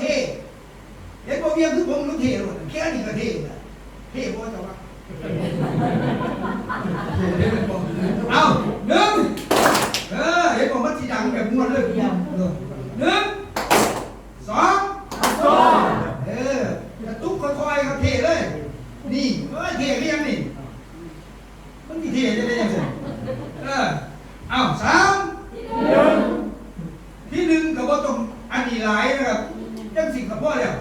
ເທ່ ເຫັນບໍ່ ວຽງຄືຜົມ ມັນເທ່ໂລດ ແຄ່ນີ້ກໍເທ່ແລ້ວ. ເທ່ບໍ່ເຈົ້າວ່າ? ເອີ ເອົາ ໜຶ່ງ ເອີ ເຫັນບໍ່ ມັນຊິດັງແບບມ່ວນເລີຍ. ເອີ ໜຶ່ງ ສອງ ສອງ ເອີ ກະຕຸກຄ່ອຍໆ ກໍເທ່ເລີຍ. ນີ້ ເອີ ເທ່ຄືຫຍັງນີ້? ມັນຊິເທ່ຈັ່ງໃດຈັ່ງຊັ້ນ? ເອີ ເອົາ ສາມ ທີໜຶ່ງ ທີໜຶ່ງກໍບໍ່ຕ້ອງອັນນີ້ຫຼາຍນະຄັບ ຈັ່ງຊີ້ກໍພໍແລ້ວ.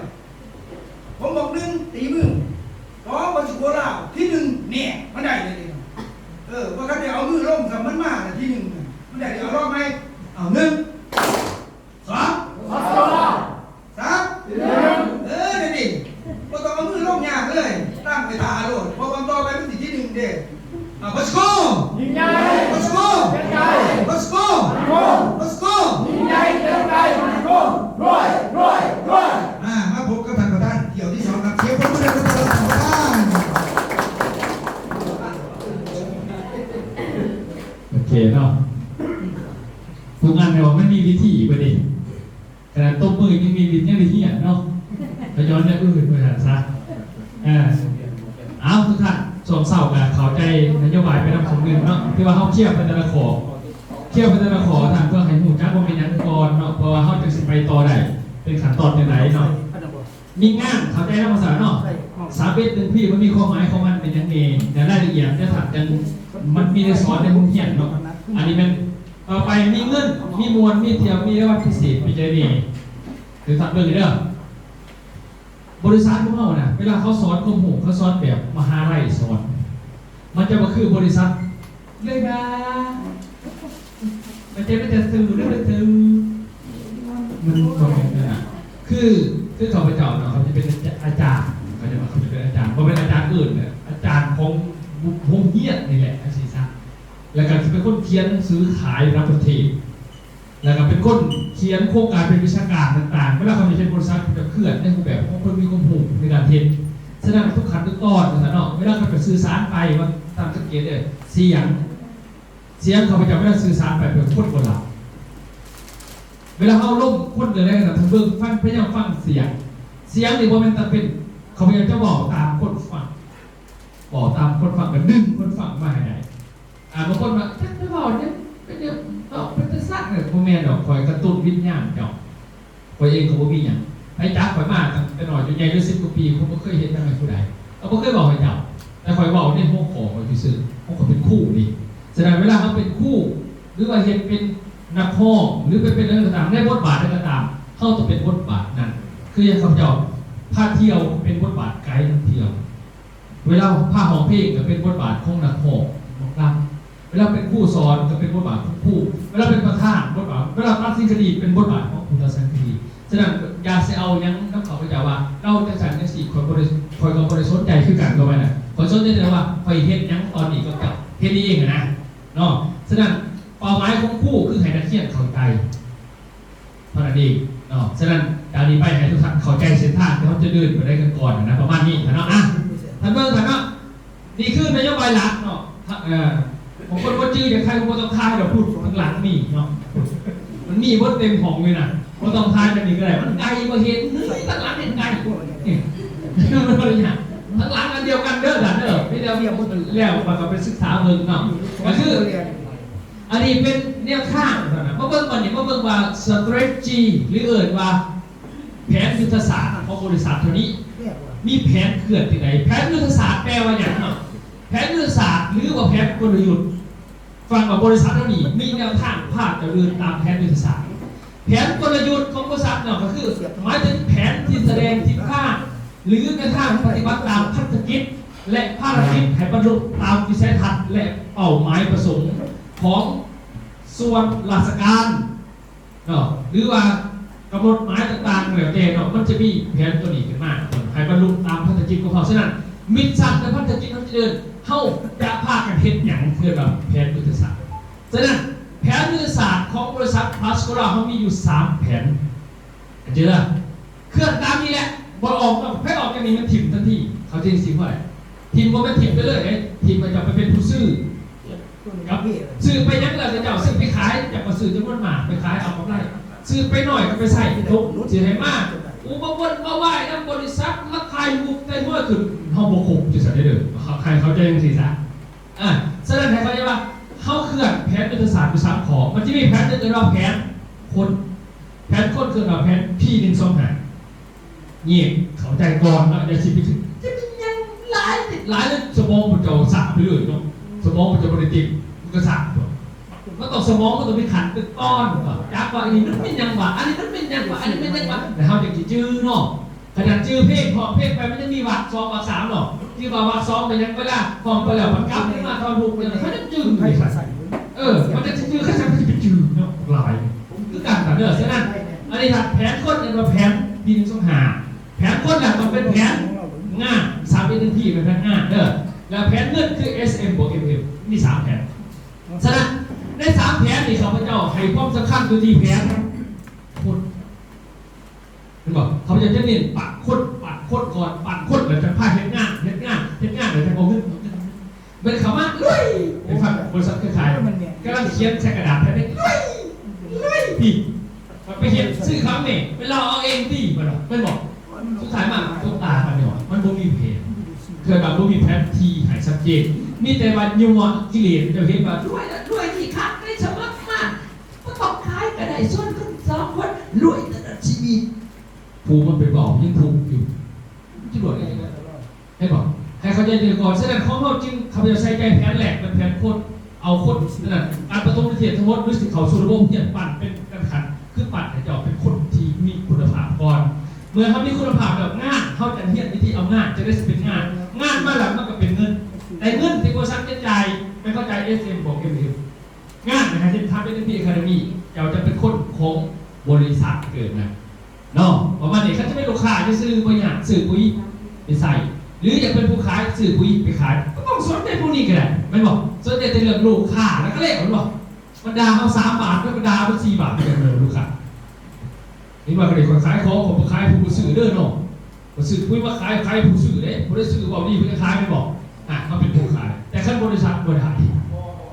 ຜົມບອກ ໜຶ່ງ ຕີມື ສອງ ບາຊິໂກລາວ ທີໜຶ່ງ ແນ່ ມັນໄດ້ເລີຍ. ເອີ ບໍ່ທັນໄດ້ເອົາມືລົງຊ້ຳ ມັນມາແລ້ວ ທີໜຶ່ງ ມັນໄດ້. ເອົາ ລອງໃໝ່ ເອົາ ໜຶ່ງ ສອງ ສາມ ເອີ ນັ້ນເອງ ບໍ່ຕ້ອງເອົາມືລົງຍາກເລີຍ ຕັ້ງໄປຖ້າໂລດ ເພາະວ່າຕໍ່ໄປມັນຊິທີໜຶ່ງເດ້. ອ່າ ບາສໂກ ຍິງໃຫຍ່ ບາສໂກ ຍິງໃຫຍ່ ບາສໂກ ບາສໂກ ຍິງໃຫຍ່ ເຕັມໃຈ ບາສໂກ ລວຍ ລວຍ ລວຍ. ອ່າ ມາພົບກັບທ່ານປະທານ ຖ້ຽວທີສອງ ຄັບ ສຽງປົບມືໃຫ້ກັບທ່ານປະທານ. ໂອເຄເນາະ ທຸກອັນແມ່ນວ່າມັນມີວິທີເບິດເດ້. ຂະໜາດຕົບມືຍັງມີ ຍັງໄດ້ຮຽນເນາະ ກໍຍ້ອນແນວອື່ນວ່າຊັ້ນຊະ. ເອີ ເອົາ ທຸກທ່ານ ຊ່ວງເຊົ້າກໍເຂົ້າໃຈນະໂຍບາຍໄປນຳສ່ວນໜຶ່ງເນາະ ທີ່ວ່າເຮົາເຄຍໄປແຕ່ລະຂໍ້ ເຄຍໄປແຕ່ລະຂໍ້ ທ່ານ ເພື່ອໃຫ້ຮູ້ຈັກວ່າເປັນຫຍັງກ່ອນເນາະ ເພາະວ່າເຮົາຈຶ່ງຊິໄປຕໍ່ໄດ້ ເປັນຂັ້ນຕອນຈັ່ງໃດເນາະ. ມີງານເຂົ້າໃຈນຳພາສາເນາະ ສາມເອັດໜຶ່ງພີ ມັນມີຄວາມໝາຍຂອງມັນເປັນຫຍັງແດ່ ແຕ່ລາຍລະອຽດເດທ່ານ ຍັງ ມັນມີໄດ້ສອນໃນໂຮງຮຽນເນາະ. ອັນນີ້ແມ່ນ ຕໍ່ໄປມີເງິນ ມີມ່ວນ ມີທ່ຽວ ມີລາງວັນພິເສດ ມີຫຍັງແດ່ ຄືທ່ານເບິ່ງເດີ. ບໍລິສັດຂອງເຮົານະ ເວລາເຂົາສອນຄວາມຮູ້ ເຂົາສອນແບບມະຫາໄລສອນ ມັນຈະບໍ່ຄືບໍລິສັດເລີຍນະ ມັນຈະມີແຕ່ຊື່ເດີ ຊື່ ມັນບໍ່ແມ່ນນະ. ຄື ຄືຂ້າພະເຈົ້າເນາະ ຂ້າພະເຈົ້າເປັນອາຈານ ເຂົາຈະວ່າຂ້າພະເຈົ້າເປັນອາຈານ ບໍ່ແມ່ນອາຈານອື່ນເດ້ ອາຈານຂອງໂຮງຮຽນນີ້ແຫຼະ ຈັ່ງຊີ້ຊະ. ແລ້ວກໍຊິເປັນຄົນຂຽນໜັງສືຂາຍຕ່າງປະເທດ ແລ້ວກໍເປັນຄົນຂຽນໂຄງການເປັນວິຊາການຕ່າງໆ ເວລາເຂົາຈະເຮັດບໍລິສັດ ເຂົາຈະເຄື່ອນໃນຮູບແບບຂອງຄົນມີຄວາມຮູ້ໃນການເຮັດ. ສະນັ້ນ ທຸກຂັ້ນທຸກຕອນ ວ່າຊັ້ນເນາະ ເວລາເຂົາຈະສື່ສານໄປ ວ່າທ່ານສັງເກດເດີ ສຽງ ສຽງຂ້າພະເຈົ້າເວລາສື່ສານໄປ ເປັນຄົນບໍ່ຫຼັບ. ເວລາເຮົາລົມຄົນໃດໆ ທ່ານເບິ່ງ ຟັງ ພະຍາຍາມຟັງສຽງ ສຽງນີ້ບໍ່ແມ່ນແຕ່ເປັນ ຂ້າພະເຈົ້າຈະເວົ້າຕາມຄົນຟັງ ເວົ້າຕາມຄົນຟັງ ກໍດຶງຄົນຟັງມາໃຫ້ໄດ້. ອ່າ ບາງຄົນວ່າ ຈັກໄປເວົ້າຫຍັງ ເປັນຫຍັງ ເວົ້າເປັນຕາຊັງເດີ. ບໍ່ແມ່ນດອກ ຂ້ອຍກະຕຸ້ນວິນຍານເຈົ້າ. ຂ້ອຍເອງກໍບໍ່ມີຫຍັງ ໃຜຈັກຂ້ອຍມາຕັ້ງແຕ່ນ້ອຍຈົນໃຫຍ່ ເຫຼືອສິບກວ່າປີ ຂ້ອຍບໍ່ເຄີຍເຮັດຫຍັງໃຫ້ຜູ້ໃດ ກໍບໍ່ເຄີຍເວົ້າໃຫ້ເຈົ້າ ແຕ່ຂ້ອຍເວົ້າໃນຫົວຂໍ້ຂ້ອຍຊື່ໆ ເພາະຂ້ອຍເປັນຄູນີ້. ສະນັ້ນ ເວລາເຮົາເປັນຄູ ຫຼືວ່າເຮັດເປັນນັກຮ້ອງ ຫຼືໄປເປັນຫຍັງກໍຕາມ ໃນບົດບາດໃດກໍຕາມ ເຮົາຕ້ອງເປັນບົດບາດນັ້ນ. ຄືຢ່າງຂ້າພະເຈົ້າພາທ່ຽວ ເປັນບົດບາດໄກນຳທ່ຽວ. ເວລາພາຮ້ອງເພງກໍເປັນບົດບາດຂອງນັກຮ້ອງ ນັກລຳ. ເວລາເປັນຄູສອນກໍເປັນບົດບາດຂອງຄູ. ເວລາເປັນປະທານ ບົດບາດ. ເວລາຕັດສິນຄະດີ ເປັນບົດບາດຂອງຜູ້ຕັດສິນຄະດີ. ສະນັ້ນ ຢ່າຊິເອົາຫຍັງນຳຂ້າພະເຈົ້າວ່າ ເຈົ້າຈັ່ງຊັ້ນຈັ່ງຊີ້ ຂ້ອຍບໍ່ໄດ້ ຂ້ອຍກໍບໍ່ໄດ້ສົນໃຈຄືກັນກັບມັນນະ. ຂ້ອຍສົນໃຈແຕ່ວ່າ ຂ້ອຍເຮັດຫຍັງຕອນນີ້ກັບເຈົ້າ ເຮັດນີ້ເອງຫັ້ນນະ ເນາະ. ສະນັ້ນ ເປົ້າໝາຍຂອງຄູຄືໃຫ້ນັກຮຽນເຂົ້າໃຈ ເທົ່ານັ້ນເອງເນາະ. ສະນັ້ນ ຈາກນີ້ໄປໃຫ້ທຸກທ່ານເຂົ້າໃຈເສັ້ນທາງທີ່ເຮົາຈະເດີນໄປໄດ້ກັນກ່ອນນະ ປະມານນີ້ນະເນາະ. ອ່ະ ທ່ານເບິ່ງຊະເນາະ ນີ້ຄືນະໂຍບາຍຫຼັກເນາະ. ເອີ ບາງຄົນບໍ່ຈື່ ຢາກຖ່າຍຮູບບໍ່ຕ້ອງຖ່າຍດອກ ພຸ້ນ ທາງຫຼັງມີເນາະ ມັນມີເບິດເຕັມຫ້ອງເລີຍນະ. ບໍ່ຕ້ອງຖ່າຍແບບນີ້ກໍໄດ້ ມັນໄກ ບໍ່ເຫັນ ທາງຫຼັງເຫັນໄກ ທາງຫຼັງອັນດຽວກັນເດີທ່ານເດີ. ມີແລ້ວ ແລ້ວຂ້ອຍກໍໄປສຶກສາເບິ່ງເນາະ ກໍຄື ອັນນີ້ເປັນແນວທາງເທົ່ານັ້ນ. ມາເບິ່ງບັດນີ້ ມາເບິ່ງວ່າ strategy ຫຼືເອີ້ນວ່າແຜນຍຸດທະສາດຂອງບໍລິສັດເທົ່ານີ້ ມີແຜນເຄື່ອນຈັ່ງໃດ? ແຜນຍຸດທະສາດແປວ່າຫຍັງເນາະ? ແຜນຍຸດທະສາດ ຫຼືວ່າແຜນກົນລະຍຸດ. ຟັງວ່າບໍລິສັດເຮົານີ້ມີແນວທາງພາດຈະເດີນຕາມແຜນຍຸດທະສາດ. ແຜນກົນລະຍຸດຂອງບໍລິສັດເນາະ ກໍຄືໝາຍເຖິງແຜນທີ່ສະແດງທິດທາງ ຫຼືແນວທາງປະຕິບັດຕາມພັນທະກິດ ແລະ ພາລະກິດໃຫ້ບັນລຸຕາມວິໄສທັດ ແລະ ເປົ້າໝາຍປະສົງຂອງສ່ວນລາຊະການເນາະ ຫຼືວ່າກຳນົດໝາຍຕ່າງໆ ແລ້ວແຕ່ເນາະ ມັນຈະມີແຜນຕົວນີ້ຂຶ້ນມາ ໃຫ້ບັນລຸຕາມພັນທະກິດຂອງເຂົາ. ສະນັ້ນ ມິດຊັນ ແລະ ພັນທະກິດເຮົາຈະເດີນ ເຮົາຈະພາກັນເຮັດຫຍັງ ເອີ້ນວ່າແຜນຍຸດທະສາດ. ສະນັ້ນ ແຜນຍຸດທະສາດຂອງບໍລິສັດພາສໂກລາເຮົາມີຢູ່ສາມແຜນ ເຫັນເດີ ເຄື່ອນຕາມນີ້ແຫຼະ ບໍ່ອອກ ໃຜອອກຈາກນີ້ແມ່ນຖິ້ມທັນທີ ເຂົາຈະຊິວ່າ ຖິ້ມບໍ່ແມ່ນຖິ້ມໄປເລີຍເດ້ ຖິ້ມກໍຈະໄປເປັນຜູ້ຊື້ ກັບຊື້ໄປຫຍັງລະ ເຈົ້າຊື້ໄປຂາຍ ເຈົ້າກໍຊື້ຈຳນວນມາກໄປຂາຍເອົາກຳໄລ ຊື້ໄປໜ້ອຍກໍໄປໃຊ້ ຕົກຊິໃຫ້ມາ ມາວົນມາວາຍນຳບໍລິສັດ ມາຖ່າຍຮູບຖ່າຍຫົວຂຶ້ນ ເຮົາບໍ່ຄົບຈັ່ງຊັ້ນເດີ. ໃຫ້ເຂົ້າໃຈຈັ່ງຊີ້ຊະ. ອາ ສະນັ້ນໃຫ້ເຂົ້າໃຈວ່າ ເຮົາເຄື່ອນແຜນຍຸດທະສາດຢູ່ສາມຂໍ້. ມັນຈະມີແຜນໜຶ່ງເອີ້ນວ່າແຜນຄົນ, ແຜນຄົນເອີ້ນວ່າແຜນ P ໜຶ່ງສອງຫ້າ. ນີ້ເຂົ້າໃຈກ່ອນເນາະ ຢ່າຊິໄປ ຈະມີຫຍັງຫຼາຍ ຫຼາຍເລີຍ ສະໝອງພວກເຈົ້າສ້າງໄປເລີຍເນາະ ສະໝອງພວກເຈົ້າບໍ່ໄດ້ເຕັມ ມັນກໍສ້າງຕົວະ ມັນຕ້ອງ ສະໝອງມັນຕ້ອງມີຂັ້ນເປັນຕອນ ຈັກວ່າອັນນີ້ມັນແມ່ນຫຍັງວະ ອັນນີ້ມັນແມ່ນຫຍັງວະ ອັນນີ້ແມ່ນຫຍັງວະ ແລ້ວເຮົາຈຶ່ງຊິຈື່ເນາະ. ຂະໜາດຈື່ເພງ ຮ້ອງເພງໄປ ມັນຍັງມີວາກສອງ ວາກສາມເນາະ ຈື່ວ່າວາກສອງເປັນຫຍັງ ເວລາຮ້ອງໄປແລ້ວ ມັນກັບມາທ່ອນຮຸກ ມັນຍັງຈື່ຢູ່. ເອີ ມັນຈະຈື່ ຄືຈັ່ງຊິໄປຈື່ເນາະ ຫຼາຍ ຄືກັນນະເດີ. ສະນັ້ນ ອັນນີ້ຖ້າແຜນຄົນເອີ້ນວ່າແຜນ P ໜຶ່ງສອງຫ້າ ແຜນຄົນນະຕ້ອງເປັນແຜນງານ ສາມ P ໜຶ່ງ P ເປັນແຜນງານເດີ. ແລ້ວແຜນເງິນຄື S M ບວກ M M ມີສາມແຜນ. ສະນັ້ນ ໃນສາມແຜນນີ້ ຂ້າພະເຈົ້າໃຫ້ຄວາມສຳຄັນຢູ່ທີ່ແຜນຄົນ ເຫັນບໍ່? ຂ້າພະເຈົ້າຈະເນັ້ນປັ້ນຄົນ ປັ້ນຄົນກ່ອນ ປັ້ນຄົນແລ້ວຈັ່ງພາເຮັດງານ ເຮັດງານ ເຮັດງານແລ້ວຈັ່ງເອົາເງິນ ເອົາເງິນ ແມ່ນເຂົ້າມາລວຍ ໄປຟັງບໍລິສັດເຄືອຂ່າຍ ກຳລັງຂຽນໃສ່ກະດາດແຜ່ນນີ້ ລວຍ ລວຍ ພີ້ ໄປເຮັດຊື້ເຂົ້າແມ່ ໄປເລົ່າເອົາເອງຕິ ແມ່ນບໍ່? ສຸດທ້າຍມາຕົບຕາກັນນີ້ຫວາ ມັນບໍ່ມີແຜນ ເກີດວ່າບໍ່ມີແຜນທີ່ໃຫ້ຊັດເຈນ ມີແຕ່ວ່າຍົວະກິເລດ ເຈົ້າເຫັນວ່າລວຍລະ ລວຍນີ້ຄັກໄດ້ ສະໝັກມາ ບໍ່ຕ້ອງຂາຍກໍໄດ້ ສ່ວນຄົນສອງຄົນລວຍຕະຫຼອດຊີວິດ ຜູ້ມັນໄປເວົ້າຍັງທຸກຢູ່ ມັນຊິລວຍໄດ້ຈັ່ງໃດ? ເຫັນບໍ່? ໃຫ້ເຂົ້າໃຈແຕ່ກ່ອນ. ສະນັ້ນ ຂອງເຮົາຈຶ່ງ ຂ້າພະເຈົ້າໃສ່ໃຈແຜນແລກເປັນແຜນຄົນ ເອົາຄົນນັ້ນ ການປະຖົມນິເທດທັງໝົດ ຫຼື ຊິເຂົ້າສູ່ລະບົບຮຽນ ປັ້ນເປັນຂັ້ນໆ ຄືປັ້ນໃຫ້ເຈົ້າເປັນຄົນທີ່ມີຄຸນນະພາບກ່ອນ. ເມື່ອເຮົາມີຄຸນນະພາບແລ້ວ ງານ ເຮົາຈະຮຽນວິທີເອົາງານ ຈັ່ງໃດຊິເປັນງານ ງານມາແລ້ວມັນກໍເປັນເງິນ ແຕ່ເງິນທີ່ບໍລິສັດຈະຈ່າຍ ແມ່ນເຂົາຈ່າຍ S M ບວກ M M ງານນະ ເຮັດທຳເປັນ M P Academy ເຈົ້າຈະເປັນຄົນຂອງບໍລິສັດເກີດນະ ເນາະ ປະມານນີ້. ຄັນຈະເປັນລູກຄ້າຊື່ໆ ບໍ່ຍາກ ຊື້ປຸ໋ຍໄປໃສ່ ຫຼື ຢາກເປັນຜູ້ຂາຍ ຊື້ປຸ໋ຍໄປຂາຍ ບໍ່ຕ້ອງສົນໃຈພວກນີ້ກໍໄດ້ ແມ່ນບໍ່? ສົນໃຈແຕ່ເລື່ອງລູກຄ້າ ແລ້ວກໍແລ້ວ ແມ່ນບໍ່? ບັນດາເຮົາສາມບາດ ບັນດາເພິ່ນສີ່ບາດ ເປັນຫຍັງເລີຍລູກຄ້າ? ເຫັນວ່າກໍໄດ້ຂ້ອຍຂາຍຂອງ ຂ້ອຍບໍ່ຂາຍຜູ້ບໍ່ຊື້ເດີເນາະ ຂ້ອຍຊື້ປຸ໋ຍມາຂາຍ ຂາຍຜູ້ຊື້ເດ້ ຜູ້ໃດຊື້ເວົ້າດີເພິ່ນກໍຂາຍ ແມ່ນບໍ່? ອ່າ ເຮົາເປັນຜູ້ຂາຍ ແຕ່ຄັນບໍລິສັດບໍ່ໄດ້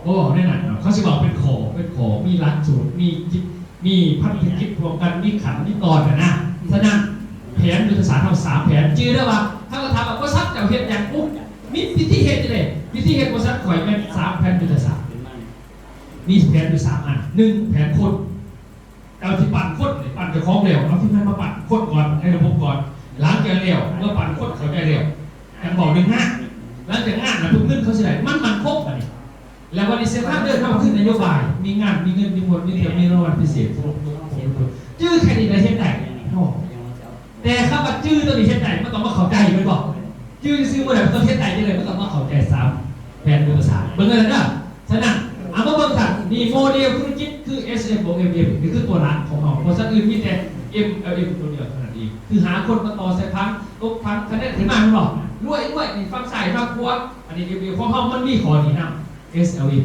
ບໍ່ເວົ້າແນວນັ້ນເນາະ ເຂົາຊິເວົ້າເປັນຂໍ້ ເປັນຂໍ້ ມີຫຼັກສູດ ມີກິດ ມີພັນທະກິດຮ່ວມກັນ ມີຂັ້ນ ມີຕອນຫັ້ນນະ. ສະນັ້ນ ແຜນຍຸດທະສາດເຮົາສາມແຜນ ຈື່ເດີວ່າ ຖ້າເຂົາຖາມວ່າ ບໍລິສັດເຈົ້າເຮັດຫຍັງ? ອຸ ມີວິທີເຮັດຈັ່ງໃດ? ວິທີເຮັດບໍລິສັດຂ້ອຍແມ່ນສາມແຜນຍຸດທະສາດ ມີແຜນຢູ່ສາມອັນ ໜຶ່ງ ແຜນຄົນ ເຈົ້າຊິປັ້ນຄົນ ປັ້ນເຈົ້າຂອງແລ້ວ ເອົາທີມງານມາປັ້ນຄົນກ່ອນ ໃນລະບົບກ່ອນ ຫຼັງຈາກແລ້ວ ເມື່ອປັ້ນຄົນເຂົ້າໃຈແລ້ວ ຈັ່ງເວົ້າເລື່ອງງານ ຫຼັງຈາກງານແລ້ວ ເງິນເຂົາຊິໄດ້ ມັນໝັ້ນຄົງບາດນີ້ ແລ້ວບັດນີ້ stakeholder ເຮົາຄືນະໂຍບາຍ ມີງານ ມີເງິນ ມີໝົດ ມີເງິນ ມີລາງວັນພິເສດ ຈື່ແຄ່ນີ້ລະເຮັດໄດ້ເນາະ ແຕ່ຄຳວ່າຈື່ຕົວນີ້ເຮັດໄດ້ ມັນຕ້ອງມາເຂົ້າໃຈ ແມ່ນບໍ່? ຈື່ຊື່ບໍ່ໄດ້ ມັນຕ້ອງເຮັດໄດ້ຈັ່ງໃດ? ມັນຕ້ອງມາເຂົ້າໃຈສາມແຜນຍຸດທະສາດ ເບິ່ງເດີ. ສະນັ້ນ ເອົາມາເບິ່ງກັນ ນີ້ໂມເດລທຸລະກິດຄື S M ບວກ M M ນີ້ຄືຕົວຫຼັກຂອງເຮົາ ບໍລິສັດອື່ນມີແຕ່ M L M ຕົວດຽວເທົ່ານັ້ນເອງ ຄືຫາຄົນມາຕໍ່ໃສ່ຜັງ ຕົກຜັງ ຄະແນນຂຶ້ນມາ ແມ່ນບໍ່? ລວຍ ລວຍ ນີ້ຝັ່ງຊ້າຍ ຝັ່ງຂວາ ອັນນີ້ M L M ຂອງເຮົາມັນມີຂໍ້ນີ້ນຳ S L M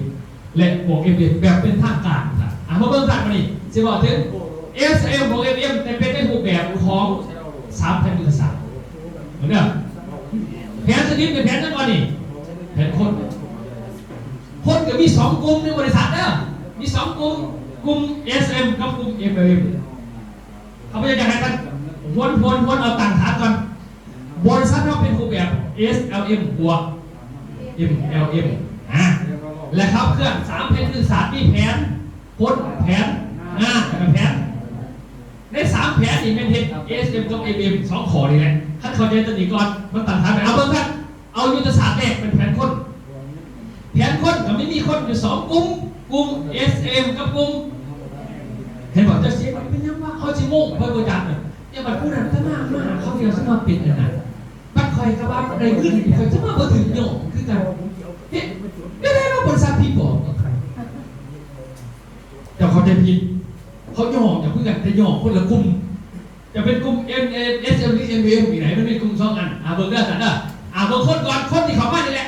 ແລະ ບວກ M M ແບບເປັນທາງການ. ອ່າ ມາເບິ່ງກັນ ບາດນີ້ຊິເວົ້າເຖິງ S L M ບວກ M M ແຕ່ເປັນໃນຮູບແບບຂອງສາມແຜນຍຸດທະສາດ ເບິ່ງເດີ ແຜນສະດິດເປັນແຜນຫຍັງກ່ອນນີ້? ແຜນຄົນ ຄົນກໍມີສອງກຸ່ມໃນບໍລິສັດເດີ ມີສອງກຸ່ມ ກຸ່ມ S M ກັບກຸ່ມ M L M ຂ້າພະເຈົ້າຢາກໃຫ້ທ່ານຫວນ ຫວນ ຫວນເອົາຕັ້ງຖານກ່ອນ ບໍລິສັດເຮົາເປັນຮູບແບບ S L M ບວກ M L M ນະ ແລະ ຂັບເຄື່ອນສາມແຜນຍຸດທະສາດ ມີແຜນຄົນ ແຜນງານ ແລະ ແຜນ ໃນສາມແຜນນີ້ແມ່ນເຮັດ S M ກັບ M M ສອງຂໍ້ນີ້ແຫຼະ. ຄັນເຂົ້າໃຈຕົວນີ້ກ່ອນ ມັນຕັ້ງຖານໄດ້ ເອົາເບິ່ງກັນ ເອົາຍຸດທະສາດແລກເປັນແຜນຄົນ ແຜນຄົນກໍມີ ມີຄົນຢູ່ສອງກຸ່ມ ກຸ່ມ S M ກັບກຸ່ມ ເຫັນບໍ່? ເຈົ້າເສຍ ເປັນຫຍັງວະ? ເຂົາຊິໂມໂຫໄປບໍ່ຈັກນະ ຢ່າບັດຜູ້ນັ້ນກໍມາ ມາ ເຂົາເຈົ້າຊິມາເປັນອັນນັ້ນ ບັດຂ້ອຍກໍວ່າໄດ້ເງິນ ຂ້ອຍຊິມາບໍ່ຖືກຍ້ອງຄືກັນ ເຮັດໄດ້ແລ້ວ ບໍລິສັດຜີບອກກັບໃຜ? ເຈົ້າເຂົ້າໃຈຜິດ ເຂົາຍ້ອງເຈົ້າຄືກັນ ແຕ່ຍ້ອງຄົນລະກຸ່ມ ເຈົ້າເປັນກຸ່ມ S M ຫຼື M M ນີ້ໃດ ມັນມີກຸ່ມສອງອັນ ອ່າ ເບິ່ງເດີ ຊັ້ນເດີ ອ່າ ເບິ່ງຄົນກ່ອນ ຄົນທີ່ເຂົ້າມານີ້ແຫຼະ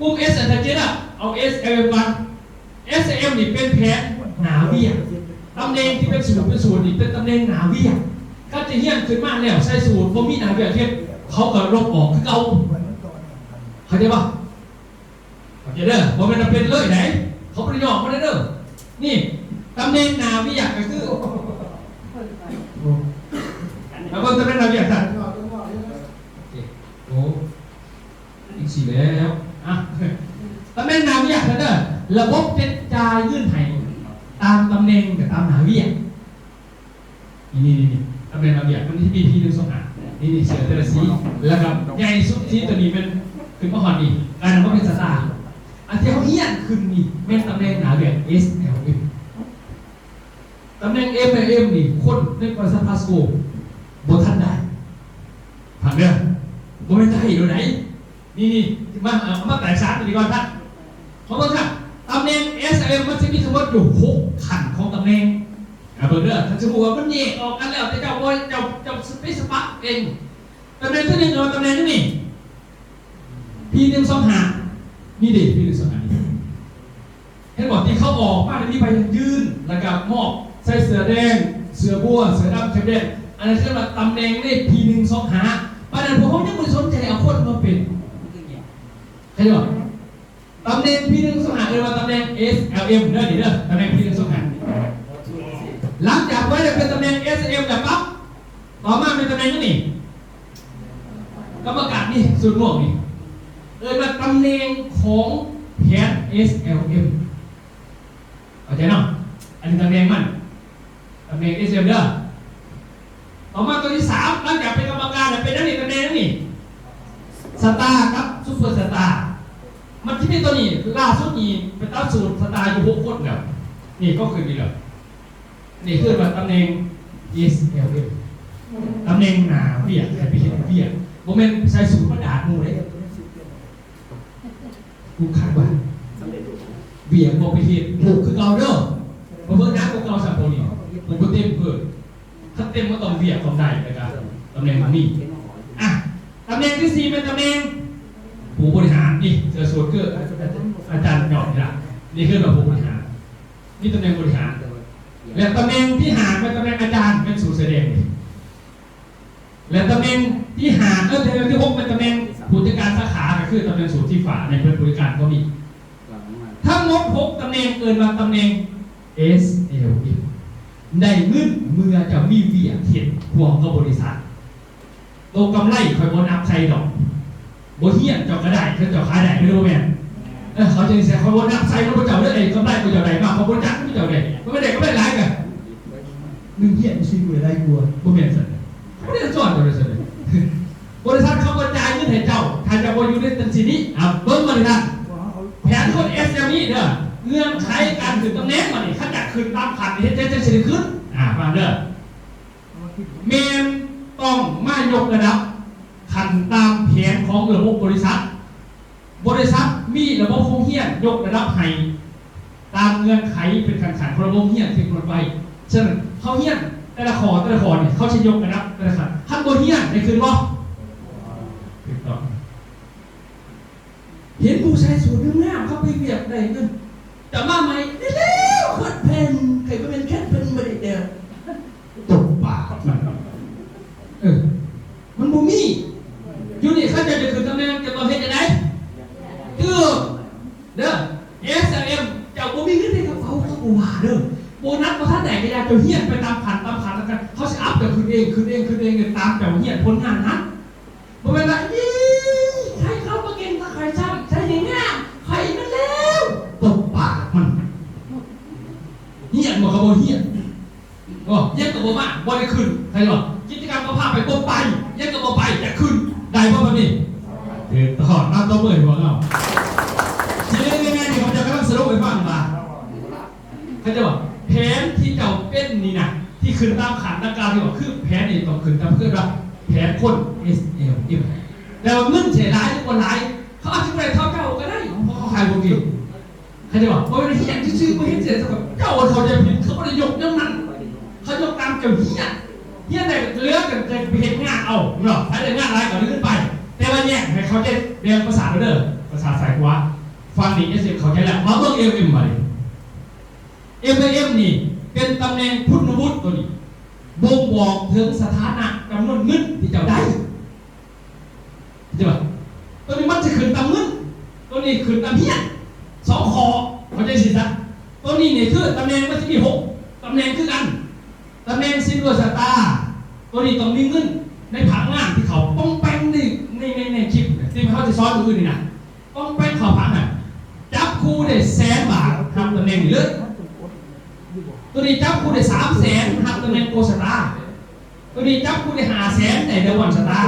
ກຸ່ມ S ອັນຊັດເຈນ ເອົາ S M ກ່ອນ S M ນີ້ເປັນແຜນໜ້າວຽກ ຕຳແໜ່ງທີ່ເປັນສູດ ເປັນສູດນີ້ເປັນຕຳແໜ່ງໜ້າວຽກ ຄັນຈະຮຽນຂຶ້ນມາແລ້ວໃສ່ສູດ ບໍ່ມີໜ້າວຽກເຮັດ ເຂົາກໍລົບອອກຄືເກົ່າ ເຂົ້າໃຈບໍ່? ເຂົ້າໃຈເດີ ບໍ່ແມ່ນວ່າເປັນເລີຍໃດ ເຂົາບໍ່ໄດ້ຍ້ອງມາເດີ ນີ້ ຕຳແໜ່ງໜ້າວຽກກໍຄື ໂອ້ ເບິ່ງຕຳແໜ່ງໜ້າວຽກຊັ້ນ. ໂອເຄ ໂອ້ ອີກສີ່ແລ້ວ. ອ່ະ ຕຳແໜ່ງໜ້າວຽກຊັ້ນເດີ ລະບົບເຈັດຈ່າຍເງິນໃຫ້ຕາມຕຳແໜ່ງກັບຕາມໜ້າວຽກ. ນີ້ໆໆ ຕຳແໜ່ງໜ້າວຽກ ມັນຊິມີ ພີໜຶ່ງສອງຫ້າ ນີ້ໆ ເສື້ອແຕ່ລະສີ ແລ້ວກໍໃຫຍ່ສຸດ ສີຕົວນີ້ແມ່ນຂຶ້ນມາຮອດນີ້ ກາຍມາເປັນສະຕາ. ອັນທີ່ເຮົາຮຽນຂຶ້ນນີ້ແມ່ນຕຳແໜ່ງໜ້າວຽກ ເອສແອລເອັມ. ຕຳແໜ່ງ ເອສແອລເອັມ ນີ້ ຄົນໃນບໍລິສັດພາສໂກບໍ່ທັນໄດ້. ຟັງເດີ ບໍ່ແມ່ນໄດ້ໂດຍໃດ. ນີ້ໆ ມາ ເອົາມາແຕກສານກັນດີກວ່າທ່ານ. ເພາະວ່າທ່ານ ຕຳແໜ່ງ ເອສແອລເອັມ ມັນຊິມີທັງໝົດຢູ່ຫົກຂັ້ນຂອງຕຳແໜ່ງ. ອ່າ ເບິ່ງເດີ ທ່ານຊິຮູ້ວ່າມັນແຍກອອກກັນແລ້ວ ແຕ່ເຈົ້າບໍ່ ເຈົ້າ ເຈົ້າໄປສະປະເອງ. ຕຳແໜ່ງທີໜຶ່ງ ເອີ້ນວ່າຕຳແໜ່ງນີ້ ພີໜຶ່ງສອງຫ້າ ນີ້ເດ້ ພີໜຶ່ງສອງຫ້ານີ້. ເຫັນບໍ່ ທີ່ເຂົາອອກມາ ມີໃບຢັ້ງຢືນ ແລ້ວກໍມອບໃສ່ເສື້ອແດງ ເສື້ອບົວ ເສື້ອດຳ ເຂັມແດງ. ອັນນັ້ນເອີ້ນວ່າຕຳແໜ່ງເລກ ພີໜຶ່ງສອງຫ້າ. ປານນັ້ນພວກເຮົາຍັງບໍ່ໄດ້ສົນໃຈເອົາຄົນມາເປັນ. ເຫັນບໍ່? ຕຳແໜ່ງ ພີໜຶ່ງສອງຫ້າ ເອີ້ນວ່າຕຳແໜ່ງ ເອສແອລເອັມ ເດີ ນີ້ເດີ ຕຳແໜ່ງ ພີໜຶ່ງສອງຫ້າ. ຫຼັງຈາກໄວ້ແລ້ວເປັນຕຳແໜ່ງ ເອສແອລເອັມ ແລ້ວປັບ ຕໍ່ມາເປັນຕຳແໜ່ງຫຍັງນີ້? ກຳມະການນີ້ ສູດມ່ວງນີ້ ເອີ້ນວ່າຕຳແໜ່ງຂອງແຜນ ເອສແອລເອັມ ເຂົ້າໃຈເນາະ? ອັນນີ້ຕຳແໜ່ງມັນ ຕຳແໜ່ງ ເອສແອລເອັມ ເດີ. ຕໍ່ມາຕົວທີສາມ ຫຼັງຈາກເປັນກຳມະການແລ້ວ ເປັນຫຍັງນີ້? ຕຳແໜ່ງຫຍັງນີ້? ສະຕາກັບຊຸບເປີສະຕາ. ມັນຊິມີຕົວນີ້ ລ່າສຸດນີ້ໄປຕັດສູດສະຕາຢູ່ຫົກຄົນແລ້ວ. ນີ້ກໍຂຶ້ນອີກແລ້ວ. ນີ້ເອີ້ນວ່າຕຳແໜ່ງ ເອສແອລເອັມ ຕຳແໜ່ງໜ້າວຽກ ໃຫ້ໄປເຮັດວຽກ ບໍ່ແມ່ນໃສ່ສູດມາດາດໝູ່ເດ້. ລູກຄ້າວ່າ ວຽກບໍ່ໄປເຮັດ ໂພກຄືເກົ່າເດີ ບໍ່ເບິ່ງໜ້າກວ່າເກົ່າຊ້ຳ. ພວກນີ້ບໍ່ເຕັມເພິ່ນ ຄັນເຕັມມັນຕ້ອງວຽກຕ້ອງໄດ້ ແລ້ວກໍຕຳແໜ່ງຕ້ອງມີ. ອ່ະ ຕຳແໜ່ງທີສີ່ແມ່ນຕຳແໜ່ງຜູ້ບໍລິຫານ. ນີ້ ເສື້ອສູດຄືອາຈານຍອດນີ້ລະ ນີ້ຄືວ່າຜູ້ບໍລິຫານ. ມີຕຳແໜ່ງບໍລິຫານ ແລະ ຕຳແໜ່ງທີຫ້າແມ່ນຕຳແໜ່ງອາຈານ ແມ່ນສູດເສື້ອແດງນີ້ ແລະ ຕຳແໜ່ງທີຫ້າ ເອີ ຕຳແໜ່ງທີຫົກແມ່ນຕຳແໜ່ງຜູ້ຈັດການສາຂາ ກໍຄືຕຳແໜ່ງສູດສີຟ້າ ໃນເພິ່ນບໍລິການກໍມີ. ທັງໝົດຫົກຕຳແໜ່ງເອີ້ນວ່າຕຳແໜ່ງ ເອສແອລເອັມ ໄດ້ເງິນເມື່ອເຈົ້າມີວຽກເຮັດຮ່ວມກັບບໍລິສັດ. ໂຕກຳໄລຂ້ອຍບໍ່ນັບໃສ່ດອກ. ບໍ່ຮຽນເຈົ້າກໍໄດ້ ເຈົ້າຂາຍໄດ້ ແມ່ນບໍ່ແມ່ນ? ເອີ ເຂົາຈະໃສ່ ຂ້ອຍບໍ່ນັບໃສ່ນຳພວກເຈົ້າເດີ ໄອ້ກຳໄລພວກເຈົ້າໄດ້ມາ ຂ້ອຍບໍ່ຈັກນຳເຈົ້າເດ້. ມັນບໍ່ໄດ້ກຳໄລຫຼາຍກະ ໜຶ່ງຮຽນຊື່ບໍ່ໄດ້ຫຼາຍກວ່າ ບໍ່ແມ່ນຊັ້ນ. ບໍ່ໄດ້ສອນເຈົ້າເດ້ຊັ້ນ. ບໍລິສັດເຂົາບໍ່ຈ່າຍເງິນໃຫ້ເຈົ້າ ຖ້າເຈົ້າບໍ່ຢູ່ໃນຈັ່ງຊີ້ນີ້. ອ່າ ເບິ່ງບັດນີ້ທ່ານ ແຜນຄົນ ເອສເອັມອີ ເດີ ເງື່ອນໄຂການຂຶ້ນຕຳແໜ່ງບັດນີ້ ຄັນຢາກຂຶ້ນຕາມຂັ້ນ ເຮັດຈັ່ງໃດຈັ່ງຊິໄດ້ຂຶ້ນ? ອ່າ ຟັງເດີ. ແມ່ນຕ້ອງມາຍົກລະດັບຂັ້ນຕາມແຜນຂອງລະບົບບໍລິສັດ. ບໍລິສັດມີລະບົບໂຮງຮຽນຍົກລະດັບໃຫ້ຕາມເງື່ອນໄຂເປັນຂັ້ນໆຂອງລະບົບໂຮງຮຽນທີ່ກຳນົດໄວ້. ສະນັ້ນ ເຮົາຮຽນແຕ່ລະຂໍ້ ແຕ່ລະຂໍ້ນີ້ ເຂົາຊິຍົກລະດັບແຕ່ລະຂັ້ນ. ຄັນບໍ່ຮຽນ ໄດ້ຂຶ້ນບໍ່? ຖືກຕ້ອງ. ເຫັນຜູ້ຊາຍສູດງາມໆ ເຂົາໄປວຽກໄດ້ເງິນ ຈະມາໃໝ່ ແລ້ວໆ ເຄີດເພນ ໃຜບໍ່ແມ່ນເຄີດເພນບໍ່ໄດ້ເດີ ຕົບປາກມັນ. ເອີ ມັນບໍ່ມີ. ຢູ່ນີ້ ຄັນເຈົ້າຈະຂຶ້ນຕຳແໜ່ງ ເຈົ້າຕ້ອງເຮັດຈັ່ງໃດ? ຖືກເດີ ເອສແອລເອັມ ເຈົ້າບໍ່ມີເງິນໃນກະເປົາ ເຂົາບໍ່ວ່າເດີ. ໂບນັດບໍ່ທັນໄດ້ກະຢ່າ ເຈົ້າຮຽນໄປຕາມຂັ້ນ ຕາມຂັ້ນ ຕາມຂັ້ນ ເຂົາຊິອັບເຈົ້າຂຶ້ນເອງ ຂຶ້ນເອງ ຂຶ້ນເອງ ຕາມເຈົ້າຮຽນຜົນງານຫັ້ນ. ບໍ່ແມ່ນວ່າ ອີ ໃຜເຂົາບໍ່ເກັ່ງກັບຂ້ອຍຊ້ຳ ໃສ່ໄດ້ງາມ ຂ້ອຍມັນແລ້ວ ຕົບປາກມັນ. ຮຽນບໍ່ ເຂົາບໍ່ຮຽນ ບໍ່ຮຽນກໍບໍ່ມາ ບໍ່ໄດ້ຂຶ້ນ. ໃຜວ່າ ກິດຈະກຳກໍພາໄປ ບໍ່ໄປ ຮຽນກໍບໍ່ໄປ ຢາກຂຶ້ນ ໄດ້ບໍ່ແບບນີ້? ຖືກຕ້ອງ. ຕາມຕໍ່ມືໃຫ້ພວກເຮົາ. ຊິເລີຍງ່າຍໆ ທີ່ຂ້າພະເຈົ້າກຳລັງສະຫຼຸບໃຫ້ຟັງວ່າ ເຂົາເຈົ້າວ່າແຜນທີ່ເຈົ້າເປັນນີ້ນະ ທີ່ຂຶ້ນຕາມຂັ້ນດັ່ງກ່າວທີ່ວ່າ ຄືແຜນນີ້ຕ້ອງຂຶ້ນຕາມ ເອີ້ນວ່າແຜນຄົນ ເອສແອລເອັມ ແຕ່ວ່າເງິນຊິຫຼາຍຫຼືບໍ່ຫຼາຍ ເຂົາອາດຈະບໍ່ໄດ້ເທົ່າເຈົ້າກໍໄດ້ ເພາະເຂົາຂາຍບໍ່ເກັ່ງ. ເຂົາເຈົ້າວ່າບໍ່ໄດ້ຮຽນຊື່ໆ ບໍ່ເຮັດເສຍ ເຈົ້າເຂົ້າໃຈຜິດ ເຂົາບໍ່ໄດ້ຍົກແນວນັ້ນ ເຂົາຍົກຕາມເຈົ້າຮຽນ ຮຽນໄດ້ກໍເຫຼືອແຕ່ໄປເຮັດງານເອົາເນາະ ໃຜໄດ້ງານຫຼາຍກໍໄດ້ເງິນໄປ. ແຕ່ວ່າແຍກໃຫ້ເຂົ້າໃຈແບ່ງປະສາດເດີ ປະສາດຊ້າຍຂວາ ຝັ່ງນີ້ ເອສເອັມ ເຂົ້າໃຈແລ້ວ ມາເບິ່ງ ເອສເອັມ ບາດນີ້. ເອສແອລເອັມ ນີ້ເປັນຕຳແໜ່ງຄຸນວຸດ ໂຕນີ້ບົ່ງບອກເຖິງສະຖານະຈຳນວນເງິນທີ່ເຈົ້າໄດ້ ເຫັນບໍ່? ໂຕນີ້ມັນຊິຂຶ້ນຕາມເງິນ ໂຕນີ້ຂຶ້ນຕາມຮຽນ ສອງຂໍ້ ເຂົ້າໃຈຊີ້ຊະ. ໂຕນີ້ນີ້ຄືຕຳແໜ່ງ ມັນຊິມີຫົກຕຳແໜ່ງຄືກັນ ຕຳແໜ່ງ Silver Star ຕົວນີ້ຕ້ອງມີເງິນໃນພະນັກງານທີ່ເຂົ້າປ່ອງແປງໃນ ໃນ ໃນ ໃນຄລິບທີ່ເຮົາຈະສອນມື້ອື່ນນີ້ນະ ປ່ອງແປງເຂົ້າພະນັກງານ. ຈັບຄູ່ໄດ້ແສນບາດ ຮັບຕຳແໜ່ງນີ້ເລີຍ. ຕົວນີ້ຈັບຄູ່ໄດ້ສາມແສນ ຮັບຕຳແໜ່ງໂກສະຕາ. ຕົວນີ້ຈັບຄູ່ໄດ້ຫ້າແສນ ໄດ້ດາວອນສະຕາ.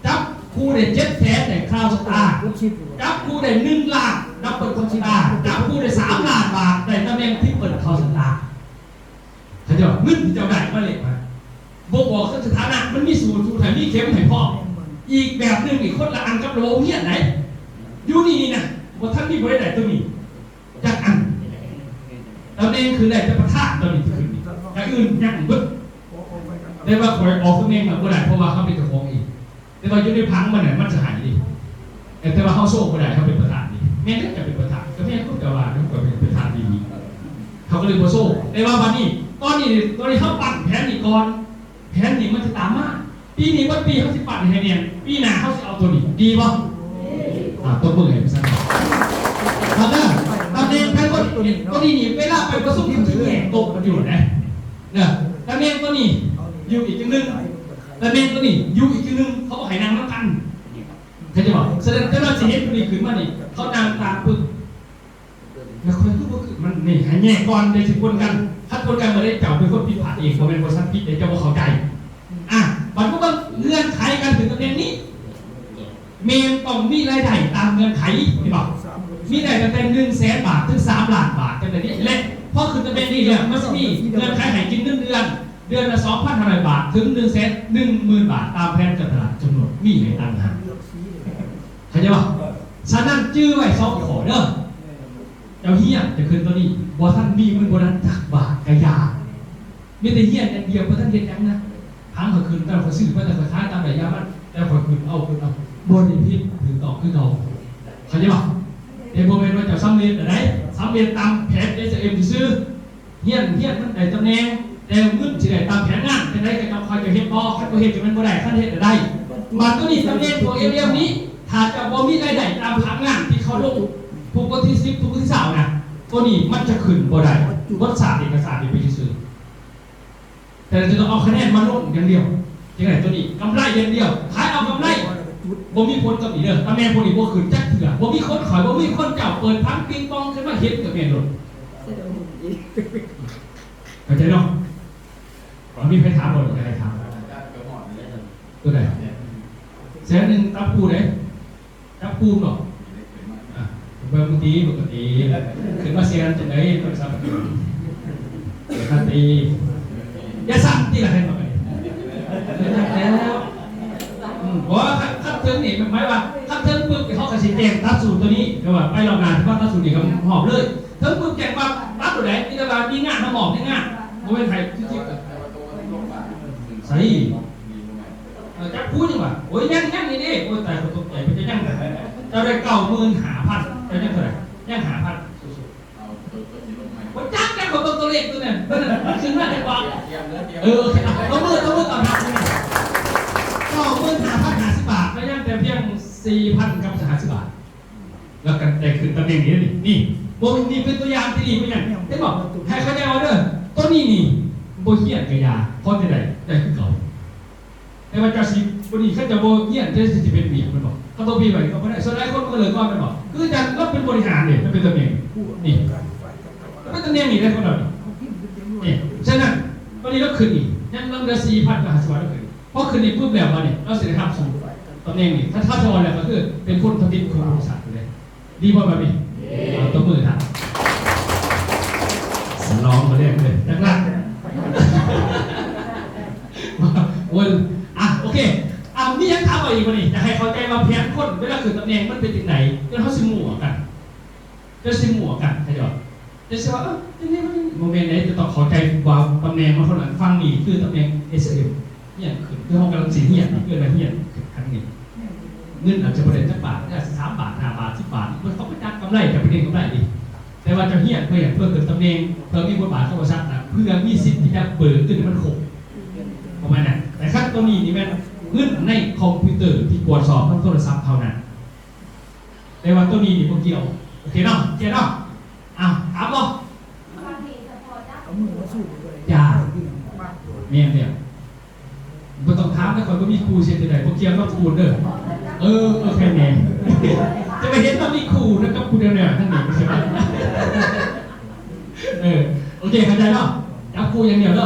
ຈັບຄູ່ໄດ້ເຈັດແສນ ໄດ້ຄາວສະຕາ. ຈັບຄູ່ໄດ້ໜຶ່ງລ້ານ ດັບເບິນຄອນສະຕາ. ຈັບຄູ່ໄດ້ສາມລ້ານບາດ ໄດ້ຕຳແໜ່ງທຣິບເບິນຄອນສະຕາ. ເຂົາເຈົ້າ ເງິນທີ່ເຈົ້າໄດ້ມາເລີຍ ບໍ່ບອກເຖິງສະຖານະ ມັນມີສູດ ສູດໃຫ້ມີເຂັມໃຫ້ພ້ອມ. ອີກແບບໜຶ່ງນີ້ ຄົນລະອັນກັບລະບົບໂຮງຮຽນໃດ. ຢູ່ນີ້ນີ້ນະ ບໍ່ທັນມີຜູ້ໃດໄດ້ຕົວນີ້ຈັກອັນ. ຕຳແໜ່ງຄືໄດ້ແຕ່ປະທານ ຕອນນີ້ຄືນີ້ ຢ່າງອື່ນຍັງເບິດ. ແຕ່ວ່າຂ້ອຍອອກຕຳແໜ່ງນະບໍ່ໄດ້ ເພາະວ່າເຮົາເປັນເຈົ້າຂອງເອງ. ແຕ່ວ່າຢູ່ໃນຜັງມັນນະ ມັນຈະໃຫ້ເດ້. ແຕ່ ແຕ່ວ່າເຮົາໂຊບໍ່ໄດ້ ເຮົາເປັນປະທານເດ້. ແມ່ນເດ້ ເຈົ້າເປັນປະທານ ກໍແມ່ນ ເຈົ້າວ່າເນາະ ຂ້ອຍເປັນປະທານດີໆ ເຂົາກໍເລີຍບໍ່ໂຊ. ແຕ່ວ່າບັດນີ້ ຕອນນີ້ ຕອນນີ້ເຮົາປັ້ນແຜນນີ້ກ່ອນ ແຜນນີ້ມັນຈະຕາມມາ. ປີນີ້ເບິດປີເຮົາຊິປັ້ນໃຫ້ແໜ້ນ ປີໜ້າເຮົາຊິເອົາຕົວນີ້ ດີບໍ່? ອ່າ ຕົບມືໃຫ້ຊັ້ນ. ຕອນນັ້ນຕຳແໜ່ງໃຜບໍ່ ຕົວນີ້ນີ້ ເວລາໄປປະຊຸມເຂົາຊິແຍກໂຕະກັນຢູ່ເດ້. ເນາະ ຕຳແໜ່ງຕົວນີ້ຢູ່ອີກຈັ່ງໜຶ່ງ ຕຳແໜ່ງຕົວນີ້ຢູ່ອີກຈັ່ງໜຶ່ງ ເຂົາບໍ່ໃຫ້ນັ່ງນຳກັນ ເຂົ້າໃຈບໍ່? ສະນັ້ນ ເຈົ້າໜ້າທີ່ເຮັດຜູ້ນີ້ຂຶ້ນມານີ້ ເຂົານັ່ງຕາປຶກ ແລ້ວຂ້ອຍຄືບໍ່ຄື ມັນນີ້ໃຫ້ແຍກກ່ອນ ຈັ່ງຊິປົນກັນ. ຄັນປົນກັນເມື່ອໃດ ເຈົ້າເປັນຄົນຜິດພາດເອງ ບໍ່ແມ່ນບໍລິສັດຜິດເດ້ ເຈົ້າບໍ່ເຂົ້າໃຈ. ອ່າ ບັດມາເບິ່ງເງື່ອນໄຂການຂຶ້ນຕຳແໜ່ງນີ້ ແມ່ນຕ້ອງມີລາຍໄດ້ຕາມເງື່ອນໄຂ ເຫັນບໍ່? ມີໄດ້ຕັ້ງແຕ່ໜຶ່ງແສນບາດ ເຖິງສາມລ້ານບາດ ຈັ່ງໃດນີ້. ແລະ ພໍຂຶ້ນຕຳແໜ່ງນີ້ແລ້ວ ມັນຊິມີເງື່ອນໄຂໃຫ້ກິນເງິນເດືອນ ເດືອນລະສອງພັນຫ້າຮ້ອຍບາດ ເຖິງໜຶ່ງແສນໜຶ່ງໝື່ນບາດ ຕາມແຜນການຕະຫຼາດກຳນົດ ມີໃຫ້ຕ່າງຫາກ. ເຂົ້າໃຈບໍ່? ສະນັ້ນຈື່ໄວ້ສອງຂໍ້ເດີ ເຈົ້າຮຽນຈະຂຶ້ນຕອນນີ້ ບໍ່ທັນມີເງິນໂບນັດຈັກບາດກະຢ່າ. ມີແຕ່ຮຽນຢ່າງດຽວ ບໍ່ທັນເຮັດຫຍັງນະ. ຖາມຂ້ອຍຂຶ້ນ ຕາມຂ້ອຍຊື້ມາ ແຕ່ຂ້ອຍຂາຍຕາມໄດ້ຢາມັນ ແຕ່ຂ້ອຍຂຶ້ນເອົາ ຂຶ້ນເອົາ ບໍ່ໄດ້ຜິດ ຖືກຕ້ອງຄືເກົ່າ. ເຂົ້າໃຈບໍ່? ແຕ່ບໍ່ແມ່ນວ່າເຈົ້າສຳເລັດແລ້ວໃດ ສຳເລັດຕາມແຜນເອສເອັມຊື່ໆ. ຮຽນ ຮຽນມັນໄດ້ຕຳແໜ່ງ ແຕ່ເງິນຊິໄດ້ຕາມແຜນງານ ຈັ່ງໃດກໍເຈົ້າ ຂ້ອຍຈະເຮັດຕໍ່. ຄັນບໍ່ເຮັດກໍແມ່ນບໍ່ໄດ້ ຄັນເຮັດກໍໄດ້. ບາດຕົວນີ້ ຕຳແໜ່ງພວກເອລເອວນີ້ ຖ້າເຈົ້າບໍ່ມີລາຍໄດ້ຕາມພະນັກງານທີ່ເຂົາລົງ ທຸກວັນທີສິບ ທຸກວັນທີຊາວນະ ຕົວນີ້ມັນຈະຂຶ້ນບໍ່ໄດ້. ບົດສາດເອກະສານນີ້ໄປຊື່ໆ ແຕ່ຈະຕ້ອງເອົາຄະແນນມາລົງຢ່າງດຽວ ຈັ່ງໃດ ຕົວນີ້ກຳໄລຢ່າງດຽວ ຂາຍເອົາກຳໄລ ບໍ່ມີຜົນກັບນີ້ເດີ. ຕຳແໜ່ງພວກນີ້ບໍ່ຂຶ້ນຈັກເທື່ອ ບໍ່ມີຄົນຂ້ອຍ ບໍ່ມີຄົນເຈົ້າ ເປີດຖັງປິງປອງຂຶ້ນມາເຫັນກໍແມ່ນໂລດ. ເຂົ້າໃຈເນາະ? ມີໃຜຖາມບໍ່? ຢາກໃຫ້ຖາມ ຕົວໃດ? ແສນໜຶ່ງ ຈັບຄູ່ໃດ? ຈັບຄູ່ເນາະ? ອ່າ ເບິ່ງຕິ ປົກກະຕິ ຂຶ້ນມາແສນຈັ່ງໃດ ໂທລະສັບ ປົກກະຕິ ຢ່າສັ່ນຕິລະ ໃຫ້ມາໄປ ແລ້ວ ອືມ ບໍ່ ຄັນ ຄັນເຖິງນີ້ ໝາຍວ່າ ຄັນເຖິງປຶບ ເຮົາກໍຊິແຈ້ງຕັດສູດຕົວນີ້ ແຕ່ວ່າໄປລອບໜ້າ ຊິມາຕັດສູດນີ້ກໍຮອບເລີຍ. ເຖິງປຶບແຈ້ງວ່າຕັດໂຕໃດ ມີແຕ່ວ່າມີງານ ເຮົາມອບໃຫ້ງານ ບໍ່ແມ່ນໃຫ້ຄື ໃສ ເອີ ຈັບຄູ່ຍັງວ່າ ໂອ້ຍ ຍັງ ຍັງນີ້ເດ້ ໂອ້ຍ ຕາຍ ຂ້ອຍຕົກໃຈ ເພິ່ນຈະຍັງ ເຈົ້າໄດ້ເກົ້າໝື່ນຫ້າພັນ ເຈົ້າຍັງເທົ່າໃດ? ຍັງຫ້າພັນ ສູ້ໆ ບໍ່ຈັກ ຈັກ ຂ້ອຍເບິ່ງຕົວເລກຕົວນັ້ນ ຕົວນັ້ນ ມັນຂຶ້ນມາແຕ່ວ່າ ເອີ ໂອເຄ ຕົບມື ຕົບມືຕ້ອນຮັບ ເກົ້າໝື່ນຫ້າພັນຫ້າສິບບາດ ແລ້ວຍັງແຕ່ພຽງສີ່ພັນກັບຫ້າສິບບາດ. ແລ້ວກໍໄດ້ຂຶ້ນຕຳແໜ່ງນີ້ ນີ້ ນີ້ ບໍ່ ນີ້ເປັນຕົວຢ່າງທີ່ດີເປັນຫຍັງ ເຫັນບໍ່? ໃຫ້ເຂົ້າໃຈເອົາເດີ ຕົວນີ້ນີ້ ບໍ່ຮຽນກໍຢ່າ ພໍຈະໄດ້ ໄດ້ຄືເກົ່າ. ແຕ່ວ່າເຈົ້າຊິ ບໍ່ນີ້ ຄັນເຈົ້າບໍ່ຮຽນ ເຈົ້າຊິ ຊິເປັນວຽກ ແມ່ນບໍ່? ຄັນບໍ່ມີໄວ້ກໍບໍ່ໄດ້ ສ່ວນຫຼາຍຄົນມັນກໍເລີກກ່ອນ ແມ່ນບໍ່? ຄືອາຈານລາວເປັນບໍລິຫານເດ້ ລາວເປັນຕຳແໜ່ງ ນີ້ ລາວເປັນຕຳແໜ່ງນີ້ເດ້ ຄົນລາວນີ້ ນີ້ ສະນັ້ນ ຕອນນີ້ລາວຂຶ້ນນີ້ ຍັງ ລາວເຫຼືອສີ່ພັນກັບຫ້າສິບບາດ ລາວຂຶ້ນ ພໍຂຶ້ນນີ້ປຶບແລ້ວ ບາດນີ້ລາວຊິໄດ້ຮັບສູງຕຳແໜ່ງນີ້ ຖ້າ ຖ້າຖອນແລ້ວກໍຄືເປັນຄົນທຳອິດຂອງບໍລິສັດເລີຍ ດີບໍ່ແບບນີ້? ເອົາ ຕົບມືທ່ານ ສະໜອງມາແລ້ວເລີຍ ຈັກລະ ໂອ້ຍ ອ່ະ ໂອເຄ ອ່ະ ມີຫຍັງຖາມເອົາອີກບໍ່ນີ້? ຢາກໃຫ້ເຂົ້າໃຈວ່າແຜນຄົນເວລາຂຶ້ນຕຳແໜ່ງມັນເປັນຈັ່ງໃດ ຈົນເຮົາຊິມົ້ວກັນ ຈະຊິມົ້ວກັນ ເຂົາເຈົ້າ ຈະຊິວ່າ ເອີ ຈັ່ງນີ້ ບໍ່ແມ່ນເດ້ ຈະຕ້ອງເຂົ້າໃຈວ່າຕຳແໜ່ງມັນເທົ່ານັ້ນ ຝັ່ງນີ້ຄືຕຳແໜ່ງເອສເອັມ ຮຽນຂຶ້ນ ຄືເຮົາກຳລັງຊິຮຽນ ເອີ້ນວ່າຮຽນຂຶ້ນຂັ້ນນີ້ ເງິນອາດຈະບໍ່ໄດ້ຈັກບາດ ອາດຈະສາມບາດ ຫ້າບາດ ສິບບາດ ເພິ່ນເຂົາກໍຈັກກຳໄລ ຈະໄປເກັງກຳໄລເດ້ ແຕ່ວ່າເຈົ້າຮຽນເພື່ອຫຍັງ? ເພື່ອຂຶ້ນຕຳແໜ່ງ ເພື່ອມີບົດບາດກັບບໍລິສັດນະ ເພື່ອມີສິດທີ່ຈະເບີກເງິນໃຫ້ມັນຄົບ ປະມານນັ້ນ. ແຕ່ຄັນຕົວນີ້ນີ້ແມ່ນເງິນໃນຄອມພິວເຕີທີ່ກວດສອບທາງໂທລະສັບເທົ່ານັ້ນ. ແຕ່ວ່າຕົວນີ້ນີ້ບໍ່ກ່ຽວ. ໂອເຄເນາະ? ເຄເນາະ? ອ້າວ ຖາມບໍ່? ເອົາມືມາສູ້ກໍໄດ້ ຢ່າ ແມ່ນແລ້ວ. ຂ້ອຍບໍ່ມີຄູ່ ຊິເຮັດຈັ່ງໃດ? ບໍ່ກ່ຽວກັບຄູເດີ. ເອີ ເອີ ແຄ່ແນ່ ຈະໄປເຫັນວ່າມີຄູ່ນະກັບຜູ້ແນວນັ້ນນີ້ ເອີ ໂອເຄ ເຂົ້າໃຈເນາະ? ຈັບຄູ່ຢ່າງດຽວເດີ.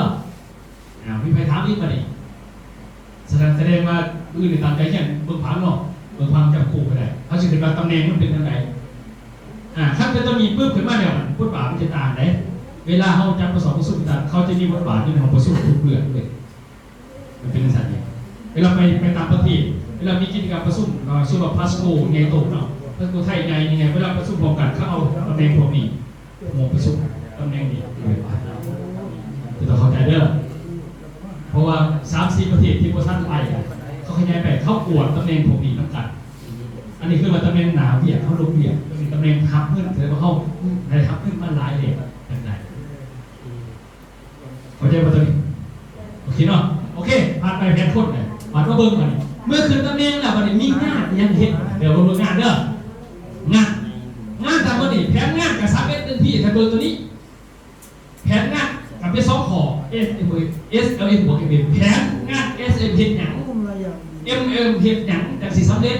ອ້າວ ມີໃຜຖາມອີກບາດນີ້? ສະແດງ ສະແດງວ່າມື້ອື່ນນີ້ຕັ້ງໃຈຮຽນເບິ່ງຜັງເນາະ, ເບິ່ງຜັງຈັບຄູ່ກໍໄດ້. ເຮົາຊິຂຶ້ນວ່າຕຳແໜ່ງມັນເປັນຈັ່ງໃດ. ອາ ຄັນເປັນຕົວນີ້ປຶບຂຶ້ນມາແລ້ວ ບົດບາດມັນຈະຕ່າງເດ້. ເວລາເຮົາຈັດປະຊຸມ ປະຊຸມຕ່າງ ເຂົາຈະມີບົດບາດຢູ່ໃນຫ້ອງປະຊຸມທຸກເລື່ອງເລີຍ. ມັນເປັນຈັ່ງຊັ້ນເດ້. ເວລາໄປ ໄປຕ່າງປະເທດ ເວລາມີກິດຈະກຳປະຊຸມ ເອີ ສົມມຸດວ່າ PLUSCO ໃຫຍ່ໂຕເນາະ, PLUSCO ໄທໃຫຍ່ ໃຫຍ່ ເວລາປະຊຸມພ້ອມກັນ ເຂົາເອົາຕຳແໜ່ງພວກນີ້ ຫົວປະຊຸມຕຳແໜ່ງນີ້ ເອີ ຕ້ອງເຂົ້າໃຈເດີ. ເພາະວ່າສາມສີ່ປະເທດທີ່ບໍ່ທັນໄປ ເຂົາຂະຫຍາຍໄປ ເຂົາກວດຕຳແໜ່ງພວກນີ້ນຳກັນ. ອັນນີ້ຄືວ່າຕຳແໜ່ງໜ້າວຽກ ເຮົາລົງວຽກ, ຕຳແໜ່ງຮັບເງິນ ແສດງວ່າເຮົາໄດ້ຮັບເງິນມາຫຼາຍແລ້ວຈັ່ງໃດ. ເຂົ້າໃຈບໍ່ຕົວນີ້? ໂອເຄເນາະ. ໂອເຄ ຜ່ານໄປແຜນຄົນນະ. ບາດມາເບິ່ງບາດນີ້ ເມື່ອຂຶ້ນຕຳແໜ່ງແລ້ວ ບາດນີ້ມີງານອີ່ຫຍັງເຮັດ? ດຽວເບິ່ງງານເດີ. ງານ ງານທັງໝົດນີ້ ແຜນງານກະສາມເອັດເດືອນພີ້ ຖ້າເບິ່ງຕົວນີ້ ແຜນງານກະເປັນສອງຂໍ້ ເອສເອັມ ເອສແອລເອັມ ບວກ ເອັມເອັມ ແຜນງານ ເອສເອັມ ເຮັດຫຍັງ? ເອັມເອັມ ເຮັດຫຍັງຈັ່ງຊິສຳເລັດ?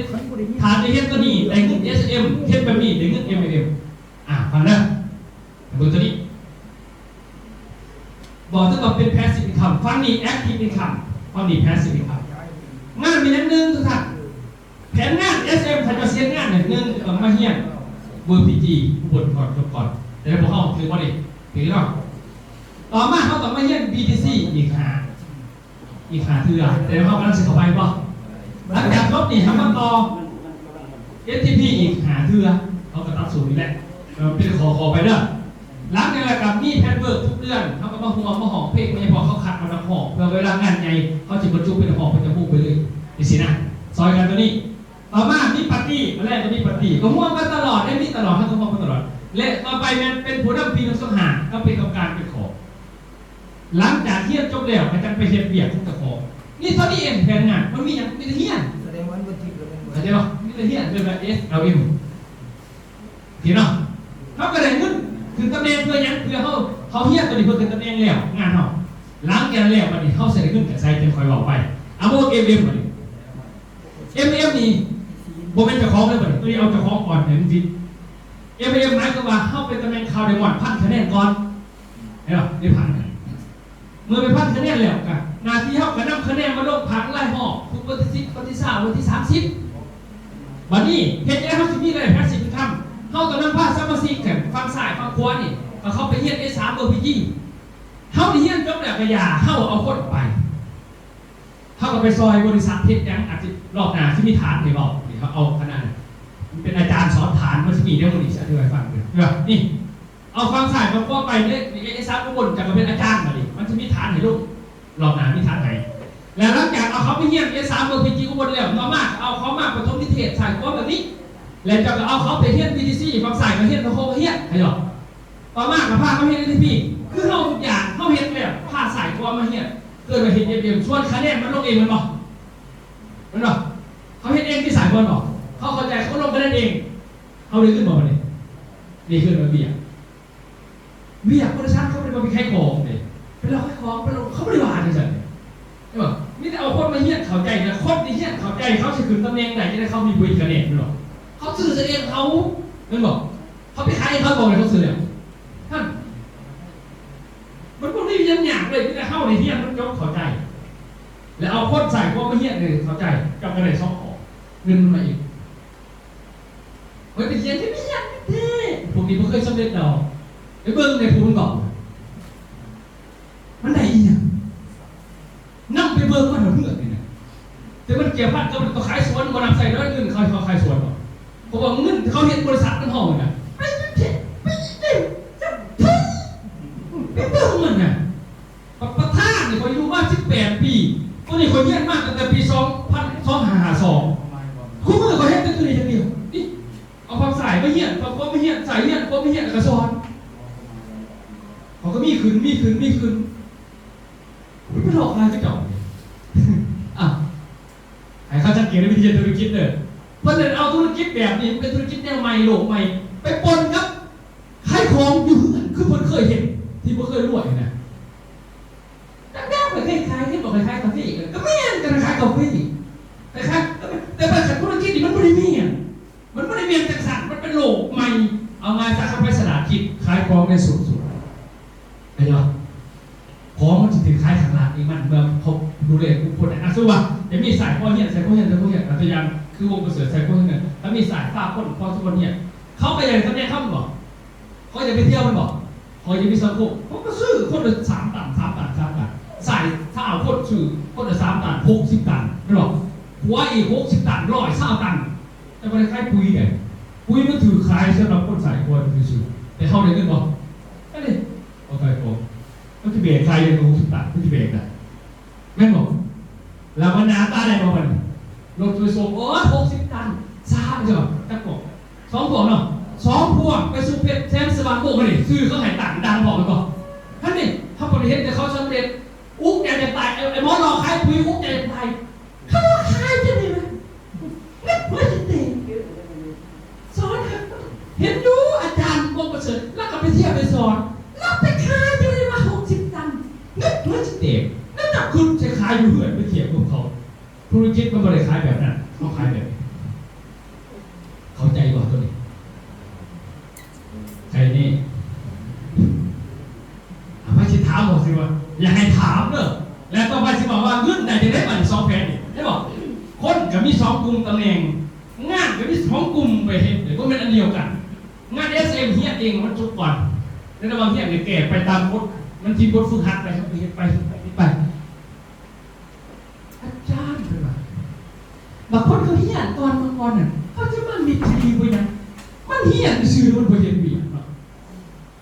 ຖ້າໄດ້ເຮັດຕົວນີ້ ໄດ້ເງິນ ເອສເອັມ ເຮັດແບບນີ້ ໄດ້ເງິນ ເອັມເອັມ ອາ ຟັງເດີ. ເບິ່ງຕົວນີ້ ບອກເຖິງວ່າເປັນ passive income ຝັ່ງນີ້ active income ຝັ່ງນີ້ passive income. ງານມີຫຍັງ? ໜຶ່ງ ທຸກທ່ານ ແຜນງານ ເອສເອັມ ຖ້າຈະເຮັດງານນີ້ ໜຶ່ງ ຕ້ອງມາຮຽນ ເວີພີຈີ ອຸບົນກ່ອນ ຈົບກ່ອນ. ແຕ່ພວກເຮົາຖືກບໍ່ນີ້? ຖືເນາະ. ຕໍ່ມາເຮົາຕ້ອງມາຮຽນ ບີທີຊີ ອີກຫ້າ ອີກຫ້າເທື່ອ ແຕ່ເຮົາກຳລັງຊິເຂົ້າໄປບໍ່? ຫຼັງຈາກຈົບນີ້ເຮົາມາຕໍ່ ເອສທີພີ ອີກຫ້າເທື່ອ ເຮົາກໍຕັດສູນນີ້ແຫຼະ ເປັນຂໍ້ໆໄປເດີ. ຫຼັງຈາກນັ້ນກໍມີແພດເວີກທຸກເດືອນ ເຮົາກໍມາຮ່ວມມາຮ້ອງເພງ ໂດຍສະເພາະເຂົາຄັດເອົານັກຮ້ອງ ເພື່ອເວລາງານໃຫຍ່ ເຂົາຊິບັນຈຸເປັນນັກຮ້ອງປະຈຳວົງໄປເລີຍ ຈັ່ງຊີ້ນະ ຊ່ອຍກັນຕົວນີ້. ຕໍ່ມາມີປາຕີ້ ມື້ແລງກໍມີປາຕີ້ ກໍຮ່ວມກັນຕະຫຼອດເດ້ ມີຕະຫຼອດ ເຮົາກໍຮ່ວມກັນຕະຫຼອດ. ແລະ ຕໍ່ໄປແມ່ນເປັນຜູ້ນຳປີໜຶ່ງສອງຫ້າ ກໍເປັນກຳມະການ ເປັນຂອງ ຫຼັງຈາກຮຽນຈົບແລ້ວ ກໍຈັ່ງໄປເຮັດວຽກຂອງເຈົ້າຂອງ. ນີ້ເທົ່ານີ້ເອງ ແຜນງານ ມັນມີຫຍັງ? ມີແຕ່ຮຽນ. ສະແດງວ່າມັນບໍ່ຖືກແລ້ວແມ່ນບໍ່? ເຂົ້າໃຈບໍ່? ມີແຕ່ຮຽນ ເອີ້ນວ່າ ເອສແອລເອັມ ເຫັນເນາະ? ເຮົາກໍໄດ້ເງິນຂຶ້ນຕຳແໜ່ງເພື່ອຫຍັງ? ເພື່ອເຮົາ ເຮົາຮຽນຕົວນີ້ເພື່ອຂຶ້ນຕຳແໜ່ງແລ້ວ ງານເຮົາ. ຫຼັງຈາກນັ້ນແລ້ວ ບັດນີ້ເຮົາຊິໄດ້ເງິນຈາກໃສ? ຈັ່ງຂ້ອຍເວົ້າໄປ. ເອົາ ເອັມເອັມ ບັດນີ້ ເອັມເອັມ ນີ້ບໍ່ແມ່ນເຈົ້າຂອງເລີຍ ບັດນີ້ ຕົວນີ້ເອົາເຈົ້າຂອງກ່ອນໃຫ້ມັນຟິດ. ເອັມເອັມ ໝາຍຄວາມວ່າເຮົາເປັນຕຳແໜ່ງຂ່າວໄດມອນ ພັນຄະແນນກ່ອນ ເຫັນບໍ່? ໄດ້ພັນຄະແນນ. ເມື່ອໄດ້ພັນຄະແນນແລ້ວ ກະໜ້າທີ່ເຮົາກະນຳຄະແນນມາລົງຜັງລາຍຮອບ ທຸກວັນທີສິບ ວັນທີຊາວ ວັນທີສາມສິບ. ບັດນີ້ເຮັດຈັ່ງໃດເຮົາຊິມີລາຍໄດ້ passive income? ເຮົາຕ້ອງນຳພາສະມາຊິກ ຝັ່ງຊ້າຍຝັ່ງຂວານີ້ ເຂົາໄປຮຽນ ເອສາມ ເວີພີຈີ. ເຮົາໄດ້ຮຽນຈົບແລ້ວກະຢ່າ ເຮົາເອົາຄົນໄປ ເຮົາກໍໄປຊ່ອຍບໍລິສັດເຮັດຫຍັງ ອາດຈະຮອບໜ້າຊິມີຖານໃຫ້ເວົ້າ. ນີ້ເຮົາເອົາຄະນະ ມັນເປັນອາຈານສອນຖານ ມັນຊິມີແນວນີ້ ຊິອະທິບາຍໃຫ້ຟັງເດີ. ເອີ ນີ້ ເອົາຝັ່ງຊ້າຍຝັ່ງຂວາໄປເດ້ ເອສາມອຸບົນ ເຈົ້າກໍເປັນອາຈານບາດນີ້ ມັນຊິມີຖານໃຫ້ລົງ ຮອບໜ້າມີຖານໃຫ້. ແລ້ວຫຼັງຈາກເອົາເຂົາໄປຮຽນ ເອສາມ ເວີພີຈີອຸບົນແລ້ວ ຕໍ່ມາກໍເອົາເຂົາມາປະຖົມນິເທດຊ້າຍຂວາແບບນີ້ ແລ້ວເຈົ້າກໍເອົາເຂົາໄປຮຽນ ບີທີຊີ ຝັ່ງຊ້າຍກໍຮຽນ ຝັ່ງຂວາກໍຮຽນ ເຫັນບໍ່? ຕໍ່ມາກໍພາມາຮຽນ ເອສພີ ຄືເຮົາທຸກຢ່າງ ເຮົາເຮັດແລ້ວ ພາຊ້າຍຂວາມາຮຽນ ເອີ້ນວ່າເຮັດ ເອັມເອັມ ສ່ວນຄະແນນມັນລົງເອງແມ່ນບໍ່? ແມ່ນບໍ່? ເຂົາເຮັດເອງທີ່ສາຍກ່ອນບໍ່? ເຂົາເຂົ້າໃຈ ເຂົາລົງຄະແນນເອງ ເຮົາໄດ້ເງິນບໍ່ບັດນີ້? ນີ້ຄືເອີ້ນວ່າວຽກ ວຽກບໍລິສັດ ເຂົາບໍ່ໄດ້ວ່າໄປຂາຍຂອງເດ້ ໄປເລາະຂາຍຂອງ ໄປເລາະ ເຂົາບໍ່ໄດ້ວ່າຈັ່ງຊັ້ນເດ້ ເຫັນບໍ່? ມີແຕ່ເອົາຄົນມາຮຽນເຂົ້າໃຈ ແລ້ວຄົນທີ່ຮຽນເຂົ້າໃຈ ເຂົາຊິຂຶ້ນຕຳແໜ່ງໄດ້ ຈັ່ງໃດເຂົາມີບຸນຄະແນນ ແມ່ນບໍ່? ເຂົາຊື່ເສຍເອງເຂົາ ແມ່ນບໍ່? ເຂົາໄປຂາຍໃຫ້ເຂົາບໍ່ ເຂົາຊື້ແລ້ວ ຫັ້ນ ມັນບໍ່ມີຫຍັງຍາກເລີຍ ມີແຕ່ເຮົາໄດ້ຮຽນມັນຈົບເຂົ້າໃຈ ແລ້ວເອົາຄົນໃສ່ພວກມາຮຽນໃຫ້ເຂົ້າໃຈ ເຈົ້າກໍໄດ້ສອງຂໍ້ ເງິນມັນມາເອງ. ຂ້ອຍໄປຮຽນ ໄປຮຽນແທ້ ພວກນີ້ບໍ່ເຄີຍສຳເລັດດອກ ໄປເບິ່ງໃນພູມັນບອກ ມັນໄດ້ອີ່ຫຍັງ? ນຳໄປເບິ່ງມາເທົ່າເຮືອນນີ້ນະ ແຕ່ມັນກ່ຽວພັນກັບ ຕ້ອງຂາຍສວນ ບໍ່ນຳໃຊ້ເດີ ເງິນເຂົາ ເຂົາຂາຍສວນບໍ່? ເພາະວ່າເງິນທີ່ເຂົາເຮັດບໍລິສັດນຳເຮົາຫັ້ນນະ ໄປເຮັດ ໄປເຮັດ ໄປເບິ່ງມັນນະ ປະ ປະທານນີ້ ຂ້ອຍຢູ່ມາສິບແປດປີ ໂຕນີ້ຂ້ອຍຮຽນມາຕັ້ງແຕ່ປີສອງພັນ ສອງຫ້າຫ້າສອງ ຄູ່ມື້ຂ້ອຍເຮັດແຕ່ໂຕນີ້ຢ່າງດຽວ ນີ້ ເອົາຝັ່ງຊ້າຍມາຮຽນ ຝັ່ງຂວາມາຮຽນ ຊ້າຍຮຽນ ຂວາມາຮຽນ ແລ້ວກໍສອນ ເຂົາກໍມີຂຶ້ນ ມີຂຶ້ນ ມີຂຶ້ນ ມັນໄປຫຼອກຂາຍເຂົາເຈົ້າ ອ້າວ ໃຫ້ເຂົາສັງເກດໃນວິທີເຮັດທຸລະກິດເດີ ເພິ່ນເອົາທຸລະກິດແບບນີ້ ມັນເປັນທຸລະກິດແນວໃໝ່ ໂລກໃໝ່ ໄປປົນກັບ ຂາຍຂອງຢູ່ເຮືອນ ຄືເພິ່ນເຄີຍເຮັດ ທີ່ບໍ່ເຄີຍລວຍນະ ຈັກແນວ ໄປເຄີຍຂາຍ ເຫັນບອກໄປຂາຍກາເຟ ກໍແມ່ນກັນ ຂາຍ ເຈົ້າເວີຍ ແຕ່ຄັນ ແຕ່ວ່າຄັນທຸລະກິດນີ້ມັນບໍ່ໄດ້ແມ່ນ ມັນບໍ່ໄດ້ແມ່ນຈັ່ງຊັ້ນ ມັນເປັນໂລກໃໝ່. ເອົາງ່າຍຊະ ຄັນໄປຕະຫຼາດຄິດຂາຍຂອງໄດ້ສູງສຸດ ເຫັນບໍ່? ຂອງມັນຊິຖືກຂາຍຂ້າງລ່າງເອງ ມັນເມື່ອເຂົາດູແລບຸກຄົນ. ອາ ສົມມຸດວ່າຈະມີສາຍພໍຮຽນ ສາຍພໍຮຽນ ສາຍພໍຮຽນ ອາ ຕົວຢ່າງຄືວົງປະເສີດ ສາຍພໍຮຽນ ຖ້າມີສາຍພາຄົນ ພໍສົມຄວນຮຽນ ເຂົາກໍຢາກໄດ້ຕຳແໜ່ງເຂົາແມ່ນບໍ່? ຂ້ອຍຈະໄປທ່ຽວແມ່ນບໍ່? ຂ້ອຍຈະມີສັງຄົມ ຂ້ອຍກໍຊື້ຄົນລະສາມຕັນ ສາມຕັນ ສາມຕັນ ສາຍຊາວຄົນຊື້ຄົນລະສາມຕັນ ຫົກສິບຕັນ ແມ່ນບໍ່? ຂົວອີກຫົກສິບຕັນ ຮ້ອຍຊາວຕັນ ແຕ່ບໍ່ໄດ້ຂາຍປຸ໋ຍໃດ ປຸ໋ຍມັນຖືກຂາຍສຳລັບຄົນໃສ່ ຄົວຊື່ໆ ແຕ່ເຮົາໄດ້ເງິນບໍ່? ອັນນີ້ບໍ່ຂາຍຂອງ ມັນຊິແບກຂາຍໄດ້ ຫົກສິບຕັນ ມັນຊິແບກໄດ້ ແມ່ນບໍ່? ແລ້ວມັນໜ້າຕາໄດ້ບໍ່ບັດນີ້? ລົດໄປສົ່ງ ໂອ້ຍ ຫົກສິບຕັນ ຊາວ ເຈົ້າ ຈັກກອງ ສອງພວງເນາະ ສອງພວງໄປສູ່ເພັດແສງສະຫວ່າງ ໂອ້ ບັດນີ້ຊື່ເຂົາໃຫ້ຕັ້ງດັງພໍແມ່ນບໍ່? ຫັ້ນນີ້ ເຮົາບໍ່ໄດ້ເຫັນແຕ່ເຂົາສຳເລັດ ອຸກໃຈຈະຕາຍ ໄອ້ ໄອ້ໝໍຫຼອກຂາຍປຸ໋ຍ ອຸກໃຈຈະຕາຍ ເຂົາວ່າຂາຍຈັ່ງໃດວະ? ເຮັດເພື່ອຊິເຕະ ສອນ ເຫັນຢູ່ອາຈານວົງປະເສີດ ລາວກໍໄປທ່ຽວໄປສອນ ລາວໄປຂາຍຈັ່ງໃດວ່າຫົກສິບຕັນ ເຮັດເພື່ອຊິເຕະ ແລ້ວຈັບຂຶ້ນໃສ່ຂາຍຢູ່ເຮືອນ ໄປທ່ຽວກັບເຂົາ. ທຸລະກິດມັນບໍ່ໄດ້ຂາຍແບບນັ້ນ ເຮົາຂາຍແບບນີ້ ເຂົ້າໃຈບໍ່ໂຕນີ້? ໃຈນີ້ ອາ ໃຜຊິຖາມບໍ່? ຊິວ່າ ຢ່າໃຫ້ຖາມເດີ ແລ້ວຕໍ່ໄປຊິເວົ້າວ່າເງິນໄດ້ຈັ່ງໃດບັດນີ້ ສອງແຜນນີ້ ເຫັນບໍ່? ຄົນກໍມີສອງກຸ່ມຕຳແໜ່ງ ງານກໍມີສອງກຸ່ມໄປເຮັດ ບໍ່ແມ່ນອັນດຽວກັນ. ງານເອສເອັມຮຽນເອງມັນສຸກກ່ອນ ໃນລະຫວ່າງຮຽນນີ້ແກ້ໄປຕາມບົດ ມັນທີ່ບົດຝຶກຫັດໄປ ເຮັດໄປ ເຮັດໄປ ເຮັດໄປ. ອາຈານ ເພິ່ນວ່າ ບາງຄົນເຂົາຮຽນກ່ອນ ເມື່ອກ່ອນນັ້ນ ເຂົາຈະມາມິດທີ່ດີບໍ່ຫຍັງ ມັນຮຽນຊື່ໆ ມັນບໍ່ເຮັດວຽກເນາະ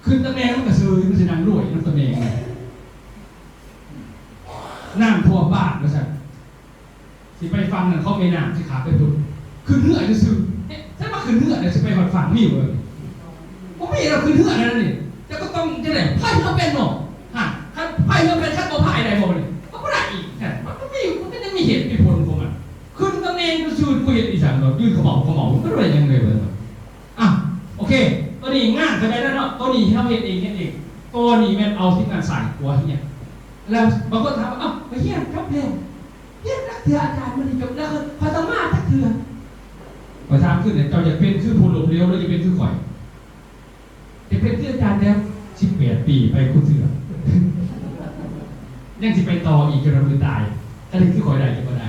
ຂຶ້ນຕຳແໜ່ງມັນກໍເຊີຍ ມັນຊິນັ່ງລວຍນຳຕຳແໜ່ງ ນ້ຳຖ້ວມບ້ານວ່າຊັ້ນ ຊິໄປຝັ່ງນັ້ນຂອງແມ່ນ້ຳ ຊິຂ້າມໄປພຸ້ນ ຂຶ້ນເຮືອຊື່ໆ ເອີ ໃສວ່າຂຶ້ນເຮືອແລ້ວຊິໄປຮອດຝັ່ງ ມີບໍ່? ບໍ່ມີແລ້ວ ຂຶ້ນເຮືອແລ້ວນີ້ ເຈົ້າກໍຕ້ອງຈັ່ງໃດ ພາຍເຮືອເປັນເນາະ ຮະ ຄັນພາຍເຮືອເປັນ ຄັນບໍ່ພາຍໄດ້ບໍ່ບັດນີ້? ກໍບໍ່ໄດ້ອີກ ມັນບໍ່ມີ ມັນກໍຍັງມີເຫດມີຜົນຂອງມັນ ຂຶ້ນຕຳແໜ່ງຊື່ໆ ບໍ່ເຮັດອີ່ຫຍັງດອກ ຢືນຂະເໝົາຂະເໝົາ ມັນບໍ່ໄດ້ຫຍັງເລີຍ ອ່ະ ໂອເຄ ໂຕນີ້ງານເຂົ້າໃຈແລ້ວເນາະ ໂຕນີ້ເຮົາເຮັດເອງ ເຮັດເອງ ໂຕນີ້ແມ່ນເອົາທີມງານສາຍຂົວຮຽນ ແລ້ວບາງຄົນຖາມວ່າ ເອົ້າ ໄປຮຽນຈົບແລ້ວ ຮຽນຈັກເທື່ອອາຈານ ມື້ນີ້ຈົບແລ້ວ ຂ້ອຍຕ້ອງມາຈັກເທື່ອ? ຂ້ອຍຖາມຄືນ ເຈົ້າຢາກເປັນຄືຜູ້ລົ້ມເຫຼວ ຫຼື ຢາກເປັນຄືຂ້ອຍ? ຢາກເປັນຄືອາຈານແດ່ ສິບແປດປີໄປຄູ່ເທື່ອ ຍັງຊິໄປຕໍ່ອີກຈົນວ່າມື້ຕາຍ ຄັນເຮັດຄືຂ້ອຍໄດ້ ຈະບໍ່ໄດ້.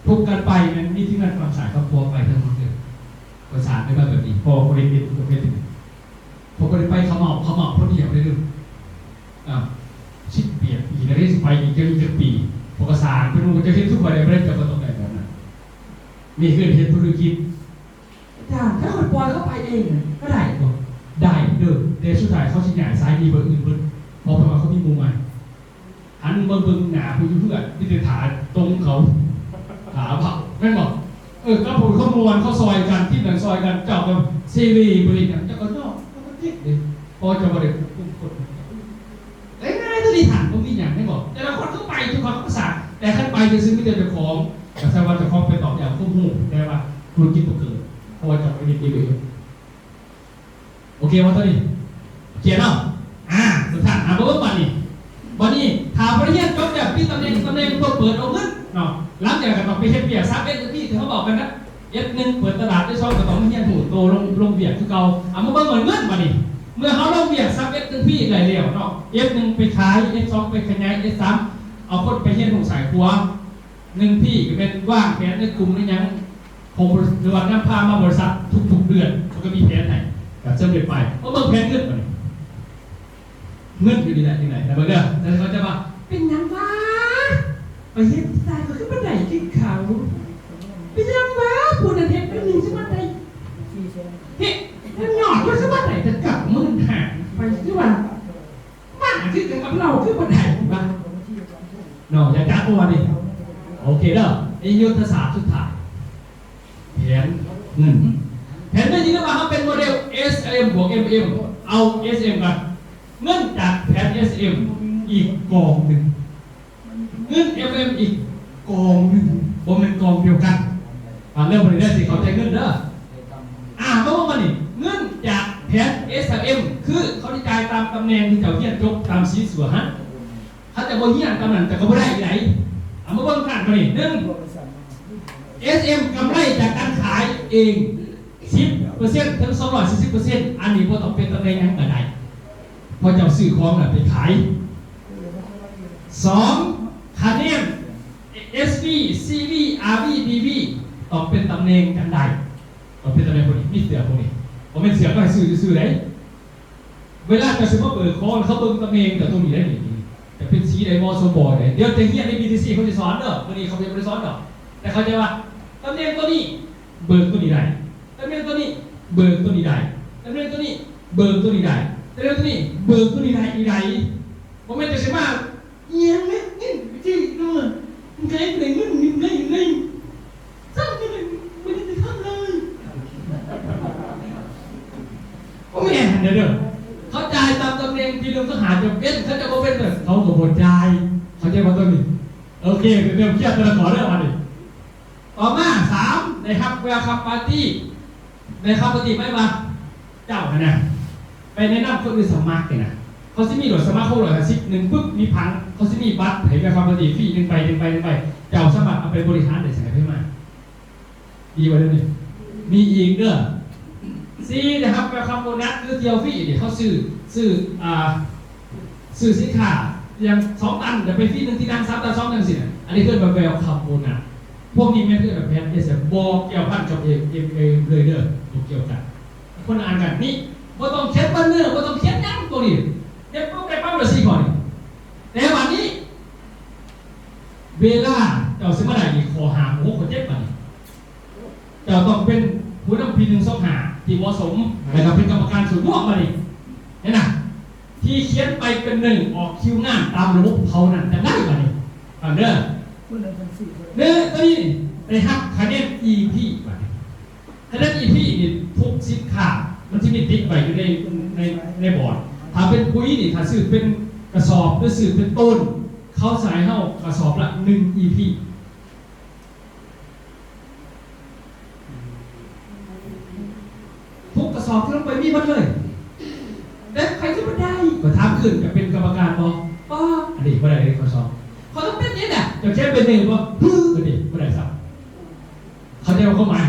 ທຸກກັນໄປແມ່ນມີທີມງານຝັ່ງສາຍຄອບຄົວໄປທັງໝົດເລີຍ ປະສານໄປມາແບບນີ້ ພໍ່ບໍ່ໄດ້ເປັນ ບໍ່ເປັນ ເຂົາບໍ່ໄດ້ໄປຂະເໝົາ ຂະເໝົາຄົນດຽວເດ້ ອ່າ ສິບແປດປີແລ້ວເດ້ ຊິໄປອີກຈັກ ຈັກປີ ເພາະກະສ້າງເພິ່ນວ່າຈະເຮັດຄືຂ້ອຍໄດ້ບໍ່ໄດ້ ເຈົ້າກໍຕ້ອງໄດ້ແບບນັ້ນ ມີເງິນເຮັດທຸລະກິດ ອາຈານ ຖ້າຂ້ອຍປ່ອຍເຂົາໄປເອງນະ ກໍໄດ້ບໍ່? ໄດ້ເດີ ແຕ່ສຸດທ້າຍເຂົາຊິຍ້າຍສາຍໜີ່ບ່ອນອື່ນເບິດ ເພາະເພິ່ນວ່າເຂົາມີໝູ່ໃໝ່. ຫັນມາເບິ່ງໜ້າຜູ້ຢູ່ເຮືອນ ມີແຕ່ຖ້າຕົງເຂົາ ຖ້າເວົ້າ ແມ່ນບໍ່? ເອີ ກັບຜູ້ເຂົາມ່ວນ ເຂົາຊ່ອຍກັນ ທີມນັ້ນຊ່ອຍກັນ ເຈົ້າກໍເຊເວ ບໍ່ເຮັດຫຍັງ ເຈົ້າກໍຍອມ ເຈົ້າກໍຕິດເດ້ ເພາະເຈົ້າບໍ່ໄດ້ຄວບຄຸມຄົນ ງ່າຍໆ ຕົວນີ້ທ່ານ ບໍ່ມີຫຍັງ ແມ່ນບໍ່? ແຕ່ລະຄົນຄືໄປທຸກພາກພາສາ ແຕ່ຄັນໄປຊື່ໆ ມີແຕ່ເຈົ້າຂອງ ກໍແສດງວ່າເຈົ້າຂອງໄປຕອບຢາກຄວາມຮູ້ ແຕ່ວ່າທຸລະກິດບໍ່ເກີດ ເພາະວ່າເຈົ້າໄປເຮັດເອງ. ໂອເຄບໍ່ຕົວນີ້? ໂອເຄເນາະ ອ່າ ທຸກທ່ານ ອ່າ ມາເບິ່ງບາດນີ້ ບາດນີ້ຖ້າໄປຮຽນຈົບແລ້ວ ມີຕຳແໜ່ງ ຕຳແໜ່ງເພື່ອເປີດເອົາເງິນເນາະ ຫຼັງຈາກນັ້ນກໍຕ້ອງໄປເຮັດວຽກ ສາມເອັດ ໜຶ່ງ ທີ່ເຮົາເວົ້າກັນນະ ເອັດ ໜຶ່ງ ເປີດຕະຫຼາດ ເອັດ ສອງ ກໍຕ້ອງມາຮຽນຮູ້ໂຕລົງ ລົງວຽກຄືເກົ່າ. ເອົາ ມາເບິ່ງເງິນບາດນີ້ ເມື່ອເຮົາລົງວຽກ ສາມເອັດ ໜຶ່ງ ພີ ໄດ້ແລ້ວເນາະ ເອັດ ໜຶ່ງ ໄປຂາຍ ເອັດ ສອງ ໄປຂະຫຍາຍ ເອັດ ສາມ ເອົາຄົນໄປຮຽນຮູ້ສາຍຂົວ ໜຶ່ງ ພີ ກໍແມ່ນວາງແຜນໃນກຸ່ມໃນຫຍັງ ຂອງບໍລິສັດ ຫຼືວ່ານຳພາມາບໍລິສັດທຸກໆເດືອນ ເຂົາກໍມີແຜນໃຫ້ ກໍສຳເລັດໄປ. ມາເບິ່ງແຜນເງິນບາດນີ້ ເງິນຢູ່ນີ້ແຫຼະ ຢູ່ໃນ ແຕ່ເບິ່ງເດີ ແຕ່ເຂົາຈະວ່າ ເປັນຫຍັງວະ ໄປເຮັດທີ່ໃດກໍຄືບໍ່ໄດ້ຄືເຂົາ ເປັນຫຍັງວະ ຜູ້ນັ້ນເຮັດ ຜູ້ນີ້ຄືບໍ່ໄດ້ ເຮັດ ມັນຍອດ ມັນຄືບໍ່ໄດ້ແຕ່ເກົ້າໝື່ນຫ້າ ໄປຄືວ່າ ມາຄືກັນກັບເຮົາຄືບໍ່ໄດ້ວະ ເນາະ ຢາກຈັກບໍ່ວະນີ້? ໂອເຄເດີ ນີ້ຍຸດທະສາດສຸດທ້າຍ ແຜນເງິນ ແຜນເງິນທີ່ເອີ້ນວ່າເຮົາເປັນໂມເດລ ເອສເອັມ ບວກ ເອັມເອັມ ເອົາ ເອສເອັມ ກັນ ເງິນຈາກແຜນ ເອສເອັມ ອີກກອງໜຶ່ງ ເງິນ ເອັມເອັມ ອີກກອງໜຶ່ງ ບໍ່ແມ່ນກອງດຽວກັນ ຟັງເດີ ບໍ່ໄດ້ຊິເຂົ້າໃຈເງິນເດີ. ອ່າ ມາເບິ່ງບາດນີ້ ເງິນຈາກແຜນ ເອສເອັມ ຄືເຂົາຊິຈ່າຍຕາມຕຳແໜ່ງທີ່ເຈົ້າຮຽນຈົບ ຕາມສີສັວຫັ້ນ ຄັນເຈົ້າບໍ່ຮຽນຕາມນັ້ນ ເຈົ້າກໍບໍ່ໄດ້ອີກໃດ. ເອົາມາເບິ່ງ ນີ້ ໜຶ່ງ ເອສເອັມ ກຳໄລຈາກການຂາຍເອງ ສິບເປີເຊັນ ເຖິງ ສອງຮ້ອຍສີ່ສິບເປີເຊັນ ອັນນີ້ບໍ່ຕ້ອງເປັນຕຳແໜ່ງຫຍັງກໍໄດ້ ເພາະເຈົ້າຊື້ຂອງນັ້ນໄປຂາຍ. ສອງ ຄະແນນ ເອສວີ ຊີວີ ອາວີ ບີວີ ຕ້ອງເປັນຕຳແໜ່ງຈັ່ງໃດ ຕ້ອງເປັນຕຳແໜ່ງພວກນີ້ ມີເສື້ອພວກນີ້ ບໍ່ແມ່ນເສື້ອເຂົາໃຫ້ຊື້ຊື່ໆເດ້. ເວລາເຈົ້າຊິມາເບີກຂອງ ເຂົາເບິ່ງຕຳແໜ່ງເຈົ້າຕົງນີ້ໄດ໋ ນີ້ ຈະເປັນສີໃດ ໝໍ ສມ ບໍ່ ໄດ້. ດຽວຈະຮຽນໃນ ບີທີຊີ ເຂົາຊິສອນເດີ ມື້ນີ້ເຂົາບໍ່ໄດ້ສອນດອກ ແຕ່ເຂົ້າໃຈວ່າຕຳແໜ່ງຕົວນີ້ເບີກຕົວນີ້ໄດ້ ຕຳແໜ່ງຕົວນີ້ເບີກຕົວນີ້ໄດ້ ຕຳແໜ່ງຕົວນີ້ເບີກຕົວນີ້ໄດ້ ຕຳແໜ່ງຕົວນີ້ເບີກຕົວນີ້ໄດ້ອີ່ໃດ. ບໍ່ແມ່ນເຈົ້າຊິມາ ອີ່ຫຍັງແມ່ ເງິນທີ່ເນາະ ມັນໃຫ້ໄດ້ເງິນຢູ່ໃນ ຢູ່ໃນ ສ້າງຈັງໃດ ບໍ່ຍຸຕິທຳເລີຍ. ບໍ່ແມ່ນຫັ້ນເດີ ເຂົາຈ່າຍຕາມຕຳແໜ່ງ ທີໜຶ່ງເຂົາຫາຈຳເປັນ ເຂົາເຈົ້າບໍ່ເປັນ ເຂົາກໍບໍ່ຈ່າຍ ເຂົ້າໃຈບໍ່ຕົວນີ້? ໂອເຄ ເປັນແນວເຄຍແຕ່ລະຂໍ້ເດີ ບາດນີ້. ຕໍ່ມາ ສາມ ໄດ້ຮັບ welcome party ໄດ້ຮັບປາຕີ້ໝາຍວ່າເຈົ້າຫັ້ນນະ ໄປແນະນຳຄົນອື່ນສະໝັກນີ້ນະ ເຂົາຊິມີໂຫຼດສະໝັກຄົນ ຮ້ອຍຫ້າສິບ ໜຶ່ງປຶບ ມີຜັງ ເຂົາຊິມີບັດໃຫ້ welcome party ຟຣີ ໜຶ່ງໃບ ໜຶ່ງໃບ ໜຶ່ງໃບ ເຈົ້າສາມາດເອົາໄປບໍລິຫານໄດ້ໃສໃຫ້ມາ ດີບໍ່ເດີນີ້? ມີອີກເດີ ສີ່ ໄດ້ຮັບ welcome bonus ຄືທ່ຽວຟຣີນີ້ ເຂົາຊື້ ຊື້ ອ່າ ຊື້ສິນຄ້າຢ່າງສອງຕັນ ໄດ້ໄປຟຣີໜຶ່ງທີ່ນັ່ງ ສາມຕັນສອງ ຈັ່ງຊີ້ນະ ອັນນີ້ເອີ້ນວ່າ welcome bonus. ພວກນີ້ແມ່ນເອີ້ນວ່າແຜນເອສ ບໍ່ກ່ຽວພັນກັບເອ ເອ ເອ ເລີຍເດີ ບໍ່ກ່ຽວກັນ ຄົນລະອັນກັນ. ນີ້ບໍ່ຕ້ອງຂຽນ banner ບໍ່ຕ້ອງຂຽນຫຍັງ ພວກນີ້ເຮັດປຸບໄດ້ປັບເລີຍ ສີ່ຂໍ້ນີ້. ແຕ່ບາດນີ້ ເວລາເຈົ້າຊິມາໄດ້ນີ້ ຂໍ້ຫ້າ ຂໍ້ຫົກ ຂໍ້ເຈັດ ບາດນີ້ ເຈົ້າຕ້ອງເປັນຜູ້ນຳປີໜຶ່ງສອງຫ້າທີ່ເໝາະສົມ ແລ້ວກໍເປັນກຳມະການສ່ວນລວມ ບາດນີ້ ເຫັນນະ ທີ່ຂຽນໃບເປັນໜຶ່ງ ອອກຄິວງານຕາມລະບົບເຂົານັ້ນ ຈັ່ງໃດບາດນີ້ ຟັງເດີ. ເດີ ຕົວນີ້ໄດ້ຮັບຄະແນນ ອີພີ ບາດນີ້ ຄະແນນ ອີພີ ນີ້ ທຸກສິນຄ້າມັນຊິມີຕິດໄວ້ຢູ່ໃນ ໃນ ໃນບອດ. ຖ້າເປັນປຸ໋ຍນີ້ ຖ້າຊື້ເປັນກະສອບ ຫຼື ຊື້ເປັນໂຕນ ເຂົາໃສ່ໃຫ້ເຮົາກະສອບລະ ໜຶ່ງ ອີພີ ທຸກກະສອບທີ່ລົງໄປມີໝົດເລີຍ. ແຕ່ໃຜຈະບໍ່ໄດ້ ຂ້ອຍຖາມຄືນ ຈະເປັນກຳມະການບໍ່? ບໍ່ ອັນນີ້ບໍ່ໄດ້ເດ້ ຂໍ້ສອງ ຂ້ອຍຕ້ອງເປັນນີ້ແຫຼະ. ເຈົ້າຂຽນເປັນໜຶ່ງບໍ່? ບຶດ ອັນນີ້ບໍ່ໄດ້ຊ້ຳ. ເຂົ້າໃຈບໍ່ຄວາມໝາຍ?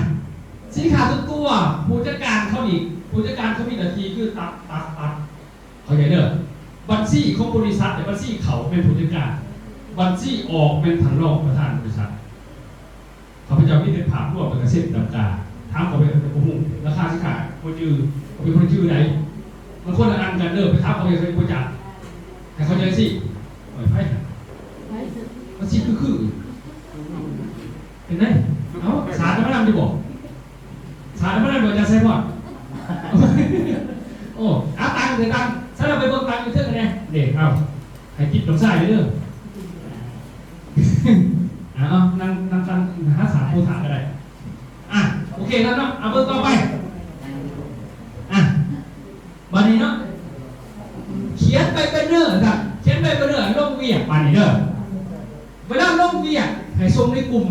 ສິນຄ້າທຸກຕົວ ຜູ້ຈັດການເຂົານີ້ ຜູ້ຈັດການເຂົາມີໜ້າທີ່ຄືຕັດ ຕັດ ຕັດ ເຂົ້າໃຈເດີ. ບັນຊີຂອງບໍລິສັດ ແລະ ບັນຊີເຂົ້າແມ່ນຜູ້ຈັດການ, ບັນຊີອອກແມ່ນທ່ານຮອງປະທານບໍລິສັດ. ຂ້າພະເຈົ້າມີແຕ່ພາບລວມ ແລ້ວກໍເຊັນຕາມກາ. ຖາມເຂົາໄປ ເຂົາກໍບໍ່ຮູ້ ລາຄາສິນຄ້າບໍ່ຈື່ ເຂົາເປັນຄົນຈື່ໃດ. ມັນຄົນລະອັນກັນເດີ ໄປຖາມເຂົາໄປ ເຂົາບໍ່ຈັກ. ໃຫ້ເຂົ້າໃຈຊີ້ ໂອ້ຍ ໄປ ມັນຊິຄືໆ ເປັນໄດ? ເອົ້າ ສາດມານຳຢູ່ບໍ່? ສາດມານຳຢູ່ ອາຈານໄຊພອນ? ໂອ້ ເອົາ ຕັງເດີ ຕັງ ຊັ້ນເຮົາໄປເບິ່ງຕັງຢູ່ເທິງແດ່. ເດ້ ເອົາ ໃຫ້ຕິດນ້ອງຊາຍເດີ. ເອົາ ນັ່ງ ນັ່ງ ນັ່ງຫາສາດຜູ້ຖາມກໍໄດ້. ອ່ະ ໂອເຄແລ້ວເນາະ. ເອົາ ເບິ່ງຕໍ່ໄປ. ອ່ະ ບາດນີ້ເນາະ ຂຽນໃບແບນເນີ ທ່ານ ຂຽນໃບແບນເນີລົງວຽກບາດນີ້ເດີ. ເວລາລົງວຽກໃຫ້ສົ່ງໃນກຸ່ມ.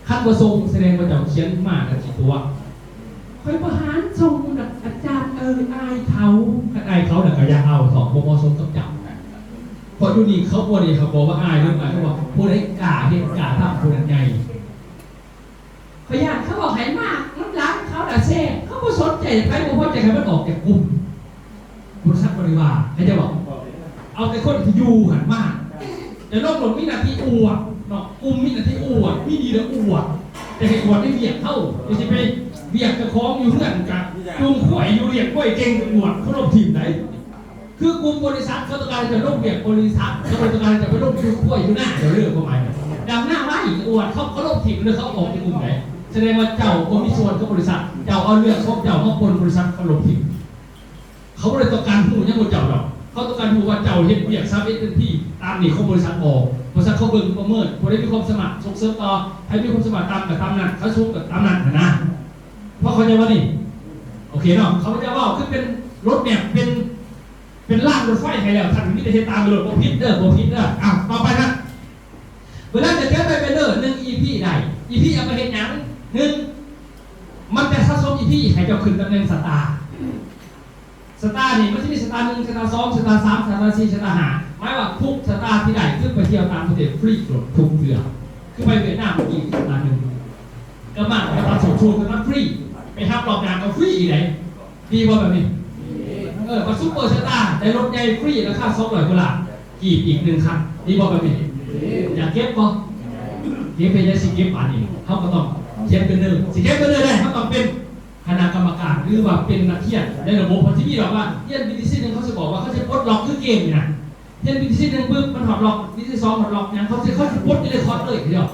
ຄັນບໍ່ສົ່ງ ສະແດງວ່າເຈົ້າຂຽນມາແລ້ວຂີ້ຕົວະ. ຂ້ອຍບໍ່ຫານສົ່ງດອກອາຈານເອີຍ ອາຍເຂົາ. ຄັນອາຍເຂົານະ ກໍຢ່າເອົາເຖາະ ບໍ່ເໝາະສົມກັບເຈົ້າ. ເພາະຢູ່ນີ້ເຂົາບໍ່ໄດ້ ເຂົາບອກວ່າອາຍ ຫຼື ອາຍ ເຂົາບອກຜູ້ໃດກ້າເຮັດກ້າທຳ ຜູ້ນັ້ນໃຫຍ່. ຂ້ອຍຢ້ານເຂົາເວົ້າໃຫ້ມານຳຫຼັງເຂົານະແຊງ ເຂົາບໍ່ສົນໃຈໃຜ ບໍ່ພໍໃຈໃຫ້ມັນອອກຈາກກຸ່ມ. ບໍລິສັດບໍ່ໄດ້ວ່າ ເຂົາເຈົ້າເວົ້າ ເອົາແຕ່ຄົນທີ່ຢູ່ຫັ້ນມາ. ຈະລົງໂລດ ມີໜ້າທີ່ອວດເນາະ ກຸ່ມມີໜ້າທີ່ອວດ ມີດີແລ້ວອວດ ແຕ່ໃຫ້ອວດໃນວຽກເຮົາ ຢ່າຊິໄປວຽກເຈົ້າຂອງຢູ່ເຮືອນກະຈູງຄວາຍຢູ່ ລ້ຽງຄວາຍເກັ່ງ ໄປອວດເຄົາລົບທີມໃດ. ຄືກຸ່ມບໍລິສັດເຂົາຕ້ອງການໃຫ້ເຈົ້າລົງວຽກບໍລິສັດ ເຂົາບໍ່ຕ້ອງການໃຫ້ເຈົ້າໄປລົງຈູງຄວາຍຢູ່ນາເຈົ້າເລີຍ. ຄວາມໝາຍນະ ດຳນາໄວ້ອວດເຂົາ ເຂົາລົບທີມເລີຍ ເຂົາອອກຈາກກຸ່ມໃດ. ສະແດງວ່າເຈົ້າບໍ່ມີສ່ວນກັບບໍລິສັດ ເຈົ້າເອົາເລື່ອງຂອງເຈົ້າມາປົນບໍລິສັດ ເຂົາລົບທີມ. ເຂົາບໍ່ໄດ້ຕ້ອງການຮູ້ຫຍັງກັບເຈົ້າດອກ ເຂົາຕ້ອງການຮູ້ວ່າເຈົ້າເຮັດວຽກສາມເອັດເອັນພີຕາມນີ້ຂອງບໍລິສັດບໍ່. ບໍລິສັດເຂົາເບິ່ງປະເມີນ ຜູ້ໃດມີຄວາມສາມາດສົ່ງເສີມຕໍ່ ໃຜມີຄວາມສາມາດຕ່ຳກໍຕາມນັ້ນ ໃຜສູງກໍຕາມນັ້ນຫັ້ນນະ. ພໍເຂົ້າໃຈບໍ່ນີ້? ໂອເຄເນາະ. ຂ້າພະເຈົ້າເວົ້າຄືເປັນໂລດແມັບ ເປັນ ເປັນລາງລົດໄຟໃຫ້ແລ້ວ ທ່ານມີແຕ່ເຮັດຕາມໂລດ ບໍ່ຜິດເດີ ບໍ່ຜິດເດີ. ເອົາ ຕໍ່ໄປນະ ເວລາຈະຂຽນໃບແບນເນີ ໜຶ່ງ ອີພີ ໄດ້ ອີພີ ເອົາໄປເຮັດຫຍັງ? ໜຶ່ງ ມັນຈະສະສົມ ອີພີ ໃຫ້ເຈົ້າຂຶ້ນຕຳແໜ່ງສະຕາ. ສະຕານີ້ມັນຈະມີສະຕາໜຶ່ງ ສະຕາສອງ ສະຕາສາມ ສະຕາສີ່ ສະຕາຫ້າ. ໝາຍວ່າທຸກສະຕາທີ່ໄດ້ ຄືໄປທ່ຽວຕ່າງປະເທດຟຣີໂລດທຸກເທື່ອ. ຄືໄປຫວຽດນາມອີກສະຕາໜຶ່ງ ກະມາກະຕັດສົດໂຊກະຕັດຟຣີ ໄປຮັບລອບໜ້າກະຟຣີອີກໃດ໋. ດີບໍ່ແບບນີ້? ເອີ ບັດຊຸບເປີສະຕາໄດ້ລົດໃຫຍ່ຟຣີລາຄາສອງຮ້ອຍກວ່າລ້ານກີບອີກໜຶ່ງຄັນ. ດີບໍ່ແບບນີ້? ຢາກເກັບບໍ່? ເກັບໄປໄດ້ ຊິເກັບບາດນີ້ ເຮົາກະຕ້ອງຂຽນເປັນເນີ ຊິຂຽນເປັນເນີໄດ້ ເຮົາຕ້ອງເປັນຄະນະກຳມະການ ຫຼືວ່າເປັນນັກຮຽນໃນລະບົບ. ມັນຊິມີດອກວ່າຮຽນປີທີສີ່ໜຶ່ງ ເຂົາຊິບອກວ່າເຂົາຊິປົດລັອກຄືເກມນີ້ນະ. ຮຽນວິທີທີໜຶ່ງປຶບ ມັນຮອດລັອກ ວິທີທີສອງຮອດລັອກຫຍັງ ເຂົາຊິ ເຂົາຊິປົດຢູ່ໃນຄອດເລີຍ ເຂົາເຈົ້າ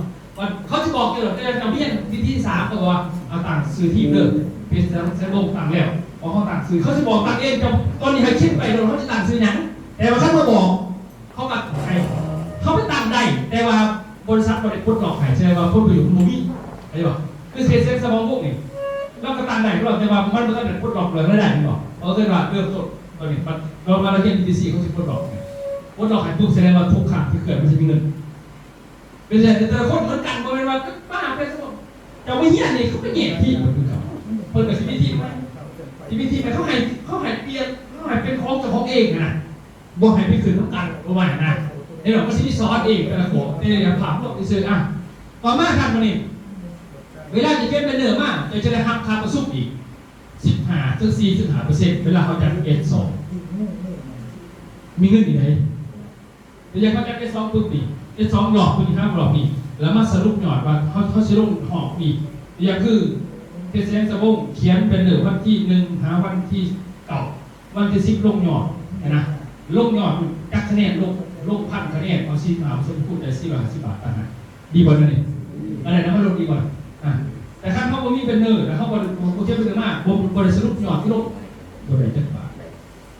ເຂົາຊິບອກຢູ່ແລ້ວ. ແຕ່ເຈົ້າຮຽນວິທີທີສາມ ເຂົາບອກວ່າ ເອົາຕັ້ງຊື່ທີມເດີ ເປັນສັງ ສັງວົງຕັ້ງແລ້ວ ເອົາ ເຮົາຕັ້ງຊື່ ເຂົາຊິບອກຕັ້ງເອງ. ເຈົ້າ ຕອນນີ້ໃຫ້ຄິດໄປໂລດ ເຮົາຊິຕັ້ງຊື່ຫຍັງ. ແຕ່ວ່າຄັນມາບອກ ເຂົາກະໃຫ້ເຮົາໄປຕັ້ງໄດ້ ແຕ່ວ່າບໍລິສັດບໍ່ໄດ້ປົດລັອກໃຫ້ ສະແດງວ່າຜົນປະໂຫຍດມັນບໍ່ມີ ເຫັນບໍ່? ຄືເຂດແສງສະຫວ່າງວົງນີ້ ລາວກະຕັ້ງໄດ້ ແຕ່ວ່າມັນບໍ່ທັນໄດ້ປົດລັອກເລື່ອງລາຍໄດ້ ເຫັນບໍ່? ເຂົາເອີ້ນວ່າເລີ່ມຕົ້ນ ຕອນນີ້ ລອງມາຮຽນປີທີສີ່ ເຂົາຊິປົດລັອກ ປົດລັອກໃຫ້ປຸບ ສະແດງວ່າທຸກຄັ້ງທີ່ເຄື່ອນມັນຊິມີເງິນ. ເປັນຈັ່ງໃດ ແຕ່ລະຄົນເໝືອນກັນ ບໍ່ແມ່ນວ່າມາເປັນ ເຈົ້າມາຮຽນນີ້ ເຂົາກະແຍກທີມເພິ່ນຄືເກົ່າ ເພິ່ນກະຊິມີທີມ ຊິມີທີມ ເຂົາໃຫ້ ເຂົາໃຫ້ປ່ຽນ ເຂົາໃຫ້ເປັນຂອງເຈົ້າຂອງເອງຫັ້ນນະ ບໍ່ໃຫ້ໄປຂຶ້ນນຳກັນ ປະມານນັ້ນນະ. ແນ່ນອນ ມັນຊິມີສອນເອງແຕ່ລະໂຄດ ແຕ່ຢາກພາບລວມຊື່ໆ. ອະ ຕໍ່ມາຄັນບາດນີ້ ເວລາທີ່ເກັບແບນເນີມາ ເຈົ້າຈະໄດ້ຮັບຄ່າປະຊຸມອີກ ສິບຫ້າເຖິງສີ່ສິບຫ້າເປີເຊັນ ເວລາເຮົາຈັດເອສສອງ ມີເງິນອີກໃດ໋. ແຕ່ຢ່າງເຮົາຈັດເອສສອງປຶບນີ້ ເອສສອງລອບນີ້ ຫ້າລອບນີ້ ແລ້ວມາສະຫຼຸບຍອດວ່າເຮົາ ເຮົາຊິລົງຮອບນີ້ ຢ່າງຄືເຂດແສງສະຫວ່າງ ຂຽນແບນເນີວັນທີໜຶ່ງຫາວັນທີເກົ້າ ວັນທີສິບລົງຍອດຫັ້ນນະ ລົງຍອດຈັກຄະແນນ ລົງ ລົງພັນຄະແນນ ເອົາສີ່ສິບຫ້າເປີເຊັນ ຄູນໃສ່ສີ່ຮ້ອຍຫ້າສິບບາດ ຕາມນັ້ນ ດີບໍ່ແນວນີ້? ອັນນັ້ນນະ ມັນລົງດີບໍ່? ອາ ແຕ່ຄັນເຮົາບໍ່ມີແບນເນີ ແລ້ວເຮົາບໍ່ ບໍ່ຂຽນແບນເນີມາ ບໍ່ ບໍ່ໄດ້ສະຫຼຸບຍອດທີ່ລົງ ບໍ່ໄດ້ຈັກບາດ.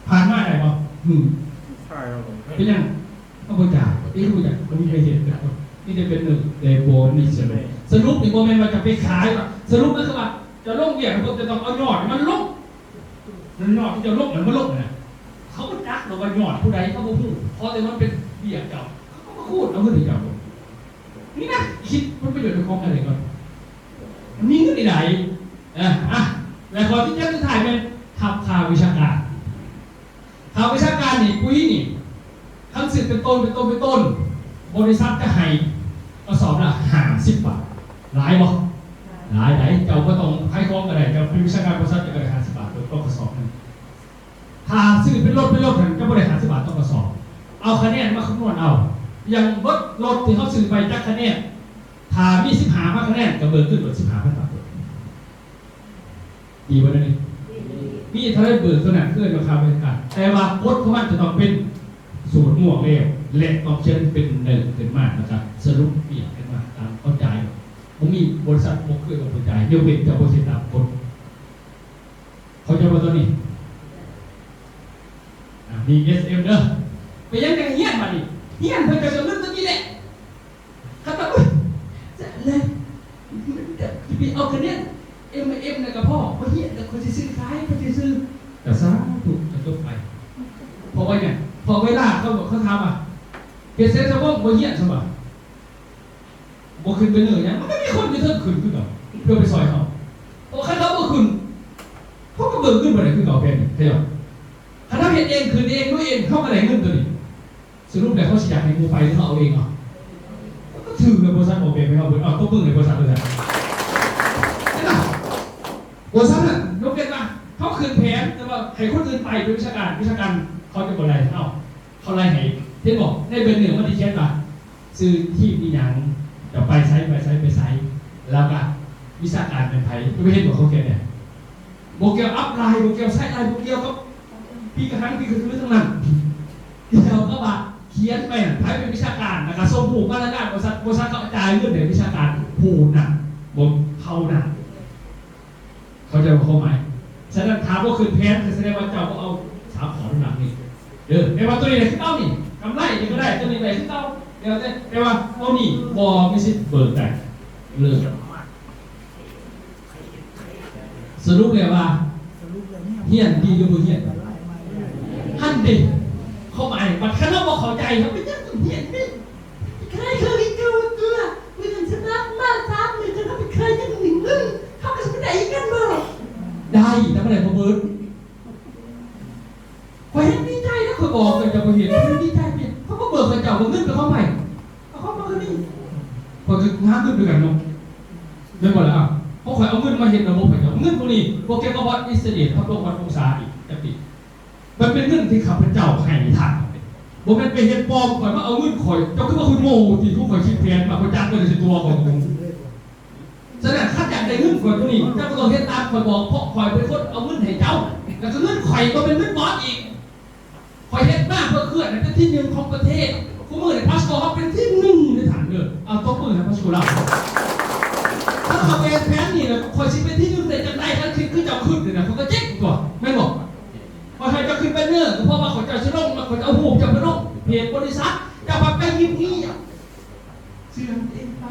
ຜ່ານມາໄດ້ບໍ່? ອືມ ເປັນຫຍັງ? ເຮົາບໍ່ຈ້າງ ເປັນຫຍັງບໍ່ຈ້າງ? ບໍ່ມີໃຜເຮັດຈັກຄົນ ມີແຕ່ແບນເນີ ແຕ່ບໍ່ມີສະຫຼຸບ. ສະຫຼຸບນີ້ບໍ່ແມ່ນວ່າຈະໄປຂາຍ ວ່າສະຫຼຸບໝາຍຄວາມວ່າ ເຈົ້າລົງວຽກ ເພິ່ນຈະຕ້ອງເອົາຍອດມັນລົງ ຍອດທີ່ເຈົ້າລົງ ມັນບໍ່ລົງນະ ເຂົາບໍ່ຈັກດອກວ່າຍອດຜູ້ໃດ ເຂົາບໍ່ຮູ້ ຂໍແຕ່ມັນເປັນວຽກເຈົ້າ ເຂົາກະມາຄູນເອົາເງິນໃຫ້ເຈົ້າ. ນີ້ນະ ຄິດຜົນປະໂຫຍດຂອງອັນນີ້ກ່ອນ ມັນມີເງິນອີ່ໃດ. ເອີ ອະ ແລະ ຂໍ້ທີເຈັດສຸດທ້າຍແມ່ນ ຮັບຄ່າວິຊາການ. ຄ່າວິຊາການນີ້ ປຸ໋ຍນີ້ ຄັນຊື້ເປັນໂຕນ ເປັນໂຕນ ເປັນໂຕນ ບໍລິສັດຈະໃຫ້ກະສອບລະຫ້າສິບບາດ. ຫຼາຍບໍ່? ຫຼາຍໃດ໋. ເຈົ້າບໍ່ຕ້ອງຂາຍຂອງກະໄດ້ ເຈົ້າເປັນວິຊາການບໍລິສັດ ເຈົ້າກະໄດ້ຫ້າສິບບາດຕໍ່ກະສອບໜຶ່ງ. ຖ້າຊື້ເປັນລົດ ເປັນລົດຫັ້ນ ຈະບໍ່ໄດ້ຫ້າສິບບາດຕໍ່ກະສອບ. ເອົາຄະແນນມາຄຳນວນເອົາ ຢ່າງເບິດລົດທີ່ເຮົາຊື້ໄປຈັກຄະແນນ ຖ້າມີສິບຫ້າພັນຄະແນນ ກະເບີກຂຶ້ນເບິດສິບຫ້າພັນບາດ. ດີບໍ່ແນວນີ້? ມີເທົ່າໃດເບີກເທົ່ານັ້ນ ຄືເອີ້ນວ່າຄ່າບໍລິການ. ແຕ່ວ່າກົດຂອງມັນຈະຕ້ອງເປັນສູດມ່ວງແລ້ວ ແລະ ຕ້ອງຂຽນເປັນເນີຂຶ້ນມາ ແລ້ວກະສະຫຼຸບວຽກຂຶ້ນມາຕາມເຂົາຈ່າຍ. ບໍ່ມີບໍລິສັດບໍ່ເຄີຍວ່າບໍ່ຈ່າຍ ຍົກເວັ້ນເຈົ້າບໍ່ເຮັດຕາມກົດ. ເຂົ້າໃຈບໍ່ໂຕນີ້? ອາ ມີເອັສເອັມເດີ. ເປັນຫຍັງຈັ່ງຮຽນບາດນີ້? ຮຽນເພື່ອຈະເອົາເງິນໂຕນີ້ແຫຼະ. ຄັນວ່າ ໂອ້ຍ ຈະແລ້ວ ຊິໄປເອົາຄະແນນເອັມ ເອັມ ນະກະພໍ ບໍ່ຮຽນແລ້ວ ຂ້ອຍຊິຊື້ຂາຍ ຂ້ອຍຊິຊື້ ກະສາທຸ ກະຈົບໄປ. ເພາະວ່າຫຍັງ? ເພາະເວລາເຂົາ ເຂົາຖາມວ່າ ເຂດແສງສະຫວ່າງບໍ່ຮຽນຊັ້ນຫວາ? ບໍ່ຂຶ້ນໄປເໜືອຫຍັງ ມັນກະມີຄົນຢູ່ເທິງຂຶ້ນຄືເກົ່າ ເພື່ອໄປຊ່ອຍເຮົາ. ເພາະຄັນເຮົາບໍ່ຂຶ້ນ ເຮົາກະເບີກເງິນບໍ່ໄດ້ຄືເກົ່າ. ແບບນີ້ ເຂົ້າໃຈບໍ່? ຄັນເຮົາເຮັດເອງ ຂຶ້ນເອງ ລຸຍເອງ ເຮົາກະໄດ້ເງິນໂຕນີ້. ສະຫຼຸບແລ້ວເຂົາຊິຢາກໃຫ້ໝູ່ໄປ ຫຼືເຮົາເອົາເອງເອົາ? ກະຖືກແລ້ວ ບໍລິສັດອອກແບບໃຫ້ເຮົາເບິດ. ເອົາ ຕົບມືໃຫ້ບໍລິສັດເລີຍ. ເຫັນບໍ່? ບໍລິສັດນັ້ນ ຍົກເວັ້ນວ່າເຮົາຂຶ້ນແຜນ ແຕ່ວ່າໃຫ້ຄົນອື່ນໄປເປັນວິຊາການ ວິຊາການເຂົາຈະບໍ່ໄລ່ເຮົາ. ເຂົາໄລ່ໃຫ້ ເຫັນບໍ່? ໃນເບື້ອງໜຶ່ງມັນໄດ້ຂຽນວ່າ ຊື່ທີມອີ່ຫຍັງ ຈະໄປໃສ ໄປໃສ ໄປໃສ ແລ້ວກະວິຊາການແມ່ນໃຜ. ເຈົ້າໄປເຫັນບໍ່ເຂົາຂຽນແນວໃດ? ບໍ່ກ່ຽວອັບໄລ ບໍ່ກ່ຽວໄຊໄລ ບໍ່ກ່ຽວກັບປີກະຫັງ ປີກະສືທັງນັ້ນ. ກ່ຽວກັບວ່າຂຽນໄປຫັ້ນ ໃຜເປັນວິຊາການ ແລ້ວກະສົ່ງຮູບມາລາຍງານບໍລິສັດ ບໍລິສັດເຂົາຈ່າຍເງິນໃຫ້ວິຊາການຜູ້ນັ້ນ ບໍ່ເທົ່ານັ້ນ. ເຂົ້າໃຈບໍ່ຄວາມໝາຍ? ສະນັ້ນ ຖ້າບໍ່ຂຶ້ນແຜນ ກະສະແດງວ່າເຈົ້າບໍ່ເອົາສາມຂໍ້ນຳຫຼັງນີ້ເດີ. ແຕ່ວ່າໂຕນີ້ແຫຼະຄືເອົານີ້ ກຳໄລນີ້ກະໄດ້ ໂຕນີ້ໄດ້ຄືເກົ່າ ແຕ່ວ່າ ແຕ່ວ່າໂຕນີ້ບໍ່ມີສິດເບີກໄດ້ເລີຍ. ສະຫຼຸບແລ້ວວ່າ ຮຽນດີຫຼືບໍ່ຮຽນ? ຫັ້ນເດ ຄວາມໝາຍ. ບັດຄັນເຮົາບໍ່ເຂົ້າໃຈ ເຮົາເປັນຫຍັງຕ້ອງຮຽນເດ? ໄປຂາຍເຄື່ອງໃຫ້ເຂົາເກືອ ມື້ໜຶ່ງສະຕາງມາສາມໝື່ນ ຄັນເຮົາໄປຂາຍຈັ່ງໜຶ່ງເງິນ ເຮົາກະຊິໄດ້ຄືກັນບໍ່? ໄດ້ ແຕ່ມັນໄດ້ບໍ່ເບິດ. ຂ້ອຍແຮງດີໃຈນະ ຂ້ອຍບອກເຈົ້າ ເຈົ້າບໍ່ເຮັດ ຂ້ອຍດີໃຈເປັນ ຂ້ອຍກໍຫາເງິນຄືກັນເນາະ ແມ່ນບໍ່ລະ? ເອົາ ເພາະຂ້ອຍເອົາເງິນມາເຮັດລະບົບໃຫ້ເຈົ້າ. ເງິນພວກນີ້ບໍ່ກ່ຽວກັບວັດອິດສະເຕດ ພັດລົມວັດອົງສາອີກຈັກປີ. ມັນເປັນເງິນທີ່ຂ້າພະເຈົ້າໃຫ້ທ່ານ. ບໍ່ແມ່ນໄປເຮັດປອມ. ຂ້ອຍມາເອົາເງິນຂ້ອຍ. ເຈົ້າຄືວ່າຂ້ອຍໂງ່ຕິ? ຄືຂ້ອຍຄິດແຜນມາ ຂ້ອຍຈັດໄວ້ໃນຕົວຂ້ອຍ. ສະນັ້ນ ຄັນຢາກໄດ້ເງິນຂ້ອຍໂຕນີ້ ເຈົ້າກໍຕ້ອງເຮັດຕາມຂ້ອຍບອກ, ເພາະຂ້ອຍເປັນຄົນເອົາເງິນໃຫ້ເຈົ້າ. ແລ້ວກໍເງິນຂ້ອຍບໍ່ແມ່ນເງິນບອດອີກ. ຂ້ອຍເຮັດມາເພື່ອເຄື່ອນໃຫ້ເປັນທີໜຶ່ງຂອງປະເທດ. ຄູ່ມື້ນີ້ພາສະກອນເຮົາເປັນທີໜຶ່ງເດ້ທ່ານເດີ. ເອົາ ຕົບມືໃຫ້ພາສະກອນລາວ. ຖ້າຂ້ອຍເຮັດແຜນນີ້ນະ ຂ້ອຍຊິເປັນທີໜຶ່ງໄດ້ຈັ່ງໃດ? ຄັນຄິດຄືເຈົ້າຄິດນີ້ນະ ຂ້ອຍກໍເຈັບຕົວະ ແມ່ນບໍ່? ຂ້ອຍໃຫ້ເຈົ້າຂຶ້ນແບນເນີ ກໍເພາະວ່າຂ້ອຍເຈົ້າຊິລົງ ແລ້ວຂ້ອຍຈະເອົາຮູບເຈົ້າໄປລົງເພຈບໍລິສັດ. ເຈົ້າພັດໄປງຽບໆ ເຊື່ອງເອງໄປ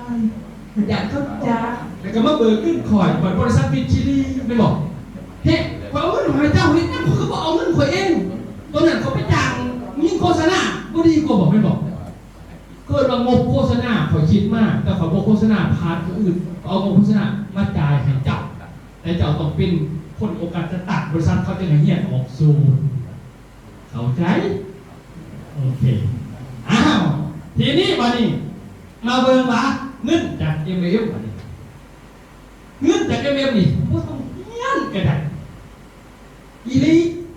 ຢ້ານເຂົາຈາກ ແລ້ວກໍມາເບີກເງິນຂ້ອຍ ບັດບໍລິສັດມິດຊີລີ ແມ່ນບໍ່? ເຮັດ ຂ້ອຍເອົາເງິນໃຫ້ເຈົ້າເຮັດຫຍັງ? ຂ້ອຍກໍບໍ່ເອົາເງິນຂ້ອຍເອງ. ຕອນນັ້ນຂ້ອຍໄປຈ້າງຍິງໂຄສະນາ ບໍ່ດີກວ່າບໍ່? ແມ່ນບໍ່? ເກີດວ່າງົບໂຄສະນາຂ້ອຍຄິດມາ ແຕ່ຂ້ອຍບໍ່ໂຄສະນາຜ່ານຜູ້ອື່ນ ຂ້ອຍເອົາງົບໂຄສະນາມາຈ່າຍໃຫ້ເຈົ້າ. ແຕ່ເຈົ້າຕ້ອງເປັນຄົນໂອກາດຈະຕັ້ງບໍລິສັດ ເຂົາຈຶ່ງໃຫ້ຮຽນອອກສູນ. ເຂົ້າໃຈ? ໂອເຄ. ອ້າວ ທີນີ້ບາດນີ້ມາເບິ່ງວ່າເງິນຈາກເອັມເອັມບາດນີ້ ເງິນຈາກເອັມເອັມນີ້ບໍ່ຕ້ອງຮຽນກໍໄດ້ອີ່ຫຼີ.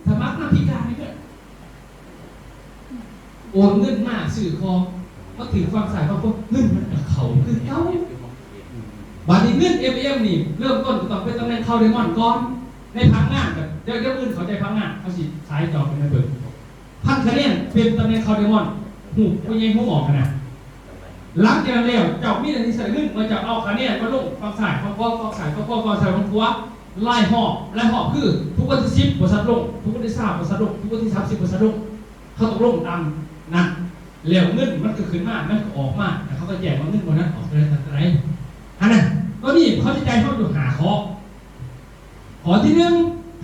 ສະໝັກນຳພິການນີ້ເດີ ໂອນເງິນມາຊື້ຂອງ ມາຖືກຝັ່ງຊ້າຍຝັ່ງຂວາ ເງິນມັນກໍເຂົ້າຄືເກົ່າ. ບາດນີ້ເງິນເອັມເອັມນີ້ ເລີ່ມຕົ້ນກໍຕ້ອງເປັນຕຳແໜ່ງຄາວໄດມອນກ່ອນ. ໃນຜັງງານກໍ ດຽວ ດຽວອື່ນເຂົ້າໃຈຜັງງານ ເຮົາຊິສາຍຈອບໄປໃຫ້ເບິ່ງ. ພັນຄະແນນເປັນຕຳແໜ່ງຄາວໄດມອນ ຮູບຜູ້ໃຫຍ່ຫົວງອກຫັ້ນນະ. ຫຼັງຈາກນັ້ນແລ້ວ ເຈົ້າມີໜ້າທີ່ໃຊ້ເງິນ ເມື່ອເຈົ້າເອົາຄະແນນມາລົງຝັ່ງຊ້າຍຝັ່ງຂວາ ຝັ່ງຊ້າຍຝັ່ງຂວາ ຝັ່ງຊ້າຍຝັ່ງຂວາ ຫຼາຍຮອບ ຫຼາຍຮອບ ຄືທຸກວັນທີສິບ ບໍລິສັດລົງ ທຸກວັນທີຊາວ ບໍລິສັດລົງ ທຸກວັນທີສາມສິບ ບໍລິສັດລົງ. ເຮົາຕ້ອງລົງຕາມນັ້ນ ແລ້ວເງິນມັນກໍຂຶ້ນມາ ມັນກໍອອກມາ ແລ້ວເຂົາກໍແຈ້ງວ່າເງິນບ່ອນນັ້ນອອກເທົ່າໃດ ເທົ່າໃດ ຫັ້ນນະ. ຕອນນີ້ເຂົາຊິຈ່າຍເຮົາຢູ່ຫ້າຂໍ້. ຂໍ້ທີໜຶ່ງ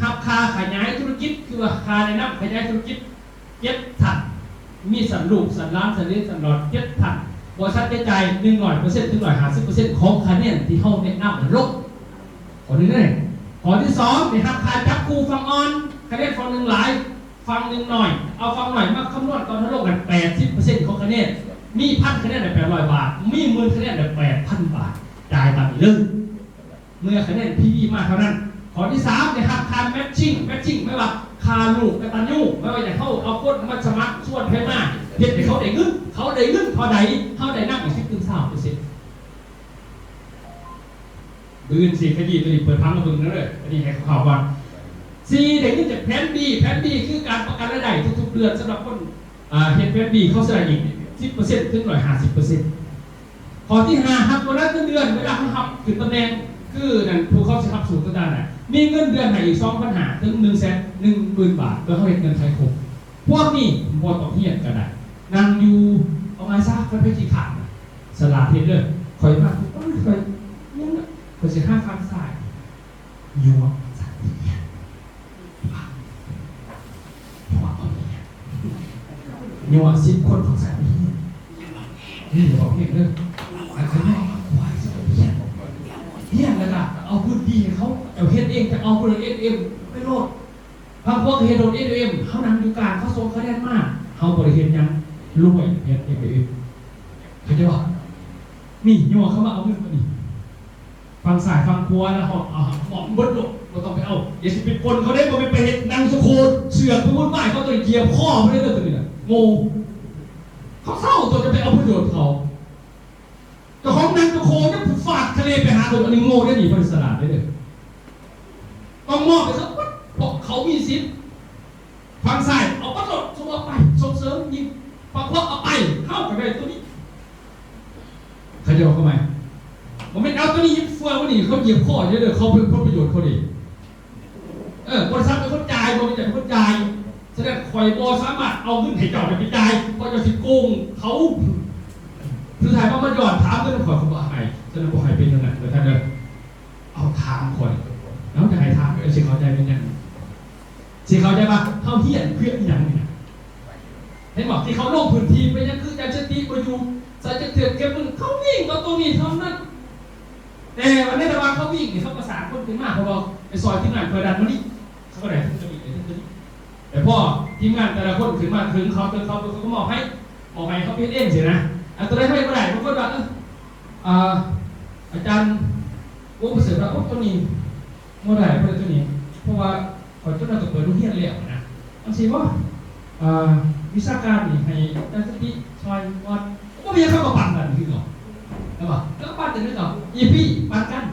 ຮັບຄ່າຂະຫຍາຍທຸລະກິດ ຄືວ່າຄ່າແນະນຳຂະຫຍາຍທຸລະກິດ ເຈັດທ່ານ ມີຊັ້ນລູກ ຊັ້ນຫຼານ ຊັ້ນເລນ ຊັ້ນຫຼອດ ເຈັດທ່ານ. ບໍລິສັດຈະຈ່າຍໜຶ່ງຮ້ອຍເປີເຊັນ ເຖິງຮ້ອຍຫ້າສິບເປີເຊັນ ຂອງຄະແນນທີ່ເຮົາແນະນຳນັ້ນລົງ. ຂໍ້ທີໜຶ່ງ. ຂໍ້ທີສອງ ໄດ້ຮັບຄ່າຈັບຄູ່ຝັ່ງອ່ອນ ຄະແນນຝັ່ງໜຶ່ງຫຼາຍ ຝັ່ງໜຶ່ງໜ້ອຍ ເອົາຝັ່ງໜ້ອຍມາຄຳນວນຕອນເຮົາລົງນັ້ນ ແປດສິບເປີເຊັນຂອງຄະແນນ. ມີພັນຄະແນນໄດ້ແປດຮ້ອຍບາດ ມີໝື່ນຄະແນນໄດ້ແປດພັນບາດ ຈ່າຍຕາມນີ້ເລີຍ. ເມື່ອຄະແນນພີວີມາເທົ່ານັ້ນ. ຂໍ້ທີສາມ ໄດ້ຮັບຄ່າແມັດຊິງ ແມັດຊິງ ແປວ່າຄ່າລູກກະຕັນຍູ ແປວ່າຢາກເຮົາເອົາຄົນມາສະໝັກຊວນໃຜມາ ເຮັດໃຫ້ເຂົາໄດ້ເງິນ ເຂົາໄດ້ເງິນເທົ່າໃດ ເຮົາໄດ້ນຳອີກສິບເຖິງຊາວເປີເຊັນ. ມື້ອື່ນຊິຂະຢີ້ຕົວນີ້ ເປີດພັງມາເບິ່ງເດີ ອັນນີ້ໃຫ້ຄາວໆກ່ອນ. ສີ່ ໄດ້ເງິນຈາກແຜນບີ ແຜນບີຄືການປະກັນລາຍໄດ້ທຸກໆເດືອນ ສຳລັບຄົນ ອ່າ ເຮັດແຜນບີ ເຂົາຊິໄດ້ອີກສິບເປີເຊັນ ເຖິງຮ້ອຍຫ້າສິບເປີເຊັນ. ຂໍ້ທີຫ້າ ຮັບໂບນັສເງິນເດືອນ ເວລາເຮົາຮັບຂຶ້ນຕຳແໜ່ງ ຄືນັ້ນ ພວກເຂົາຊິຮັບສູດຕ່າງໆນະ ມີເງິນເດືອນໃຫ້ອີກສອງພັນຫ້າ ເຖິງໜຶ່ງແສນໜຶ່ງໝື່ນບາດ ເພື່ອເຮົາເຮັດເງິນໄຂຄົງ. ພວກນີ້ບໍ່ຕ້ອງຮຽນກໍໄດ້ ນັ່ງຢູ່ ເອົາງ່າຍຊະ ຄັນໃຜຂີ້ຄ້ານ ສະຫຼາດເຮັດເດີ. ຂ້ອຍມາ ຂ້ອຍ ຂ້ອຍ ຍັງ ຂ້ອຍຊິຫາຝັ່ງຊ້າຍ ຍົວະສັດຮຽນ ຍົວະສິບຄົນຂອງສັດຮຽນ ນີ້ເວົ້າຮຽນເດີ ອັນຂ້ອຍມອງວ່າຄວາຍສັດຮຽນ ຮຽນແລ້ວກະເອົາພື້ນທີ່ໃຫ້ເຂົາ ເຈົ້າເຮັດເອງ ຈະເອົາຜູ້ໃດເອັດເອັມໄປໂລດ ບາງພວກເຮັດໂດດເອັດເອັມ ເຮົານັ່ງຢູ່ກາງ ເຂົາສົ່ງຄະແນນມາ ເຮົາບໍ່ໄດ້ເຮັດຫຍັງ ລວຍເຮັດເອັມເອັມ ເຂົ້າໃຈບໍ່? ນີ້ ຍົວະເຂົາມາເອົາເງິນຕົວນີ້ ຝັ່ງຊ້າຍຝັ່ງຂວາ ແລ້ວເຮົາເອົາ ເອົາເບິດໂລດ ບໍ່ຕ້ອງໄປເອົາ. ຢ່າຊິໄປປົນເຂົາເດ້ ບໍ່ແມ່ນໄປເຮັດໜັງສະໂຄດ ເຊືອກໄປວຸ້ນວາຍເຂົາ ຕົວນີ້ກຽບຄໍເພິ່ນເດ້ ຕົວນີ້ນະ ໂງ່. ເຂົາເຊົາຕົວຈະໄປເອົາປະໂຫຍດເຂົາ ເຈົ້າຂອງໜັງສະໂຄດຍັງຟາດທະເລໄປຫາເພິ່ນ ອັນນີ້ໂງ່ເດ້ນີ້ ບໍ່ໄດ້ສະຫຼາດເດ້. ຕ້ອງມອບໃຫ້ເຂົາເບິດ ເພາະເຂົາມີສິດ ຝັ່ງຊ້າຍເອົາປະໂຫຍດ ສົມມຸດວ່າໄປ ສົ່ງເສີມຍິງ ຝັ່ງຂວາເອົາໄປ ເຮົາກໍໄດ້ຕົວນີ້ ເຂົາເຈົ້າເຂົ້າໃໝ່ ບໍ່ແມ່ນເອົາຕົວນີ້ເຮັດເຟືອງ ມື້ນີ້ເຂົາຢຽບຄໍຢູ່ເດີ ເຂົາເພື່ອຜົນປະໂຫຍດເຂົາເດ້. ເອີ ບໍລິສັດເປັນຄົນຈ່າຍ ບໍ່ແມ່ນເຈົ້າເປັນຄົນຈ່າຍ. ສະນັ້ນຂ້ອຍບໍ່ສາມາດເອົາເງິນໃຫ້ເຈົ້າໄປຈ່າຍ ເພາະເຈົ້າຊິໂກງເຂົາ. ສຸດທ້າຍມາ ມາຍ້ອນຖາມເງິນຂ້ອຍ ຂ້ອຍບໍ່ໃຫ້. ສະນັ້ນບໍ່ໃຫ້ເປັນຈັ່ງນັ້ນເດີທ່ານເດີ. ເອົາຖາມຂ້ອຍ ເຮົາຈະໃຫ້ຖາມ ເຈົ້າຊິເຂົ້າໃຈເປັນຫຍັງ? ຊິເຂົ້າໃຈວ່າເຮົາຮຽນເພື່ອອີ່ຫຍັງນີ້ນະ ເຫັນບໍ່? ທີ່ເຂົາລົງພື້ນທີ່ໄປຫຍັງ ຄືຢາເສບຕິດບໍ່ຢູ່ໃສຈັກເທື່ອ ເກັບເງິນ ເຂົາວິ່ງເອົາຕົວນີ້ເທົ່ານັ້ນ. ແຕ່ວ່າໃນລະຫວ່າງເຂົາວິ່ງນີ້ ເຂົາປະສານຄົນຂຶ້ນມາ ເພາະວ່າໄປຊ່ອຍທີມງານເພື່ອດັນມານີ້ ເຂົາກໍໄດ້ທັງຕົວນີ້ ໄດ້ທັງຕົວນີ້. ແຕ່ພໍທີມງານແຕ່ລະຄົນຂຶ້ນມາເຖິງເຂົາ ເຖິງເຂົາ ເຂົາກໍມອບໃຫ້ ມອບໃຫ້ເຂົາເຮັດເອງຊີ້ນະ. ອັນຕົວໃດເຂົາເຮັດບໍ່ໄດ້ ບາງຄົນວ່າ ເອີ ອ່າ ອາຈານ ໂອ້ ປະເສີດວ່າ ໂອ້ ໂຕນີ້ບໍ່ໄດ້ ບໍ່ໄດ້ໂຕນີ້ ເພາະວ່າຂ້ອຍຈົບມາກໍເປີດໂຮງຮຽນແລ້ວນະ ຈັ່ງຊີ້ບໍ່? ອ່າ ວິຊາການນີ້ໃຫ້ອາຈານສະຕິຊ່ອຍກ່ອນ ບໍ່ມີຫຍັງ ເຂົາກໍປັນກັນຄືເກົ່າ ແມ່ນບໍ່? ແລ້ວກໍປັນກັນຄືເກົ່າ ອີພີ ປັນກັນ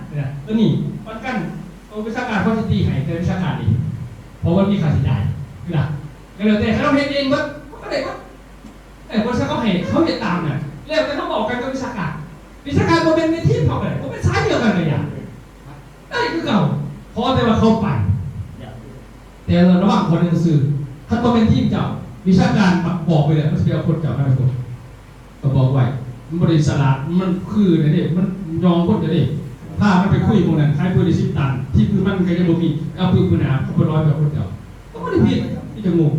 ໂຕນີ້ປັນກັນ ເອົາວິຊາການ ເຂົາຊິຕີໃຫ້ແຕ່ວິຊາການນີ້ ເພາະວ່າມີຄ່າໃຊ້ຈ່າຍ ຄືລະ ກໍແລ້ວແຕ່ ຄັນເຮົາເຮັດເອງເບິດ ເຮົາກໍໄດ້ເບິດ. ເອີ ບໍລິສັດເຂົາໃຫ້ເຮົາເຮັດຕາມນັ້ນ ແລ້ວແຕ່ເຮົາເວົ້າກັນກັບວິຊາການ ວິຊາການບໍ່ແມ່ນໃນທີມເຮົາກໍໄດ້ ບໍ່ແມ່ນສາຍດຽວກັນກໍຢ່າ ໄດ້ຄືເກົ່າ ຂໍແຕ່ວ່າເຂົ້າໄປ ແຕ່ລະວັງຂໍ້ໜຶ່ງຊື່ ຄັນບໍ່ແມ່ນທີມເຈົ້າ ວິຊາການມັກບອກໄວ້ແລ້ວ ມັນຊິໄປເອົາຄົນເຈົ້າມາໃນຄົນ ກໍບອກໄວ້ ມັນບໍ່ໄດ້ສະຫຼາດ ມັນຄືນັ້ນເດ້ ມັນຍອງຄົນເຈົ້າເດ້ ພາມັນໄປຄຸຍໝ່ອງນັ້ນ ຂາຍເປີດໄດ້ສິບຕັນ ທີມອື່ນມັນກໍຍັງບໍ່ມີ ເອົາປຶບມື້ໜ້າ ເຂົາໄປລອຍໄປເອົາຄົນເຈົ້າ ກໍບໍ່ໄດ້ຜິດ ທີ່ຈະງົງ.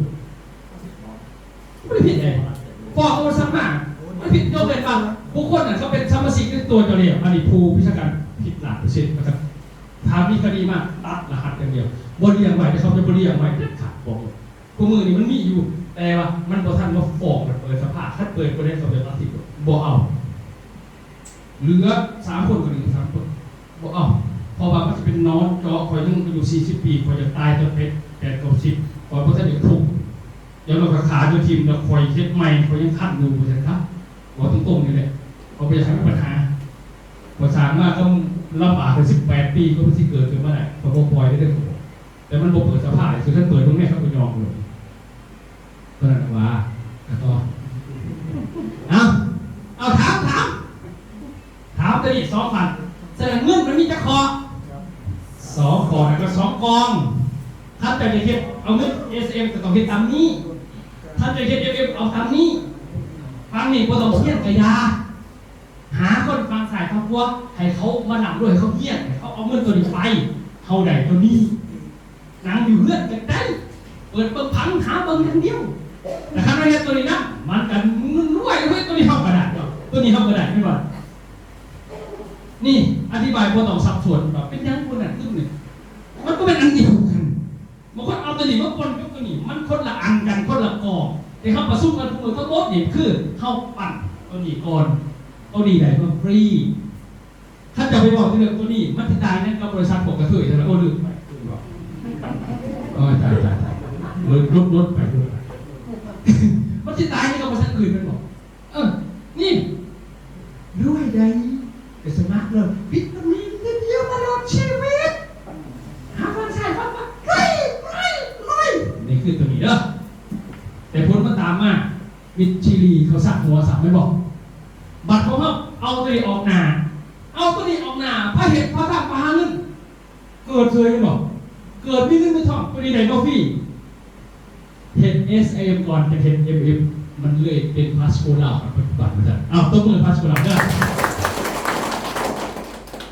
ບໍ່ໄດ້ຜິດເດ້ ຟ້ອງບໍລິສັດມາ ມັນຜິດ ຍົກເວັ້ນວ່າບຸກຄົນນັ້ນເຂົາເປັນສະມາຊິກໃນຕົວເຈົ້າແລ້ວ ອັນນີ້ຜູ້ວິຊາການຜິດລ້ານເປີເຊັນ ວ່າຊັ້ນ ຖ້າມີຄະດີມາຕັດລະຫັດຢ່າງດຽວ ບໍ່ລ້ຽງໄວ້ເດ້ ເຂົາຈະບໍ່ລ້ຽງໄວ້ເດັດຂາດ ບອກເລີຍ ຄູ່ມື້ນີ້ມັນມີຢູ່ ແຕ່ວ່າມັນບໍ່ທັນມາຟ້ອງ ເປີດສະພາ ຄັນເປີດບໍ່ໄດ້ ເຂົາຈະຕັດສິດ ບໍ່ເອົາ. ເຫຼືອສາມຄົນກໍດີ ສາມຄົນບໍ່ເອົາ ເພາະວ່າມັນຊິເປັນໜອນເຈາະ ຂ້ອຍຍັງອາຍຸສີ່ສິບປີ ຂ້ອຍຢາກຕາຍຕອນເປັນແປດເກົ້າສິບ ຂ້ອຍບໍ່ທັນຢາກທຸກ ຢ່າງໜ້ອຍຂ້ອຍຂາຈະຖິ້ມ ແລ້ວຂ້ອຍເຮັດໃໝ່ ຂ້ອຍຍັງຄັນຢູ່ ວ່າຊັ້ນຊະ ເວົ້າຕົງໆນີ້ແຫຼະ ຂ້ອຍບໍ່ຢາກໃຫ້ມີບັນຫາ ຂ້ອຍສ້າງມາກໍລຳບາກ ສິບແປດປີ ກວ່າມັນຊິເກີດຂຶ້ນມາໄດ້ ຂ້ອຍບໍ່ປ່ອຍເດ້ ເດີ ແຕ່ມັນບໍ່ເປີດສະພາ ຄືຄັນເປີດເບິ່ງແນ່ ເຂົາກໍຍອມໂລດ ເທົ່ານັ້ນວ່າ ອາ ຕໍ່ ເອົາ ເອົາ ຖາມ ຖາມ ຖາມຕົວນີ້ສອງພັນ ສະນັ້ນເງິນມັນມີຈັກຂໍ້? ສອງຂໍ້ ແລ້ວກໍສອງກອງ ຄັນເຈົ້າຈະເຮັດ ເອົາເງິນເອສເອັມ ກໍຕ້ອງເຮັດຕາມນີ້ ຄັນເຈົ້າເຮັດເອັມເອັມ ເອົາຕາມນີ້ ຝັ່ງນີ້ບໍ່ຕ້ອງຮຽນກໍຢ່າ ຫາຄົນຝັ່ງຊ້າຍຝັ່ງຂວາ ໃຫ້ເຂົາມານຳດ້ວຍ ໃຫ້ເຂົາຮຽນ ໃຫ້ເຂົາເອົາເງິນຕົວນີ້ໄປ ເຮົາໄດ້ຕົວນີ້ ນັ່ງຢູ່ເຮືອນກໍໄດ້ ເປີດເບິ່ງຜັງ ຫາເບິ່ງຢ່າງດຽວ ແຕ່ຄັນວ່າເຮັດຕົວນີ້ນຳ ມັນກໍລວຍເວີຍ ຕົວນີ້ເຮົາກໍໄດ້ ຕົວນີ້ເຮົາກໍໄດ້ ແມ່ນບໍ່? ນີ້ອະທິບາຍບໍ່ຕ້ອງສັບສົນວ່າເປັນຫຍັງຄົນນັ້ນຄືນີ້ ມັນກໍແມ່ນອັນດຽວກັນ. ບາງຄົນເອົາຕົວນີ້ມາປົນກັບຕົວນີ້ ມັນຄົນລະອັນກັນ ຄົນລະກອງ ແຕ່ເຮົາປະຊຸມກັນທຸກມື້ທັງໝົດນີ້ ຄືເຮົາປັນຕົວນີ້ກ່ອນ ຕົວນີ້ໄດ້ມາຟຣີ. ຄັນເຈົ້າໄປເວົ້າເລື່ອງຕົວນີ້ ມັນຊິຕ່າງຫຍັງກັບບໍລິສັດພວກກະເທີຍ ແຕ່ລະ ໂອ້ ລືມໄປ ລືມບອກ ໂອ້ຍ ຕາຍ ຕາຍ ຕາຍ ລົດ ລົດ ລົດໄປ ລົດໄປ ມັນຊິຕ່າງຫຍັງກັບບໍລິສັດອື່ນ ແມ່ນບໍ່? ເອີ ນີ້ ລວຍໃດ ໄປສະໝັກເລີຍ ວິດຕາມິນເທື່ອດຽວຕະຫຼອດຊີວິດ ຫາຝັ່ງຊ້າຍຝັ່ງຂວາ ໄລ່ ໄລ່ ໄລ່ ນີ້ຄືຕົວນີ້ເດີ ແຕ່ຜົນມັນຕາມມາ ມິດຊີລີເຂົາສັກຫົວຊ້ຳ ແມ່ນບໍ່? ບັດຂອງເຮົາເອົາຕົວນີ້ອອກໜ້າ ເອົາຕົວນີ້ອອກໜ້າ ພາເຮັດ ພາທຳ ພາຫາເງິນ ເກີດເຊີຍ ແມ່ນບໍ່? ເກີດມີເງິນມີທອງ ຕົວນີ້ໄດ້ມາຟຣີ ເຮັດເອສເອັມກ່ອນ ຈັ່ງເຮັດເອັມເອັມ ມັນເລີຍເປັນພາສໂກລາວປັດຈຸບັນວ່າຊັ້ນ. ເອົາ ຕົບມືພາສໂກລາວເດີ.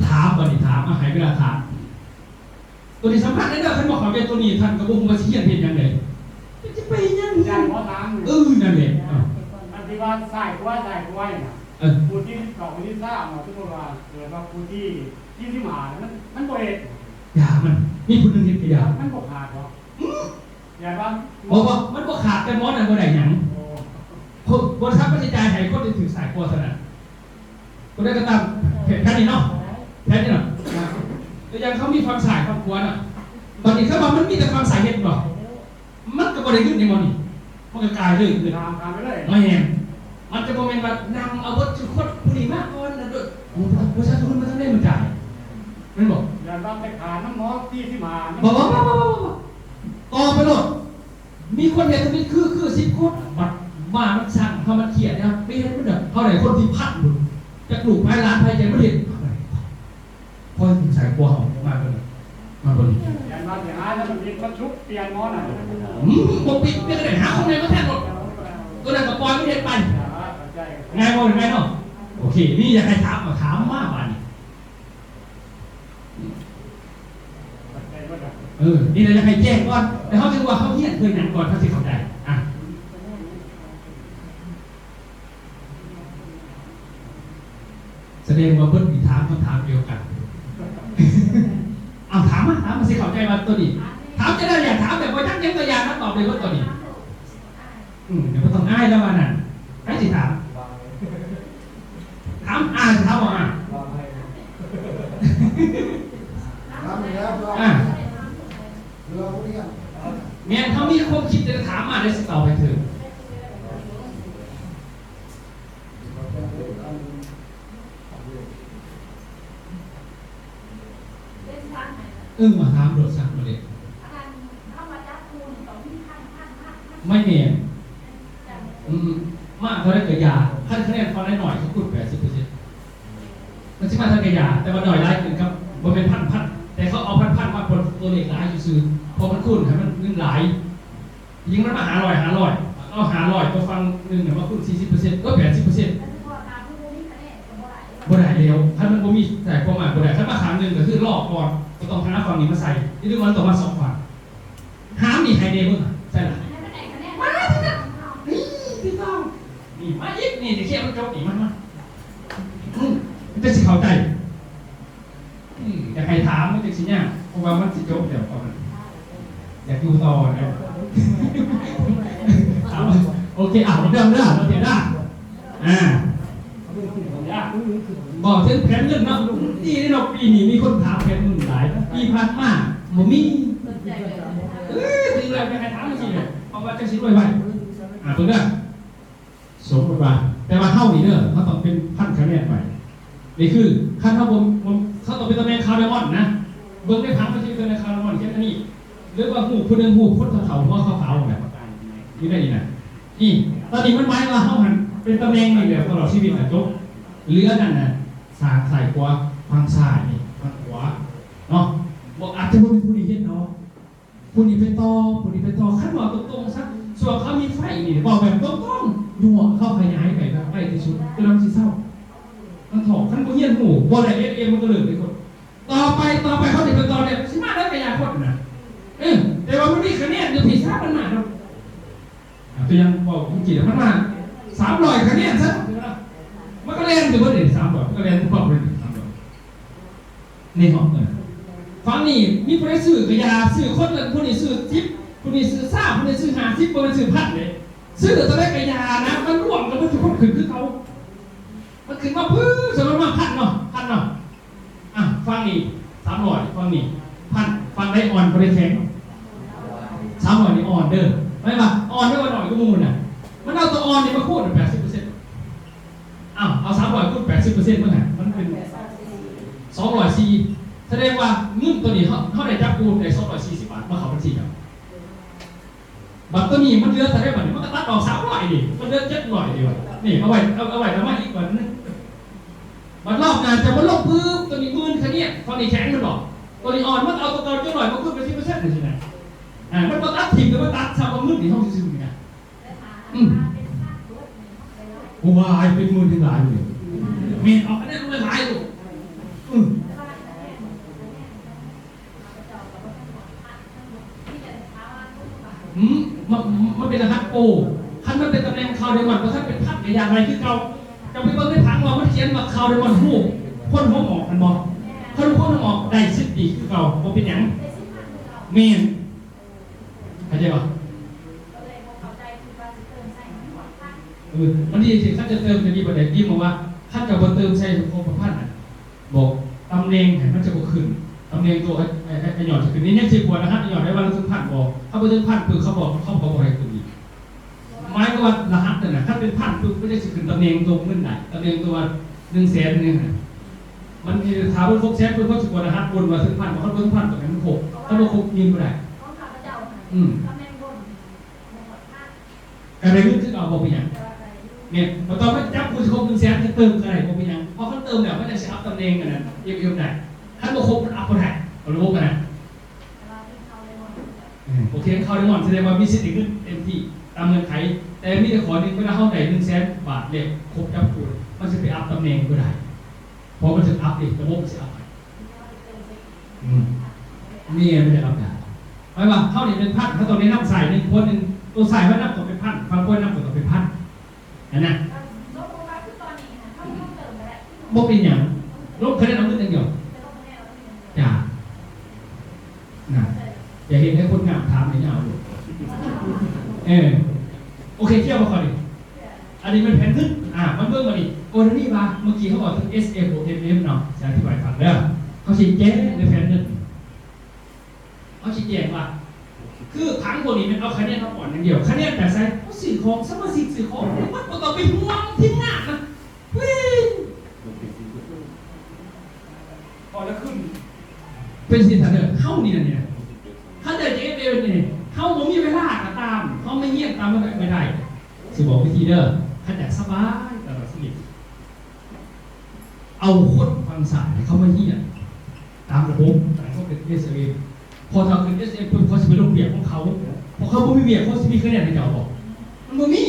ຖາມ ບັດນີ້ຖາມ ເອົາ ໃຫ້ເວລາຖາມ. ຕົວນີ້ສຳຄັນເດີ ຄັນບໍ່ເຂົ້າໃຈຕົວນີ້ ທ່ານກໍບໍ່ຮູ້ວ່າຊິຮຽນເຮັດຫຍັງໃດ. ຈະໄປຫຍັງຮຽນ ເອີ ນັ້ນແຫຼະ. ອັນທີ່ວ່າຊ້າຍຂວາ ຊ້າຍຂວານີ້ນະ ເອີ ຜູ້ທີ່ເຂົ້າວິຊາເນາະ ສົມມຸດວ່າເກີດວ່າຜູ້ທີ່ສີ່ສິບຫ້າ ມັນ ມັນບໍ່ເຮັດ ຢ່າ ມັນມີຜູ້ໜຶ່ງເຮັດກໍຢ່າ ມັນບໍ່ຂາດດອກ. ອື ຢ່າວ່າ ບໍ່ ບໍ່ ມັນບໍ່ຂາດ ແຕ່ໝໍນັ້ນບໍ່ໄດ້ຫຍັງ. ໂອ້ ຄົນ ບໍລິສັດມັນຊິຈ່າຍໃຫ້ຄົນທີ່ຖືກຊ້າຍຂວາເທົ່ານັ້ນ. ຜູ້ໃດກໍຕາມ ແຜນ ແຜນນີ້ເນາະ ແຜນນີ້ເນາະ ອ່າ ຕົວຢ່າງເຂົາມີຝັ່ງຊ້າຍຝັ່ງຂວາເນາະ ບັດນີ້ຄັນວ່າມັນມີແຕ່ຝັ່ງຊ້າຍເຮັດເນາະ ມັນກໍບໍ່ໄດ້ເງິນໃນໝໍນີ້ ມັນກໍກາຍເລີຍ ຂ້າມ ຂ້າມໄປເລີຍ ແມ່ນ ມັນຈະບໍ່ແມ່ນວ່ານັ່ງເອົາເບິດທຸກຄົນ ຜູ້ນີ້ມາກ່ອນ ແລ້ວໂດຍ ໂອ້ ບໍ່ ບໍ່ໃຊ່ຄົນມາທາງໃດມາຈ່າຍ ແມ່ນບໍ່? ຢ່າວ່າໄປຂານນຳໝໍສີ່ສິບຫ້າ ບໍ່ ບໍ່ ບໍ່ ຕໍ່ໄປໂລດ ມີຄົນເຮັດທຳອິດຄື ຄືສິບຄົນ ບັດມາມັນຊັງ ເຮົາມັນຄຽດນະ ໄປເຮັດມັນເດີ ເຮົາໄດ້ຄົນທີ່ພັນພຸ້ນ ຈັກລູກໃຜຫຼານໃຜ ຈັກມາເຮັດ ພໍຊິໃສ່ກວ່າເຮົາມາເບິ່ງ ມາເບິ່ງ ຢ້ານວ່າຊິຫາທຳອິດມາຊຸກປ່ຽນໝໍນັ້ນ ອືມ ບໍ່ປິດ ເປັນໄດ້ ຫາຄົນໃໝ່ມາແທນໂລດ ຕົວນັ້ນກໍປ່ອຍມັນເຮັດໄປ ງ່າຍບໍ່? ງ່າຍເນາະ ໂອເຄ ນີ້ຢາກໃຫ້ຖາມ ເອົາ ຖາມມາບາດນີ້. ເອີ ນີ້ລະ ຢາກໃຫ້ແຈ້ງກ່ອນ ແລ້ວເຮົາຈຶ່ງວ່າເຮົາຮຽນເພື່ອຫຍັງກ່ອນ ເຮົາຊິເຂົ້າໃຈ ອ່ະ ສະແດງວ່າເບິດນີ້ຖາມຄຳຖາມດຽວກັນ ເອົາ ຖາມມາ ຖາມມາ ຊິເຂົ້າໃຈວ່າຕົວນີ້ ຖາມຈະໄດ້ ຢາກຖາມແບບບໍ່ຈັກຫຍັງກໍຢ່າ ນະ ຕອບໄດ້ເບິດຕົວນີ້ ອືມ ບໍ່ຕ້ອງອາຍແລ້ວວ່ານັ້ນ ໃຜຊິຖາມ? ຖາມ ອ່າ ຖາມບໍ່ ອ່າ ອ່າ ແມ່ນ ເຮົາມີຄວາມຄິດ ແຕ່ຖາມມາໄດ້ ຊິຕອບໃຫ້ຖືກ. ເອີ ມາຖາມໂລດຊະ ມາເລີຍ. ບໍ່ແມ່ນ ອືມ ມາເທົ່າໃດກະຢ່າ ຄັນຄະແນນຝັ່ງໃດໜ້ອຍ ເຂົາຄູນແປດສິບເປີເຊັນ ມັນຊິມາເທົ່າໃດກະຢ່າ ແຕ່ວ່າໜ້ອຍຫຼາຍຂຶ້ນກັບ ບໍ່ແມ່ນພັນໆ ແຕ່ເຂົາເອົາພັນໆ ມາປົນຕົວເລກຫຼາຍຊື່ໆ ເພາະມັນຄູນໃຫ້ມັນເງິນຫຼາຍ. ຍິ່ງມັນມາຫ້າຮ້ອຍ ຫ້າຮ້ອຍ ເອົາຫ້າຮ້ອຍ ຕົວຝັ່ງໜຶ່ງນະມາຄູນສີ່ສິບເປີເຊັນ ເອີ ແປດສິບເປີເຊັນ ບໍ່ໄດ້ແລ້ວ. ຄັນມັນບໍ່ມີໃສ່ຄວາມໝາຍບໍ່ໄດ້ ຄັນມາຂ້າງໜຶ່ງກະຄືລໍກ່ອນ ກະຕ້ອງຫາຝັ່ງນີ້ມາໃສ່ ຫຼືວ່າຕ້ອງມາສອງຝັ່ງ. ຫາມນີ້ໃຫ້ແດ່ເບິ່ງ ໃສ່ລະ ມາ ນີ້ ນີ້ ນີ້ ມາອີກ ນີ້ ຊິເຄຍມັນຈົບ ນີ້ ມາ ມາ ອືມ ຈັ່ງຊິເຂົ້າໃຈ. ອືມ ຢາກໃຫ້ຖາມມັນຈັ່ງຊິຍາກ ເພາະວ່າມັນຊິຈົບແລ້ວ ເພາະມັນຢາກຢູ່ຕໍ່ແລ້ວ. ເອົາ ໂອເຄ ເອົາເດີ ເດີ ເດີ ອ່າ ເວົ້າເຖິງແຜນເງິນເນາະ ດີເນາະ ປີນີ້ມີຄົນຖາມແຜນເງິນຫຼາຍ ປີຜ່ານມາບໍ່ມີ. ເອີ ຖືກແລ້ວ ຢາກໃຫ້ຖາມຈັ່ງຊີ້ແຫຼະ ເພາະວ່າຈັ່ງຊິລວຍໄວ. ອ່າ ເບິ່ງເດີ. ສົມມຸດວ່າ ແຕ່ວ່າເຮົານີ້ເດີ ເຮົາຕ້ອງເປັນພັນຄະແນນໄປ ນີ້ຄື ຄັນເຮົາບໍ່ ບໍ່ ເຮົາຕ້ອງເປັນຕຳແໜ່ງຄາວໄດມອນນະ ເບິ່ງໃນຜັງມັນຊິເປັນຕຳແໜ່ງຄາວໄດມອນ ຂຽນອັນນີ້ ຫຼືວ່າຮູບຜູ້ໜຶ່ງ ຮູບຄົນເຖົ້າໆ ຫົວຂາວໆ ຫັ້ນແຫຼະ ຢູ່ໃນນີ້ນະ. ນີ້ ຕອນນີ້ມັນໝາຍວ່າເຮົາຫັ້ນເປັນຕຳແໜ່ງນີ້ແລ້ວຕະຫຼອດຊີວິດນະ ຈົບ. ເຫຼືອນັ້ນນະ ສ້າງຊ້າຍຂວາ ຝັ່ງຊ້າຍນີ້ ຝັ່ງຂວາເນາະ ບໍ່ ອາດຈະບໍ່ມີຜູ້ນີ້ເຮັດເນາະ. ຜູ້ນີ້ໄປຕໍ່ ຜູ້ນີ້ໄປຕໍ່ ຄັນເວົ້າຕົງໆ ຊະ ຊ່ວງເຂົາມີໄຟນີ້ ເວົ້າແບບຕົງໆ ຍົວະເຂົາຂະຫຍາຍໄປແບບໄວທີ່ສຸດ ຈົນມັນຊິເຊົາ ມັນທ້ອງ. ຄັນບໍ່ຮຽນຮູ້ ບໍ່ໄດ້ເອັຟເອັມ ມັນກະເລີກເລີຍ. ຕໍ່ໄປ ຕໍ່ໄປ ເຂົາຊິໄປຕໍ່ແລ້ວ ຊິມາໄດ້ໄປອະນາຄົດນະ. ເອີ ແຕ່ວ່າມັນມີຄະແນນຢູ່ພີ້ ຊະ ມັນມາເນາະ. ອ່າ ຕົວຢ່າງເວົ້າເມື່ອກີ້ ມັນມາສາມຮ້ອຍຄະແນນ ຊະ ມັນກະແລ່ນຢູ່ເບິດເດ ສາມຮ້ອຍ ມັນກະແລ່ນປຸບປັບເລີຍ ສາມຮ້ອຍ. ໃນຫ້ອງເອີ ຝັ່ງນີ້ມີຜູ້ໃດຊື້ກະຢ່າ ຊື້ຄົນລະ ຜູ້ນີ້ຊື້ສິບ ຜູ້ນີ້ຊື້ຊາວ ຜູ້ນີ້ຊື້ຫ້າສິບ ບໍ່ແມ່ນຊື້ພັນເດ້. ຊື້ເທົ່າໃດກະຢ່ານະ ມັນລວມກັນເບິດທຸກຄົນຂຶ້ນຄືເກົ່າ. ມັນຂຶ້ນມາປຶ້ມ ສະເໝີມາພັນເນາະ ພັນເນາະ. ອ່ະ ຝັ່ງນີ້ສາມຮ້ອຍ ຝັ່ງນີ້ພັນ ຝັ່ງໃດອ່ອນ ບໍ່ໄດ້ແຂງ. ສາມຮ້ອຍນີ້ອ່ອນເດີ ໝາຍວ່າອ່ອນ ແຕ່ວ່າໜ້ອຍກວ່າໝູ່ນະ. ມັນເອົາຕົວອ່ອນນີ້ມາຄູນແປດສິບເປີເຊັນ. ອ້າວ ເອົາສາມຮ້ອຍຄູນແປດສິບເປີເຊັນເບິ່ງຫັ້ນ ມັນເປັນສອງຮ້ອຍສີ່ ສະແດງວ່າເງິນໂຕນີ້ ເຮົາ ເຮົາໄດ້ຈັບກູນໄດ້ສອງຮ້ອຍສີ່ສິບບາດມາເຂົ້າບັນຊີເຈົ້າ. ບັດໂຕນີ້ມັນເຫຼືອເທົ່າໃດບັດນີ້? ມັນກະຕັດອອກສາມຮ້ອຍນີ້ ມັນເຫຼືອເຈັດຮ້ອຍນີ້. ນີ້ ເອົາໄວ້ ເອົາ ເອົາໄວ້ແລ້ວມາອີກບາດໜຶ່ງ. ບັດລອບໜ້າເຈົ້າມາລົງປຶບ ໂຕນີ້ໝື່ນຄະແນນ ຝັ່ງນີ້ແຂງແມ່ນບໍ່? ໂຕນີ້ອ່ອນ ມັນເອົາໂຕເກົ່າເຈັດຮ້ອຍມາຄູນເປັນສິບເປີເຊັນ ຈັ່ງຊີ້ນະ. ອ່າ ມັນບໍ່ຕັດຖິ້ມ ແຕ່ວ່າຕັດຊ້ຳເອົາໝື່ນນີ້ ເຮົາຊື່ໆນີ້ນະ. ອືມ ໂອ້ ວ່າເປັນໝື່ນແຮງຫຼາຍເລີຍ. ແມ່ນ ອອກຄະແນນລົງຫຼາຍໆໂລດ. ອືມ ອືມ ມັນ ມັນເປັນລະຫັດໂປ. ຄັນມັນເປັນຕຳແໜ່ງຄາວໄດມອນ ບໍ່ທັນເປັນພັນກະຢ່າງໃດຄືເກົ່າ. ເຈົ້າໄປເບິ່ງໃນຜັງວ່າມັນຂຽນວ່າຄາວໄດມອນ ຮູບຄົນຫົວງອກຫັ້ນບໍ່? ຄັນຮູບຄົນຫົວງອກໄດ້ສິບປີຄືເກົ່າ ບໍ່ເປັນຫຍັງ. ແມ່ນ. ເຂົ້າໃຈບໍ່? ເອີ ມັນດີຊິ ຄັນຈະເຕີມຈະດີປານໃດ? ດີມາວ່າ ຄັນເຈົ້າບໍ່ເຕີມໃສ່ຫົວຂໍ້ພັນນະ ບໍ່ ຕຳແໜ່ງຫັ້ນມັນຈະບໍ່ຂຶ້ນ. ຕຳແໜ່ງໂຕ ອາ ອາ ອາຍອດຈະຂຶ້ນ. ນີ້ຍັງຊິກວດລະຫັດອາຍອດໄດ້ວ່າເຖິງພັນບໍ່? ຖ້າບໍ່ເຖິງພັນປຶບ ເຂົາບໍ່ ເຂົາກໍບໍ່ໃຫ້ຂຶ້ນອີກ. ໝາຍຄວາມວ່າລະຫັດນັ້ນນະ ຄັນເປັນພັນປຶບ ມັນຈະຊິຂຶ້ນຕຳແໜ່ງໂຕເງິນໄດ້ ຕຳແໜ່ງໂຕວ່າໜຶ່ງແສນນີ້ຫັ້ນນະ. ມັນ ຖ້າບໍ່ຄົບແສນປຶບ ເຂົາຊິກວດລະຫັດບົນວ່າເຖິງພັນບໍ່? ຄັນບໍ່ເຖິງພັນ ຕ້ອງໃຫ້ມັນຄົບ. ຄັນບໍ່ຄົບ ຍິງບໍ່ໄດ້. ອືມ ກະໄດ້ເງິນຄືເກົ່າ ບໍ່ເປັນຫຍັງ. ແມ່ນ ບໍ່ຕ້ອງມາຈັບຄູນຊິຄົບໜຶ່ງແສນ ຈະເຕີມກະໄດ້ ບໍ່ເປັນຫຍັງ. ເພາະຄັນເຕີມແລ້ວ ມັນຈັ່ງຊິອັບຕຳແໜ່ງອັນນັ້ນ ເອັຟເອັມ ໄດ້. ຄັນບໍ່ຄົບ ມັນອັບບໍ່ໄດ້ ລະບົບຫັ້ນນະ. ເອີ ໂອເຄ ເຂົ້າໄດມອນ ສະແດງວ່າມີສິດໄດ້ເງິນເຕັມທີ່ຕາມເງື່ອນໄຂ. ແຕ່ມີແຕ່ຂໍ້ໜຶ່ງ ເວລາເຮົາໄດ້ໜຶ່ງແສນບາດແລ້ວ ຄົບຈັບຄູນ ມັນຊິໄປອັບຕຳແໜ່ງບໍ່ໄດ້. ເພາະມັນຊິອັບເອງ ລະບົບມັນຊິອັບໃຫ້. ອືມ ນີ້ມັນຈະອັບໄດ້. ໝາຍວ່າເຮົານີ້ເປັນພັນ ເຮົາຕ້ອງແນະນຳຊ້າຍໜຶ່ງ ຂວາໜຶ່ງ. ໂຕຊ້າຍມານຳຕ້ອງເປັນພັນ ຝັ່ງຂວານຳກໍຕ້ອງເປັນພັນ ຫັ້ນນະ. ບໍ່ເປັນຫຍັງ ລົງຄະແນນເອົາເງິນຢ່າງດຽວ. ຈ້າ ນະ ຢ່າເຮັດໃຫ້ຄົນງາມຖາມໃຫ້ຍາວໂລດ. ເອີ ໂອເຄ ເຄຍບໍ່? ຂໍ້ນີ້ ອັນນີ້ແມ່ນແຜນເງິນ. ອ່າ ມາເບິ່ງບາດນີ້ ກໍລະນີວ່າ ເມື່ອກີ້ເຮົາເວົ້າເຖິງ ເອສເອັຟ ບວກ ເອັມເອັຟ ເນາະ ຊິອະທິບາຍໃຫ້ຟັງເດີ. ເຮົາຊິແຈ້ງໃນແຜນເງິນ ເຮົາຊິແຈ້ງວ່າ ຄືຜັງພວກນີ້ແມ່ນເອົາຄະແນນມາປ້ອນຢ່າງດຽວ. ຄະແນນຈາກໃສ? ເຮົາຊື້ຂອງ ສະມາຊິກຊື້ຂອງ ມັນບໍ່ຕ້ອງໄປຫ່ວງທີມງານນະ. ເວີຍ ພໍລະຂຶ້ນ ເປັນຊິທ່ານເດີ ເຮົານີ້ນະ ນີ້ນະ ຄັນໄດ້ຈາກເອັສເອເອັມນີ້ ເຮົາບໍ່ມີເວລາກໍຕາມ ເຮົາມາຮຽນຕາມມັນໄດ້ ຊິບອກວິທີເດີ ຄັນຢາກສະບາຍຕະຫຼອດຊີວິດ ເອົາຄົນຝັ່ງຊ້າຍເຂົ້າມາຮຽນຕາມລະບົບ ຕາມເຂົາເປັນເອສເອເອັມ ພໍເຂົາຂຶ້ນເອສເອເອັມ ເຂົາຊິໄປລົງວຽກຂອງເຂົາ ເພາະເຂົາບໍ່ມີວຽກ ເຂົາຊິມີຄະແນນໃຫ້ເຈົ້າບໍ່? ມັນບໍ່ມີ.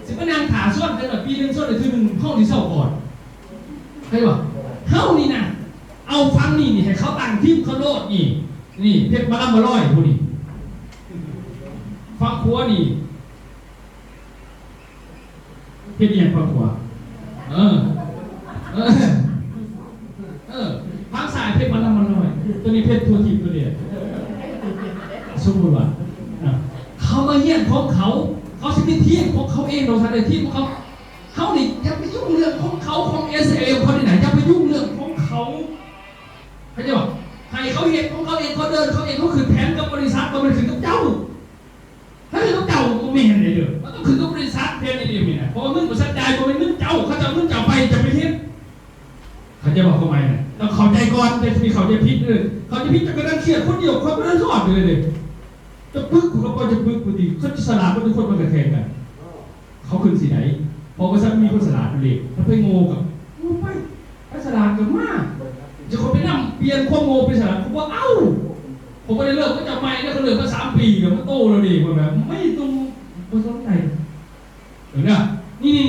ຊິໄປນັ່ງຖ້າຊວນກັນວ່າປີໜຶ່ງຊວນໄດ້ເທື່ອໜຶ່ງ ເຮົາຊິເຊົາກ່ອນ ເຫັນບໍ່? ເຮົານີ້ນະ ເອົາຝັ່ງນີ້ນີ້ໃຫ້ເຂົາຕັ້ງທີມເຂົາໂລດ ນີ້ ນີ້ເພັດມາລຳມາລອຍຜູ້ນີ້ ຝັ່ງຂວານີ້ ເຮັດອີ່ຫຍັງຄອບຄົວ? ເອີ ເອີ ເອີ ທາງຊ້າຍເພັດມານຳມັນໜ້ອຍ ຕົວນີ້ເພັດທົ່ວທີບຕົວດຽວ. ສົມມຸດວ່າ ນະ ເຂົາມາຮຽນຂອງເຂົາ ເຂົາຊິມີທີມຂອງເຂົາເອງ ໂດຍທັນໄດ້ທີມຂອງເຂົາ. ເຮົານີ້ຢ່າໄປຫຍຸ້ງເລື່ອງຂອງເຂົາ ຂອງເອສເອເອັມເຂົານີ້ນະ ຢ່າໄປຫຍຸ້ງເລື່ອງຂອງເຂົາ ເຂົ້າໃຈບໍ່? ໃຫ້ເຂົາເຮັດຂອງເຂົາເອງ ເຂົາເດີນເຂົາເອງ ເຂົາຂຶ້ນແຜນກັບບໍລິສັດ ບໍ່ແມ່ນຂຶ້ນກັບເຈົ້າ. ເຮີ້ຍ ເຈົ້າບໍ່ແມ່ນເດ້ ເດີ ມັນຕ້ອງຂຶ້ນກັບບໍລິສັດແບບນີ້ເດ້ ແມ່ນນະ ເພາະວ່າເງິນບໍລິສັດຈ່າຍ ບໍ່ແມ່ນເງິນເຈົ້າ ເຂົາເຈົ້າເງິນເຈົ້າໄປ ເຈົ້າໄປເຮັດ ເຂົ້າໃຈບໍ່ຄວາມໝາຍນະ? ຕ້ອງເຂົ້າໃຈກ່ອນ ແຕ່ຊິເຂົ້າໃຈຜິດເດີ ເຂົ້າໃຈຜິດ ເຈົ້າກໍນັ່ງຄຽດຄົນດຽວ ຂ້ອຍບໍ່ທັນຮອດເລີຍເດ້ ເຈົ້າປຶກ ຂ້ອຍກໍບໍ່ ເຈົ້າປຶກ ປະຕິ ເຂົາຈະສະຫຼາດ ເຂົາທຸກຄົນມັນກໍແຂ່ງກັນ ເຂົາຂຶ້ນຊິໄດ້ ເພາະບໍລິສັດມີຄົນສະຫຼາດຢູ່ເດ້ ຖ້າໄປໂງ່ກໍໂງ່ໄປ ໄປສະຫຼາດກໍມາ ຈະຂໍໄປນຳປ່ຽນຄວາມໂງ່ເປັນສະຫຼາດ ຂ້ອຍບໍ່ເອົາ ຂ້ອຍບໍ່ໄດ້ເລີກກັບເຈົ້າໃໝ່ເດ້ ຂ້ອຍເລີກມາສາມປີແລ້ວ ມັນໂຕແລ້ວເດ້ ຂ້ອຍແບບ ໄມ່ຕ້ອງ ບໍ່ສົນໃຈ ເບິ່ງເດີ ນີ້ໆ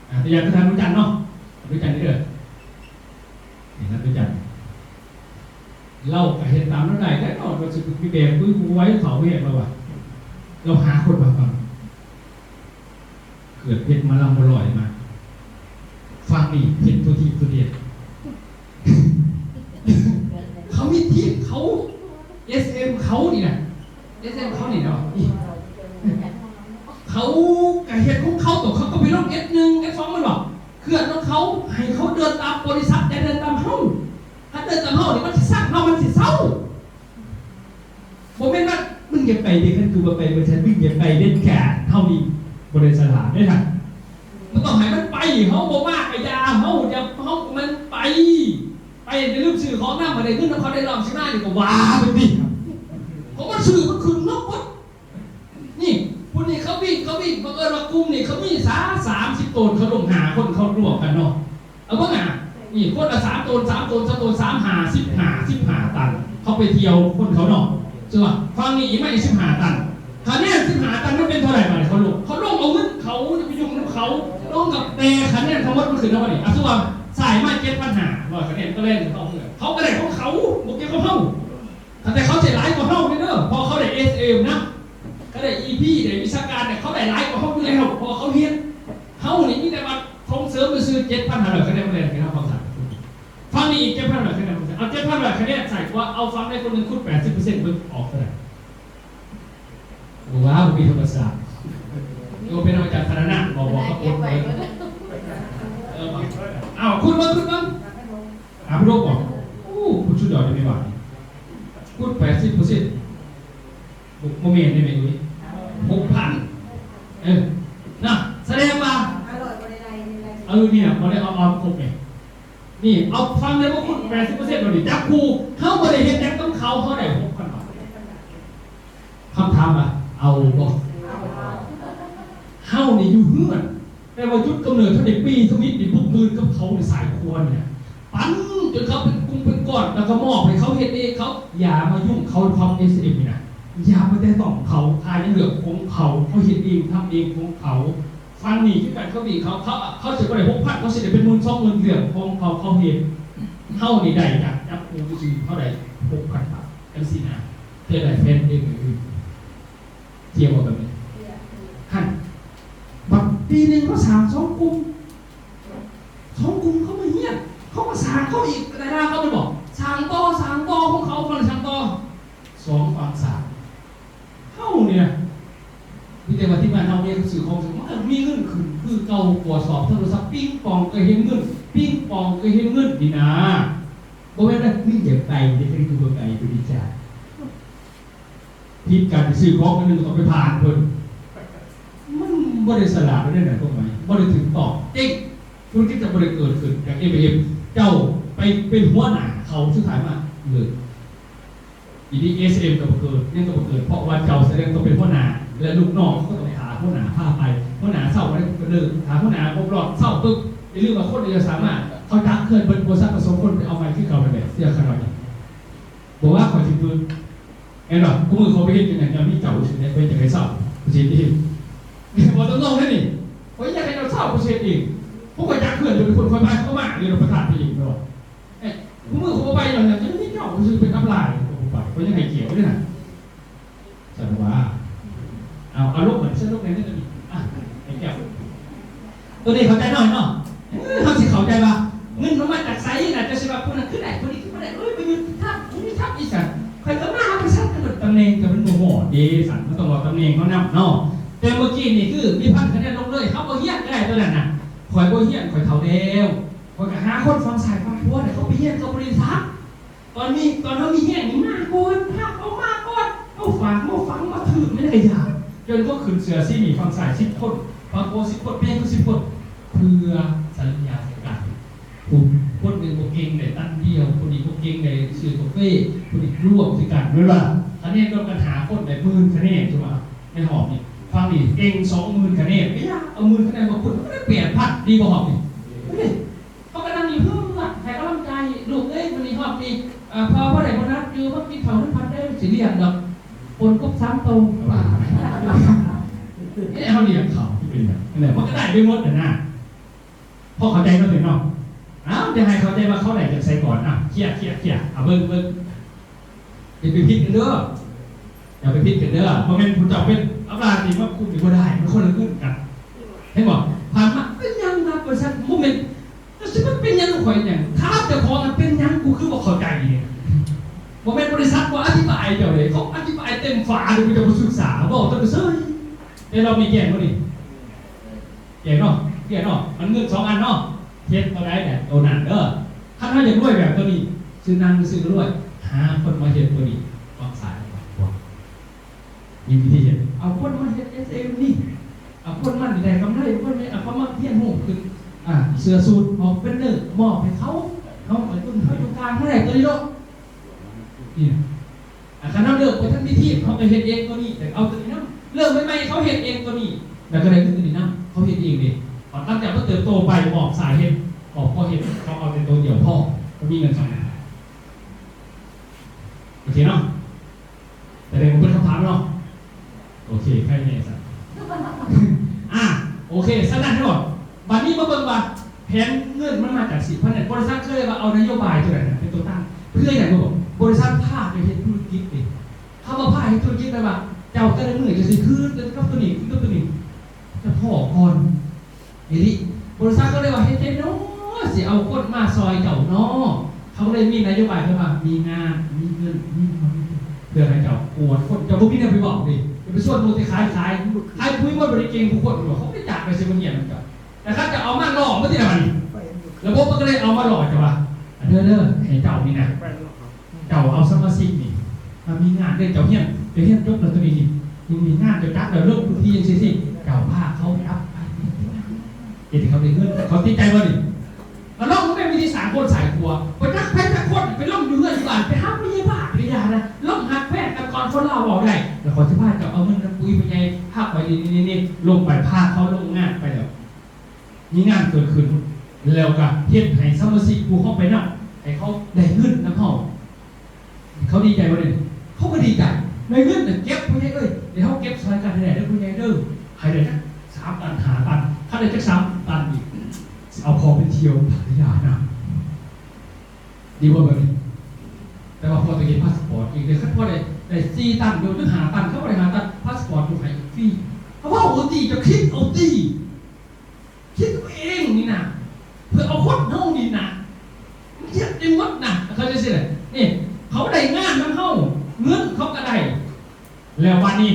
ໆ ອາ ຕົວຢ່າງຄືທ່ານດວງຈັນເນາະ ດວງຈັນນີ້ເດີ ນີ້ທ່ານດວງຈັນ ລາວກໍເຮັດຕາມລາວໄດ້ແຫຼະເນາະ ວ່າຊິໄປແບກປຶ້ມໄວ້ເຂົາເຮັດລາວວ່າ ລາວຫາຄົນມາຟັງ ເກີດເພັດມາລຳບໍ່ລອຍມາ ຝັ່ງນີ້ເພັດຕົວທີບຕົວແດນ ເຂົາມີທີມເຂົາ ເອສເອັມເຂົານີ້ນະ ເອສເອັມເຂົານີ້ນະ ເຂົາກະເຮັດຂອງເຂົາໂຕ ເຂົາກໍໄປລົງເອັຟໜຶ່ງ ເອັຟສອງ ແມ່ນບໍ່? ເຄື່ອນຂອງເຂົາ ໃຫ້ເຂົາເດີນຕາມບໍລິສັດ ຢ່າເດີນຕາມເຮົາ ຄັນເດີນຕາມເຮົານີ້ ມັນຊິຊັງເຮົາ ມັນຊິເຊົາ. ບໍ່ແມ່ນວ່າ ມຶງຢ່າໄປເດ້ ຄັນກູວ່າໄປບໍລິສັດ ມຶງຢ່າໄປເດັດຂາດ ເຮົານີ້ບໍ່ໄດ້ສະຫຼາດເດ້ທ່ານ ມັນຕ້ອງໃຫ້ມັນໄປ ເຮົາບໍ່ມາກະຢ່າ ເຮົາຢ່າ ເຮົາມັນໄປ ໄປແຕ່ລືມຊື້ຂອງນຳ ມາໄດ້ເງິນນຳເຂົາໄດ້ລອບຊິມານີ້ກໍວ່າໄປຕິ ເພາະມັນຊື້ມັນຂຶ້ນນຳໝົດ ນີ້ ຜູ້ນີ້ເຂົາວິ່ງ ເຂົາວິ່ງ ບັງເອີນວ່າກຸ່ມນີ້ເຂົາມີສາ ສາມສິບໂຕນ ເຂົາລົງຫ້າຄົນ ເຂົາລວມກັນເນາະ ເອົາເບິ່ງນະ ນີ້ຄົນລະສາມໂຕນ ສາມໂຕນ ສາມໂຕນ ສາມ ຫ້າ ສິບຫ້າ ສິບຫ້າຕັນ ເຂົາໄປທ່ຽວຄົນເຂົາເນາະ ເຊື່ອວ່າຝັ່ງນີ້ອີກມາອີກສິບຫ້າຕັນ ຄະແນນສິບຫ້າຕັນມັນເປັນເທົ່າໃດບາດນີ້ ເຂົາລົງ ເຂົາລົງເອົາເງິນເຂົາ ຢ່າໄປຫຍຸ້ງນຳເຂົາ ລົງກັບແຕ່ຄະແນນທັງໝົດມັນຂຶ້ນເທົ່າໃດ ອາ ສົມມຸດວ່າຊ້າຍມາເຈັດພັນຫ້າຮ້ອຍຄະແນນ ກໍແລ່ນເຂົ້າເມືອງ ເຂົາກໍໄດ້ຂອງເຂົາ ບໍ່ກ່ຽວກັບເຮົາ ແຕ່ເຂົາຊິຫຼາຍກວ່າເຮົາເດີ ເພາະເຂົາໄດ້ເອສເອັມນຳ ເຂົາໄດ້ອີພີ ໄດ້ວິຊາການ ເຂົາໄດ້ຫຼາຍກວ່າເຮົາຢູ່ແລ້ວ ເພາະວ່າເຂົາເຮັດ ເຮົານີ້ມີແຕ່ວ່າສົ່ງເສີມຊື່ໆ ເຈັດພັນຫ້າຮ້ອຍຄະແນນ ແລ່ນຂຶ້ນເຮົາຄວາມສາມາດ ຝັ່ງນີ້ອີກເຈັດພັນຫ້າຮ້ອຍຄະແນນ ເອົາເຈັດພັນຫ້າຮ້ອຍຄະແນນໃສ່ ວ່າເອົາຝັ່ງໃດຄົນໜຶ່ງຄູນແປດສິບເປີເຊັນ ເບິ່ງອອກເທົ່າໃດ ບໍ່ວ່າບໍ່ມີທຳມະຊາດ ກໍເປັນອາຈານພັດທະນາ ບໍ່ ບໍ່ ເອົາ ເອົາ ຄູນເບິ່ງ ຄູນເບິ່ງ ອາ ຜູ້ລົບບໍ່ ໂອ້ ຄູນສຸດຍອດເດ້ ແມ່ນບໍ່ ຄູນແປດສິບເປີເຊັນ ບໍ່ ບໍ່ແມ່ນເດ້ແມ່ເອີຍ ຫົກພັນ ເອີ ນະ ສະແດງວ່າ ເອີ ນີ້ນະ ບໍ່ໄດ້ເອົາ ເອົາຄົບນີ້ ນີ້ ເອົາຟັງໄດ້ບໍ່ ຄູນແປດສິບເປີເຊັນ ໂລດນີ້ ຈັບຄູ່ ເຮົາບໍ່ໄດ້ເຮັດຫຍັງນຳເຂົາ ເຮົາໄດ້ຫົກພັນບາດ ຄຳຖາມວ່າ ເອົາບໍ່? ເຮົານີ້ຢູ່ເຮືອນ ແຕ່ວ່າຈຸດກຳເນີດເຮົາໄດ້ປີທຳອິດນີ້ ບຸກບືນກັບເຂົາໃນສາຍຄົວນີ້ນະ ປັ່ນຈົນເຂົາເປັນກຸ່ມເປັນກ້ອນ ແລ້ວກໍມອບໃຫ້ເຂົາເຮັດເອງ ເຂົາຢ່າມາຫຍຸ້ງເຂົາ ຄວາມເອສເອັມນີ້ນະ ຢ່າໄປແຕະຕ້ອງເຂົາ ຖ້າຍັງເລື່ອງຂອງເຂົາ ເຂົາເຮັດເອງ ທຳເອງຂອງເຂົາ ຝັ່ງນີ້ຄືກັນ ເຂົານີ້ ເຂົາ ເຂົາ ເຂົາຊິບໍ່ໄດ້ຫົກພັນ ເຂົາຊິໄດ້ເປັນໝື່ນສອງໝື່ນ ເລື່ອງຂອງເຂົາ ເຂົາເຮັດ ເຮົານີ້ໄດ້ຈາກຈັບຄູ່ຊື່ໆ ເຮົາໄດ້ຫົກພັນບາດ ຈັ່ງຊີ້ນະ ເພື່ອໄດ້ແຟນເອງອື່ນ ທ່ຽວບໍ່ແບບນີ້ ຫັ້ນ ບັດປີໜຶ່ງເຂົາສ້າງສອງກຸ່ມ ສອງກຸ່ມເຂົາມາຮຽນ ເຂົາກໍສ້າງເຂົາອີກ ແຕ່ລາວເຂົາແມ່ນບໍ່ ສ້າງຕໍ່ ສ້າງຕໍ່ຂອງເຂົາ ຝັ່ງນີ້ສ້າງຕໍ່ ສອງຝັ່ງສ້າງ ເຮົານີ້ນະ ມີແຕ່ວ່າທີ່ບ້ານເຮົາມີຊື້ຂອງ ມັນກໍມີເງິນຂຶ້ນຄືເກົ່າ ກວດສອບໂທລະສັບ ປີ ປິງປອງກໍເຮັດເງິນ ປິງປອງກໍເຮັດເງິນນີ້ນາ. ບໍ່ແມ່ນວ່າມີແຕ່ໄປເດ້ ຄືບໍ່ໄປບໍລິຈາກ. ຜິດກັນ ໄປຊື້ຂອງອັນໜຶ່ງຕ້ອງໄປຜ່ານເພິ່ນ. ມັນບໍ່ໄດ້ສະຫຼາດເດ້ນະ ພວກໃໝ່ ບໍ່ໄດ້ຖືກຕ້ອງ. ເຈັງ ທຸລະກິດຈະບໍ່ໄດ້ເກີດຂຶ້ນຈາກເອັມແອນເອັມ. ເຈົ້າໄປເປັນຫົວໜ້າເຂົາ ສຸດທ້າຍມາເລີກ. ອີດີເອສເອັມກໍບໍ່ເກີດ ຫຍັງກໍບໍ່ເກີດ ເພາະວ່າເຈົ້າສະແດງຕົວເປັນຫົວໜ້າ ແລະ ລູກນ້ອງກໍຕ້ອງຖ້າຫົວໜ້າພາໄປ. ຫົວໜ້າເຊົາໄປກໍເລີກ ຖ້າຫົວໜ້າຄົບຮອບເຊົາປຶບ ຢ່າລືມວ່າຄົນອາຍຸສາມາດ ເຂົາຈັກເຄື່ອນເບິດ ບໍ່ສັກກະສົງຄົນໄປເອົາໃໝ່ຄືເກົ່ານັ້ນແຫຼະ ເຊື່ອຂ້ານ້ອຍ. ບໍ່ວ່າຂ້ອຍຊິຝຶກ ແມ່ນບໍ່? ຄູ່ມື້ຂ້ອຍໄປເຮັດຈັ່ງໃດ ຍາມມີເຈົ້າຊື່ໃດ ຂ້ອຍຢາກໃຫ້ເຊົາເປີເຊັນເອງ. ບໍ່ຕ້ອງເວົ້າເດ້ນີ້ ຂ້ອຍຢາກໃຫ້ເຈົ້າເຊົາເປີເຊັນເອງ. ພວກຂ້ອຍຈັກເພື່ອນຢູ່ຄົນ ຂ້ອຍມາ ຂ້ອຍມາຢູ່ນຳປະທານໄປເອງເນາະ. ເອີ ຄູ່ມື້ຂ້ອຍບໍ່ໄປຫຍັງ ຍັງມີເຈົ້າຊື່ເປັນອັບລາຍ ຂ້ອຍບໍ່ໄປ ຂ້ອຍຍັງໃຫ້ກຽດຢູ່ເດ້ນະ. ສັນວ່າ ເອົາ ເອົາລົງມາ ເຊີນລົງແດ່ ນີ້ ອ່ະ ໃຫ້ແກ້ວ ໂຕນີ້ເຂົ້າໃຈໜ້ອຍເນາະ. ເອີ ເຮົາຊິເຂົ້າໃຈວ່າເງິນມັນມາຈາກໃສນະ ເຈົ້າຊິວ່າຜູ້ນັ້ນຄືໄດ້ ຜູ້ນີ້ຄືບໍ່ໄດ້ ໂອ້ຍ ບໍ່ຍຸຕິທຳ ບໍ່ຍຸຕິທຳອີ່ສັງ. ຂ້ອຍກໍມາຫາບໍລິສັດ ກໍຕຳແໜ່ງກໍມັນບໍ່ຮອດເດ້ ສັນ ມັນຕ້ອງເວົ້າຕຳແໜ່ງເຮົານຳເນາະ. ແຕ່ເມື່ອກີ້ນີ້ຄືມີພັນຄະແນນລົງເລີຍ ເຮົາບໍ່ຮຽນກໍໄດ້ຕົວນັ້ນນະ. ຂ້ອຍບໍ່ຮຽນ ຂ້ອຍເຖົ້າແລ້ວ ຂ້ອຍກໍຫາຄົນຝັ່ງຊ້າຍຝັ່ງຂວາ ໃຫ້ເຂົາໄປຮຽນກັບບໍລິສັດ. ຕອນມີ ຕອນເຮົາມີແຮງນີ້ມາກ່ອນ ພາເຂົາມາກ່ອນ ເອົາຝາກມາຝັງມາຖືກແມ່ນໄດ້ຢ່າງ ຈົນເຂົາຂຶ້ນເສື້ອສີນີ້ຝັ່ງຊ້າຍສິບຄົນ ຝັ່ງຂວາສິບຄົນ ເປັນຫຍັງຄືສິບຄົນ? ເພື່ອສັນຍາໃສ່ກັນ ຜູ້ຄົນໜຶ່ງບໍ່ເກັ່ງໄດ້ຕັນດຽວ ຜູ້ນີ້ບໍ່ເກັ່ງໄດ້ຊື້ກາເຟ ຜູ້ນີ້ລວມໃສ່ກັນ ແມ່ນບໍ່ລະ? ຄະແນນລວມກັນຫ້າຄົນໄດ້ໝື່ນຄະແນນ ສົມມຸດວ່າໃນຮອບນີ້ ຝັ່ງນີ້ເກັ່ງສອງໝື່ນຄະແນນ ເອົາໝື່ນຄະແນນມາຄູນ ມັນກໍໄດ້ແປດພັນ ດີບໍ່ຮອບນີ້? ເຮົາກໍນັ່ງຢູ່ເຮືອນໃຫ້ກຳລັງໃຈ ລູກເອີຍ ມື້ນີ້ຮອບນີ້ ເອີ ພໍ່ບໍ່ໄດ້ໂບນັດຢູ່ ມາກິນເຂົ້ານຳພັນເດີ ຊິລ້ຽງດອກ ປົນກົບສາມໂຕ ເອີ ເຮົາລ້ຽງເຂົາ ເປັນຫຍັງ ນັ້ນແຫຼະ ມັນກໍໄດ້ໄປໝົດຫັ້ນນະ ພໍເຂົ້າໃຈເນາະ ເນາະ. ເອົ້າ ຢາກໃຫ້ເຂົ້າໃຈວ່າເຂົາໄດ້ຈາກໃສກ່ອນ ອ່ະ ເຄຍ ເຄຍ ເຄຍ ເອົາເບິ່ງ ເບິ່ງ. ຢ່າໄປຜິດກັນເດີ ຢ່າໄປຜິດກັນເດີ ບໍ່ແມ່ນຜູ້ເຈົ້າເປັນອັບລາດນີ້ມາຄຸມນີ້ບໍ່ໄດ້ ມັນຄົນລະເງິນກັນ ເຫັນບໍ່? ຜ່ານມາເປັນຫຍັງນະ ບໍລິສັດ ບໍ່ແມ່ນ ແຕ່ຊິມາເປັນຫຍັງຂ້ອຍຫຍັງ ຖາມເຈົ້າຂອງ ເປັນຫຍັງກູຄືບໍ່ເຂົ້າໃຈນີ້? ບໍ່ແມ່ນບໍລິສັດບໍ່ອະທິບາຍເຈົ້າເດ້ ເຂົາອະທິບາຍເຕັມຝາເດ້ ເຈົ້າບໍ່ສຶກສາ ເວົ້າແຕ່ໄປເຊີຍ. ແຕ່ລອບນີ້ແຈ້ງບໍ່ນີ້? ແກ່ເນາະ ແກ່ເນາະ ມັນເງິນສອງອັນເນາະ ເຮັດຕົວໃດແຫຼະ ໂຕນັ້ນເດີ. ຄັນເຮົາຢາກລວຍແບບໂຕນີ້ ຊື້ນັ່ງຊື່ກໍລວຍ ຫາຄົນມາເຮັດໂຕນີ້ ວາງສາຍ ມີວິທີເຮັດ ເອົາຄົນມາເຮັດເອສເອັມນີ້ ເອົາຄົນມາໄດ້ກຳໄລ ຄົນນີ້ເອົາເຂົາມາຮຽນຮູ້ຂຶ້ນ ອ່າ ເສື້ອສູດອອກເປັນເນີ ມອບໃຫ້ເຂົາ ເຮົາໄປທຶນ ເຮົາຢູ່ກາງ ເຮົາໄດ້ໂຕນີ້ໂລດ ນີ້ນະ. ອ່າ ຄັນເຮົາເລີ່ມບໍ່ທັນມີທີມ ເຮົາກໍເຮັດເອງໂຕນີ້ ແຕ່ເອົາໂຕນີ້ນຳ ເລີ່ມໃໝ່ໆ ເຂົາເຮັດເອງໂຕນີ້ ແລ້ວກໍໄດ້ເງິນໂຕນີ້ນຳ ເຂົາເຮັດເອງເດ້. ບັດຫຼັງຈາກມັນເຕີບໂຕໄປ ມອບສາຍເຮັດ ມອບພໍ່ເຮັດ ເຂົາເອົາແຕ່ໂຕດຽວພໍ ກໍມີເງິນສອງອັນ ໂອເຄເນາະ. ແຕ່ໄດ້ບໍ່ເບິດຄຳຖາມເນາະ ໂອເຄ ໃຄແນ່ຊັ້ນ ອ່າ ໂອເຄ ສະນັ້ນເນາະ ບັດນີ້ມາເບິ່ງວ່າແຜນເງິນມັນມາຈາກໃສ. ເພາະນັ້ນບໍລິສັດເຄີຍວ່າເອົານະໂຍບາຍຕົວໃດເປັນຕົວຕັ້ງ ເພື່ອຫຍັງຮູ້ບໍ່? ບໍລິສັດພາໄປເຮັດທຸລະກິດເດ້. ຄຳວ່າພາເຮັດທຸລະກິດແປວ່າ ເຈົ້າແຕ່ລະມື້ເຈົ້າຊິຄືນກັບຕົວນີ້ ຄືນກັບຕົວນີ້ ຈະພໍ້ກ່ອນ. ອີ່ຫຼີ ບໍລິສັດກໍເລີຍວ່າ ເຮັດແນວໃດເນາະ ຊິເອົາຄົນມາຊ່ອຍເຈົ້າເນາະ. ເຂົາເລີຍມີນະໂຍບາຍເພິ່ນວ່າ ມີງານ ມີເງິນ ມີຄວາມ ເພື່ອໃຫ້ເຈົ້າກວດຄົນ ເຈົ້າບໍ່ມີແນວໄປເວົ້າເດ້ ຢ່າໄປຊວນໝູ່ແຕ່ຂາຍ ຂາຍ ຂາຍປຸ໋ຍໝົດ ບໍ່ໄດ້ເກັ່ງຜູ້ຄົນ ເຂົາໄປຈ້າງໄປຊິມາຮຽນນຳເຈົ້າ. ແຕ່ຄັນເຈົ້າເອົາມາຫຼໍ່ໝົດຕິລະບາດນີ້ ລະບົບມັນກໍເລີຍເອົາມາຫຼໍ່ເຈົ້າວ່າ ເດີ ເດີ ໃຫ້ເຈົ້ານີ້ນະ ເຈົ້າເອົາສະມາຊິກນີ້ມາມີງານເດີ ເຈົ້າຮຽນ ເຈົ້າຮຽນຈົບແລ້ວຕົວນີ້ນີ້ ມີງານເຈົ້າຈັດແລ້ວ ລົງພື້ນທີ່ຈັ່ງຊີ້ ເຈົ້າພາເຂົາໄປຮັບໄປ ເຮັດໃຫ້ເຂົາໄດ້ເງິນ ເຂົາຕິດໃຈບໍ່ນີ້? ລະລອງເບິ່ງແມ່ນວິທີສາງຄົນສາຍຄົວ ບໍ່ຈັກໃຜຈັກຄົນ ໄປລົງຢູ່ເຮືອນຢູ່ບ້ານ ໄປຫາຜູ້ໃຫຍ່ບ້ານ ໄປຢ່ານະ ລົງຮັກແພງກັນກ່ອນ ຄົນລາວເວົ້າໄດ້ ລະຂ້ອຍຊິພາເຈົ້າເອົາເງິນນຳປຸ໋ຍຜູ້ໃຫຍ່ ພາຂ້ອຍນີ້ໆໆ ລົງໄປ ພາເຂົາລົງງານໄປແລ້ວ ມີງານເກີດຂຶ້ນ ແລ້ວກະເຮັດໃຫ້ສະມາຊິກຜູ້ເຮົາໄປນຳ ໃຫ້ເຂົາໄດ້ເງິນນຳເຮົາ ເຂົາດີໃຈບໍ່ເດ? ເຂົາກໍດີໃຈ ໄດ້ເງິນນະ ເກັບຜູ້ໃຫຍ່ເອີຍ ດຽວເຮົາເກັບຊ່ອຍກັນໃຫ້ໄດ້ເດີຜູ້ໃຫຍ່ເດີ ໃຫ້ໄດ້ຈັກສາມຕັນຫ້າຕັນ ຄັນໄດ້ຈັກສາມຕັນອີກ ຊິເອົາພໍ່ໄປທ່ຽວພັດທະຍານຳ ດີບໍ່ແບບນີ້? ແຕ່ວ່າພໍ່ຕ້ອງເຮັດພາສປອດອີກເດີ ຄັນພໍ່ໄດ້ ໄດ້ສີ່ຕັນຢູ່ ຫຼືຫ້າຕັນ ຄັນບໍ່ໄດ້ຫ້າຕັນ ພາສປອດຢູ່ໃຫ້ຟຣີ ເຮົາເວົ້າເອົາຕິ ເຈົ້າຄິດເອົາຕິ ຄິດເອົາເອງນີ້ນະ ເພື່ອເອົາຄົນເຮົານີ້ນະ ມັນເຮັດໄດ້ໝົດນະ ເຂົາເຈົ້າຊິໄດ້ ນີ້ ເຂົາໄດ້ງານນຳເຮົາ ເງິນເຂົາກໍໄດ້ ແລ້ວບາດນີ້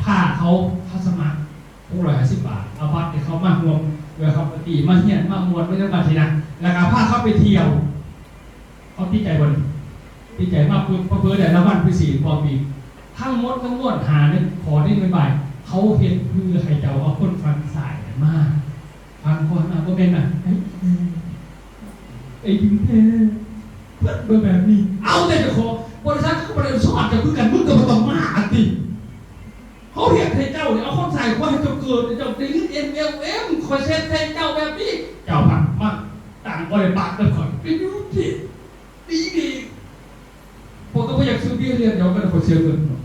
ພາເຂົາ ເຂົາສະໝັກຫົກຮ້ອຍຫ້າສິບບາດ ເອົາບັດໃຫ້ເຂົາມາຮ່ວມ ເວລຄັມປາຕີ້ ມາຮຽນມາມ່ວນໄປນຳກັນຊີ້ນະ ແລ້ວກໍພາເຂົາໄປທ່ຽວ. ເຂົາຕິດໃຈບໍ່ນີ້? ຕິດໃຈມາປຶບ ເຜີເດີໄດ້ລາງວັນພິເສດພໍປີ. ທັງໝົດທັງມວນ ຫາໃນຂໍ້ນີ້ບາຍ ເຂົາເຮັດເພື່ອໃຫ້ເຈົ້າເອົາຄົນຝັ່ງຊ້າຍມາ ຝັ່ງຂວາມາ ບໍ່ແມ່ນນະ. ໄອ້ ໄອ້ດິນແທ້ ເພິ່ນເປັນແບບນີ້ ເອົາແຕ່ເຈົ້າຂອງ ບໍລິສັດກໍບໍ່ໄດ້ສອນເຈົ້າຄືກັນ ມຶງກໍບໍ່ຕ້ອງມາອັນຕິ. ເຂົາເຮັດໃຫ້ເຈົ້ານີ້ ເອົາຄວາມສາຍຄວາມໃຫ້ເຈົ້າເກີດ ເຈົ້າໄດ້ເງິນ ເອັມແອລເອັມ ຂ້ອຍເຊັດໃຫ້ເຈົ້າແບບນີ້ ເຈົ້າພັດມາຕັ້ງບໍລິສັດນຳຂ້ອຍ ໄປຢູ່ທີ່ດີດີ. ຂ້ອຍກໍບໍ່ຢາກຊື້ເບຍເລຍນດຽວກັນ ຂ້ອຍເສຍເງິນເນາະ.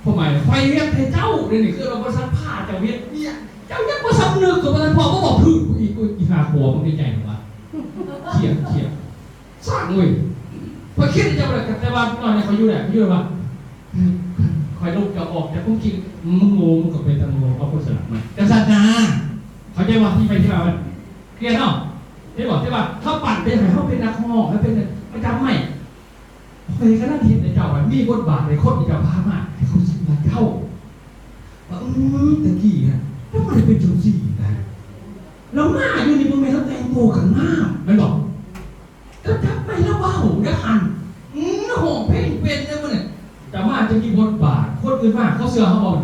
ຄວາມໝາຍ ຂ້ອຍເຮັດໃຫ້ເຈົ້າ ດຽວນີ້ຄືວ່າບໍລິສັດພາເຈົ້າເຮັດວຽກ ເຈົ້າຍັງບໍ່ສຳນຶກ ກໍບໍ່ທັນພໍ ບໍ່ບອກຖືກອີກ ອີ່ຫ້າຂົວ ມຶງໃນໃຈວ່າ ຄຽດ ຄຽດ. ສ້າງເວີຍ ຂ້ອຍຄິດໃນໃຈວ່າ ແຕ່ວ່າຕອນນີ້ຂ້ອຍຢູ່ໄດ້ ຂ້ອຍຢູ່ໄດ້ວ່າ ຂ້ອຍລົບເຈົ້າອອກຈາກຄວາມຄິດ ມຶງໂງ່ ມຶງກໍໄປຕັ້ງໂງ່ ເອົາຄົນສະຫຼາດມາ ຈັ່ງຊັ້ນນາ. ເຂົ້າໃຈບໍ່? ທີ່ໄປທີ່ມາມັນ ເຫັນເນາະ ເຫັນບໍ່? ແຕ່ວ່າເຂົາປັ່ນໄປໃຫ້ເຮົາເປັນນັກຮ້ອງ ໃຫ້ເປັນປະຈຳໄມ້ ຂ້ອຍກຳລັງເຮັດໃຫ້ເຈົ້າ ມີບົດບາດໃນຄົນທີ່ເຈົ້າພາມາ ໃຫ້ເຂົາເຊື່ອເຈົ້າ ວ່າ ເອີ ແຕ່ກີ້ນະ ລາວບໍ່ໄດ້ເປັນຈັ່ງຊີ້ນະ ລາວມາຢູ່ນີ້ ບໍ່ແມ່ນລາວແຕ່ງໂຕກັນມາ ແມ່ນບໍ່? ລາວຈັບໄມລາວເວົ້າ ລາວຫັ້ນ ອືມ ຮ້ອງເພງເປັນແນວນີ້ ເຈົ້າມາຈະມີບົດບາດ ຄົນອື່ນມາເຂົາເຊື່ອເຮົາບໍ່?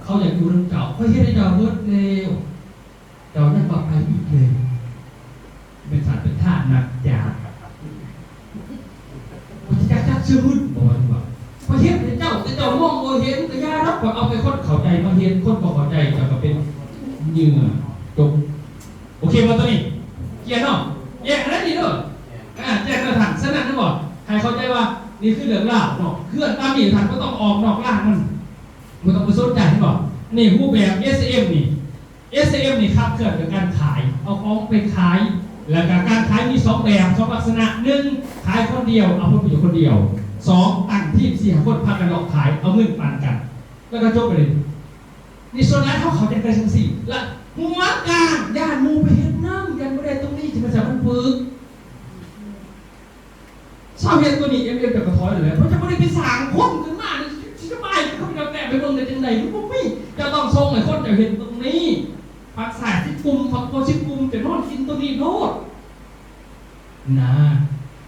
ເຂົາຢາກຢູ່ນຳເຈົ້າ ຂ້ອຍເຮັດໃຫ້ເຈົ້າເບິດແລ້ວ ເຈົ້າຍັງວ່າໄປອີກເລີຍ ເປັນສັດເປັນທາດນັກຈັກ ບໍ່ຈັກຈັກຊື່ມຶດບໍ່ວ່າ ຂ້ອຍເຮັດໃຫ້ເຈົ້າ ແຕ່ເຈົ້າມອງບໍ່ເຫັນ ກໍຢ່າດອກ ຂ້ອຍເອົາແຕ່ຄົນເຂົ້າໃຈມາເຮັດ ຄົນບໍ່ເຂົ້າໃຈ ເຈົ້າກໍເປັນເຫຍື່ອຈົກ. ໂອເຄບໍ່ຕົວນີ້? ເກຍເນາະ ແຍກອັນນັ້ນດີເດີ ອາ ແຍກແນວທາງ ສະນັ້ນນະບໍ່ ໃຫ້ເຂົ້າໃຈວ່ານີ້ຄືເລື່ອງລາວເນາະ ເຮືອນຕາມນີ້ທ່ານບໍ່ຕ້ອງອອກນອກລາງມັນ ບໍ່ຕ້ອງໄປສົນໃຈ ເຫັນບໍ່? ນີ້ຮູບແບບ ເອສເອັມ ນີ້ ເອສເອັມ ນີ້ຂັບເຄື່ອນໂດຍການຂາຍ ເອົາຂອງໄປຂາຍ ແລ້ວກະການຂາຍມີສອງແບບ ສອງລັກສະນະ ໜຶ່ງ ຂາຍຄົນດຽວ ເອົາຜົນປະໂຫຍດຄົນດຽວ ສອງ ຕັ້ງທີມສີ່ຫ້າຄົນ ພາກັນເລາະຂາຍ ເອົາເງິນປັນກັນ ແລ້ວກໍຈົບໄປເລີຍ. ນີ້ສ່ວນຫຼາຍເຮົາເຂົ້າໃຈແຕ່ຈັ່ງຊີ້ ລະຫົວການຢ້ານໝູ່ໄປເຮັດນຳ ຢ້ານບໍ່ໄດ້ຕົງນີ້ ຊິມາໃສ່ມັນຝຶກ ຊາວເຮັດຕົວນີ້ ເອັມເອັມ ເຈົ້າກໍຖອຍແລ້ວ ເພາະເຈົ້າບໍ່ໄດ້ໄປສ້າງຄົນຂຶ້ນມາ ຊິສະບາຍເຂົາເຈົ້າແຕ້ມໄປເບິ່ງໄດ້ຈັ່ງໃດ ມັນບໍ່ມີ ເຈົ້າຕ້ອງສົ່ງໃຫ້ຄົນເຈົ້າເຮັດຕົງນີ້ ຝັກຊ້າຍສິບກຸ່ມ ຝັກຂວາສິບກຸ່ມ ເຈົ້ານອນກິນຕົວນີ້ໂລດ ນາ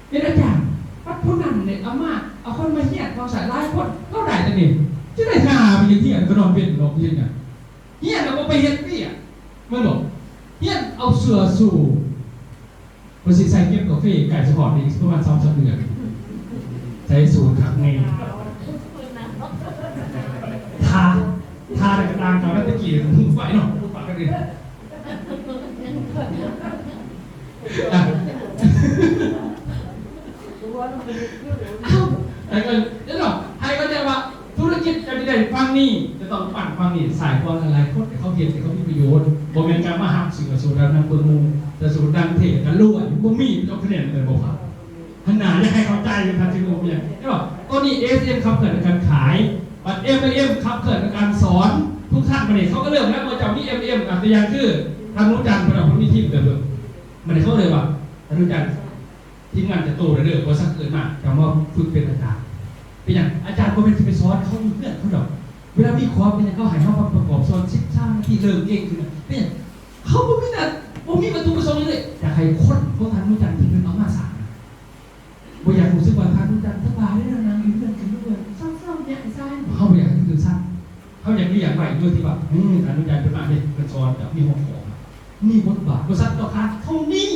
ເປັນອາຈານ ບັດຜູ້ນັ້ນນີ້ເອົາມາ ເອົາຄົນມາຮຽນ ເອົາໃສ່ຫຼາຍຄົນ ລາວໄດ້ຈັ່ງນີ້ ຈະໄດ້ຫາໄປຮຽນ ກໍນອນເວັນເນາະ ເຮັດຫຍັງ ຮຽນແລ້ວບໍ່ໄປເຮັດວຽກ ແມ່ນບໍ່? ຮຽນເອົາເສື້ອສູ້ ເພິ່ນຊິໃສ່ເກັບກາເຟ ໃກ້ຊິຮອດອີກປະມານສອງສາມເດືອນ ໃສ່ສູດຄັກແນ່ ທາ ທາແລ້ວກໍຕ່າງກັນແຕ່ກີ້ ຫຸ້ມໄຟເນາະ ປາກກັນເດ້ ອ່ະ ໃຫ້ເຂົາ ເອີ ໃຫ້ເຂົາໃຈວ່າທຸລະກິດເຈົ້າຊິໄດ້ຝັ່ງນີ້ ຈະຕ້ອງປັ້ນຝັ່ງນີ້ ສາຍກວ່າຫຼາຍໆຄົນ ໃຫ້ເຂົາເຮັດ ໃຫ້ເຂົາມີປະໂຫຍດ ບໍ່ແມ່ນການມາຮັບເສື້ອສູ້ດັງນຳເບິ່ງໝູ່ ແຕ່ສູ້ດັງເທກະລວຍ ບໍ່ມີ ເຈົ້າຄະແນນມັນບໍ່ຜ່ານ ຫັ້ນນາ ຢາກໃຫ້ເຂົ້າໃຈ ທ່ານຊິຮູ້ຫຍັງ ເຫັນບໍ່? ຕອນນີ້ ເອສເອັມ ຂັບເຄື່ອນໃນການຂາຍ ບັດ ເອັມແອລເອັມ ຂັບເຄື່ອນໃນການສອນ ທຸກທ່ານບັດນີ້ເຂົາກໍເລີ່ມແລ້ວ ວ່າເຈົ້າມີ ເອັມແອລເອັມ ອາ ຕົວຢ່າງຄື ທ່ານໜູຈັນ ເພິ່ນເອົາ ເພິ່ນມີທີມເດີ ບັດນີ້ເຂົາເລີຍວ່າ ທ່ານໜູຈັນ ທີມງານຈະໂຕແລ້ວເດີ ບໍລິສັດເອີ້ນມາ ເຈົ້າມາຝຶກເປັນອາຈານ ເປັນຫຍັງ? ອາຈານບໍ່ແມ່ນຊິໄປສອນເຂົາຢູ່ເຮືອນເຂົາດອກ ເວລາມີຄວາມເປັນຫຍັງ ເຂົາໃຫ້ເຮົາມາປະກອບສ່ວນ ສິບ ສາມນາທີ ເລີ່ມເກັ່ງຂຶ້ນ ເປັນຫຍັງ? ເຂົາບໍ່ມີນະ ບໍ່ມີວັດຖຸປະສົງຫຍັງເລີຍ ຢາກໃຫ້ຄົນຂອງທ່ານໜູຈັນທີ່ເພິ່ນເອົາມາສ້າງ ບໍ່ຢາກຮູ້ສຶກວ່າທ່ານອາຈານສະບາຍເດ້ ນັ່ງຢູ່ເຮືອນກິນເຂົ້າເມືອງ ເຊົາໆ ແຍະຊາຍ ເຮົາບໍ່ຢາກໃຫ້ຄືຊັ້ນ ເຮົາຢາກມີຫຍັງໄວ້ໂດຍທີ່ວ່າ ອືມ ອາຈານອາຈານເພິ່ນມາເດ້ ເພິ່ນສອນແບບມີຫົວຂໍ້ ມີບົດບາດ ບໍລິສັດຕ້ອງການເທົ່ານີ້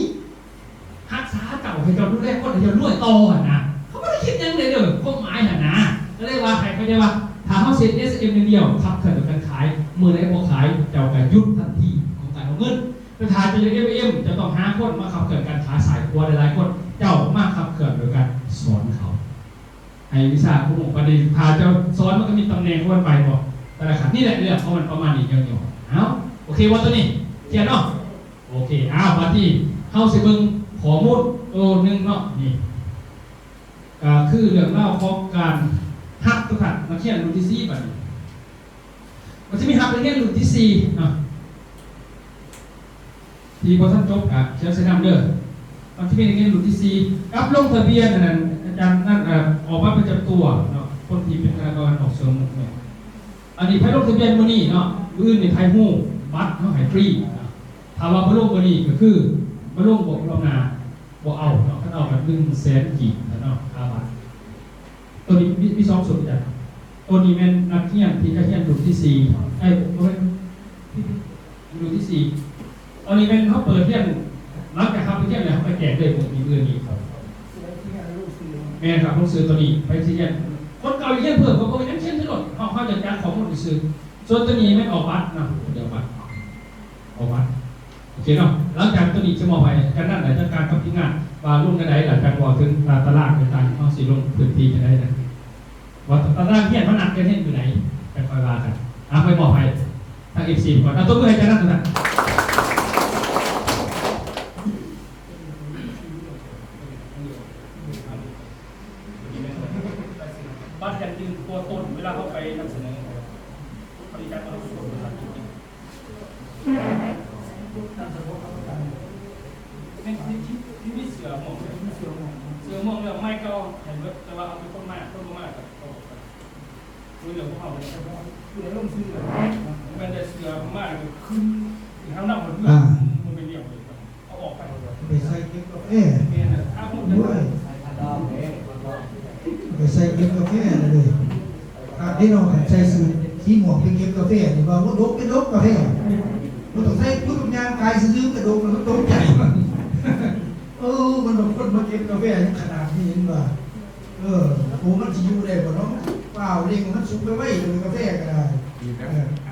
ຮັກສາເຈົ້າ ໃຫ້ເຈົ້າດູແລຄົນ ໃຫ້ເຈົ້າລວຍຕໍ່ຫັ້ນນະ ເຂົາບໍ່ໄດ້ຄິດຫຍັງເລີຍເດີ ຄວາມໝາຍຫັ້ນນະ ກໍເລີຍວ່າໃຫ້ເຂົາໃຈວ່າ ຖ້າເຮົາເຊັດ ເອສເອັມ ຢ່າງດຽວ ຂັບເຄື່ອນໂດຍການຂາຍ ມື້ໃດບໍ່ຂາຍ ເຈົ້າກໍຢຸດທັນທີຂອງການເອົາເງິນ ແຕ່ຖ້າເຈົ້າຢາກ ເອັມແອລເອັມ ເຈົ້າຕ້ອງຫາຄົນມາຂັບເຄື່ອນການຂາຍ ສາຍຂົວຫຼາຍໆຄົນ ເຈົ້າມາຂັບເຄື່ອນໂດຍການສອນເຂົາ ໃຫ້ວິຊາຜູ້ຮູ້ປານນີ້ ຖ້າເຈົ້າສອນມັນກໍມີຕຳແໜ່ງຂອງມັນໄປບໍ່ ແຕ່ລະຂັ້ນ ນີ້ແຫຼະເລື່ອງຂອງມັນປະມານນີ້ ຫຍໍ້ໆ ເອົ້າ ໂອເຄບໍ່ຕົວນີ້ ຄຽນເນາະ ໂອເຄ ເອົ້າ ບັດນີ້ເຮົາຊິເບິ່ງຂໍ້ມູນໂຕໜຶ່ງເນາະ ນີ້ ກໍຄືເລື່ອງລາວຂອງການຮັບ ທຸກທ່ານ ນັກຮຽນລຸ້ນທີສີ່ ບັດນີ້ ມັນຈະມີຮັບນັກຮຽນລຸ້ນທີສີ່ເນາະ ທີ່ບໍ່ທັນຈົບກໍຂຽນໃສ່ນຳເດີ ມັນຈະມີນັກຮຽນລຸ້ນທີສີ່ ກັບລົງທະບຽນ ອັນນັ້ນ ອາຈານນັ້ນ ເອີ ອອກບັດປະຈຳຕົວເນາະ ຄົນທີ່ເປັນຄະນະກຳມະການອອກສວນເນາະ ອັນນີ້ໃຜລົງທະບຽນມື້ນີ້ເນາະ ມື້ອື່ນນີ້ໃຜຮູ້ ບັດເຮົາໃຫ້ຟຣີເນາະ ຖ້າວ່າບໍ່ລົງມື້ນີ້ກໍຄືບໍ່ລົງ ບໍ່ລອບໜ້າບໍ່ເອົາເນາະ. ຄັນເອົາກໍໜຶ່ງແສນກີບເນາະ ຄ່າບັດ. ໂຕນີ້ມີ ມີສອງຊຸດອາຈານ. ໂຕນີ້ແມ່ນນັກຮຽນທີ່ຈະຮຽນລຸ້ນທີສີ່ ເອີຍ ບໍ່ແມ່ນ ລຸ້ນທີສີ່. ອັນນີ້ແມ່ນເຮົາເປີດຮຽນ ຫຼັງຈາກເຮົາໄປຮຽນແລ້ວ ເຮົາໄປແຈກເລີຍມື້ອື່ນນີ້. ແມ່ນຄັບ ລົງຊື່ໂຕນີ້ ໃຜຊິຮຽນ ຄົນເກົ່າຢາກຮຽນເພີ່ມກໍບໍ່ເປັນຫຍັງ ເຊັນໃສ່ໂລດ ເຮົາ ເຮົາຈະຈັດຂໍ້ມູນຊື່. ສ່ວນໂຕນີ້ແມ່ນອອກບັດເນາະ ດຽວບັດ ອອກບັດ ໂອເຄເນາະ. ຫຼັງຈາກໂຕນີ້ຈະມອບໃຫ້ອາຈານນັນ ຈັດການກັບທີມງານ ວ່າລົງແນວໃດ ແລ້ວຈັກເວົ້າເຖິງຕາ ຕາຕະລາງຕ່າງໆ ເຮົາຊິລົງພື້ນທີ່ຈັ່ງໃດນະ ວ່າຕາຕະລາງຮຽນ ມັນນັດກັນຮຽນມື້ໃດ ຈັ່ງຄ່ອຍວ່າກັນ. ອ່າ ໄປມອບໃຫ້ທາງເອັຟຊີກ່ອນ. ອ່າ ຕົບມືໃຫ້ອາຈານນັນນະ. ບັດຢ່າລືມຕົວຕົນເວລາເຮົາໄປນຳສະເໜີ ເຂົາຈະຈັດວ່າເຮົາສົນພາກິດຕິ ແມ່ນທີ່ ທີ່ ທີ່ມີເສື້ອມ່ວງ ເສື້ອມ່ວງ ເສື້ອມ່ວງແລ້ວໄມ້ເກົ່າໃຫ້ເບິດ ແຕ່ວ່າເອົາແຕ່ຄົນມາ ຄົນບໍ່ມາກໍເອົາອອກໄປ. ໂດຍເລື່ອງຂອງເຮົາເລີຍ ຜູ້ໃດລົງຊື່ ແມ່ນແຕ່ເສື້ອມາກໍຄືເຮົານຳໝົດເມືອງ ອ່າ ບໍ່ແມ່ນແນວເລີຍ ເອົາອອກໄປ ໄປໃສ່ເກັບກາແຟ ແມ່ນ ຖ້າຜູ້ໃດ ໂອ້ຍ ໄປໃສ່ເກັບກາແຟເລີຍ. ຄັກເດ້ເນາະ ຄັນໃສ່ເສື້ອສີມ່ວງໄປເກັບກາແຟນີ້ ວ່າບໍ່ດົກໄປດົກກາແຟ ບໍ່ຕ້ອງໃສ່ ບໍ່ຕ້ອງຍ່າງກາຍຊື່ໆ ໄປດົກ ມັນຕົກໃຈ ເອີ ມັນບາງຄົນມາເກັບກາແຟຂະໜາດນີ້ ເຫັນວ່າ ເອີ ໂອ້ ມັນຊິຢູ່ໄດ້ບໍ່ເນາະ ຟ້າວເລັ່ງມັນສຸກໄວໆ ໂດຍກາແຟກໍໄດ້ ດີແລ້ວ ເອີ.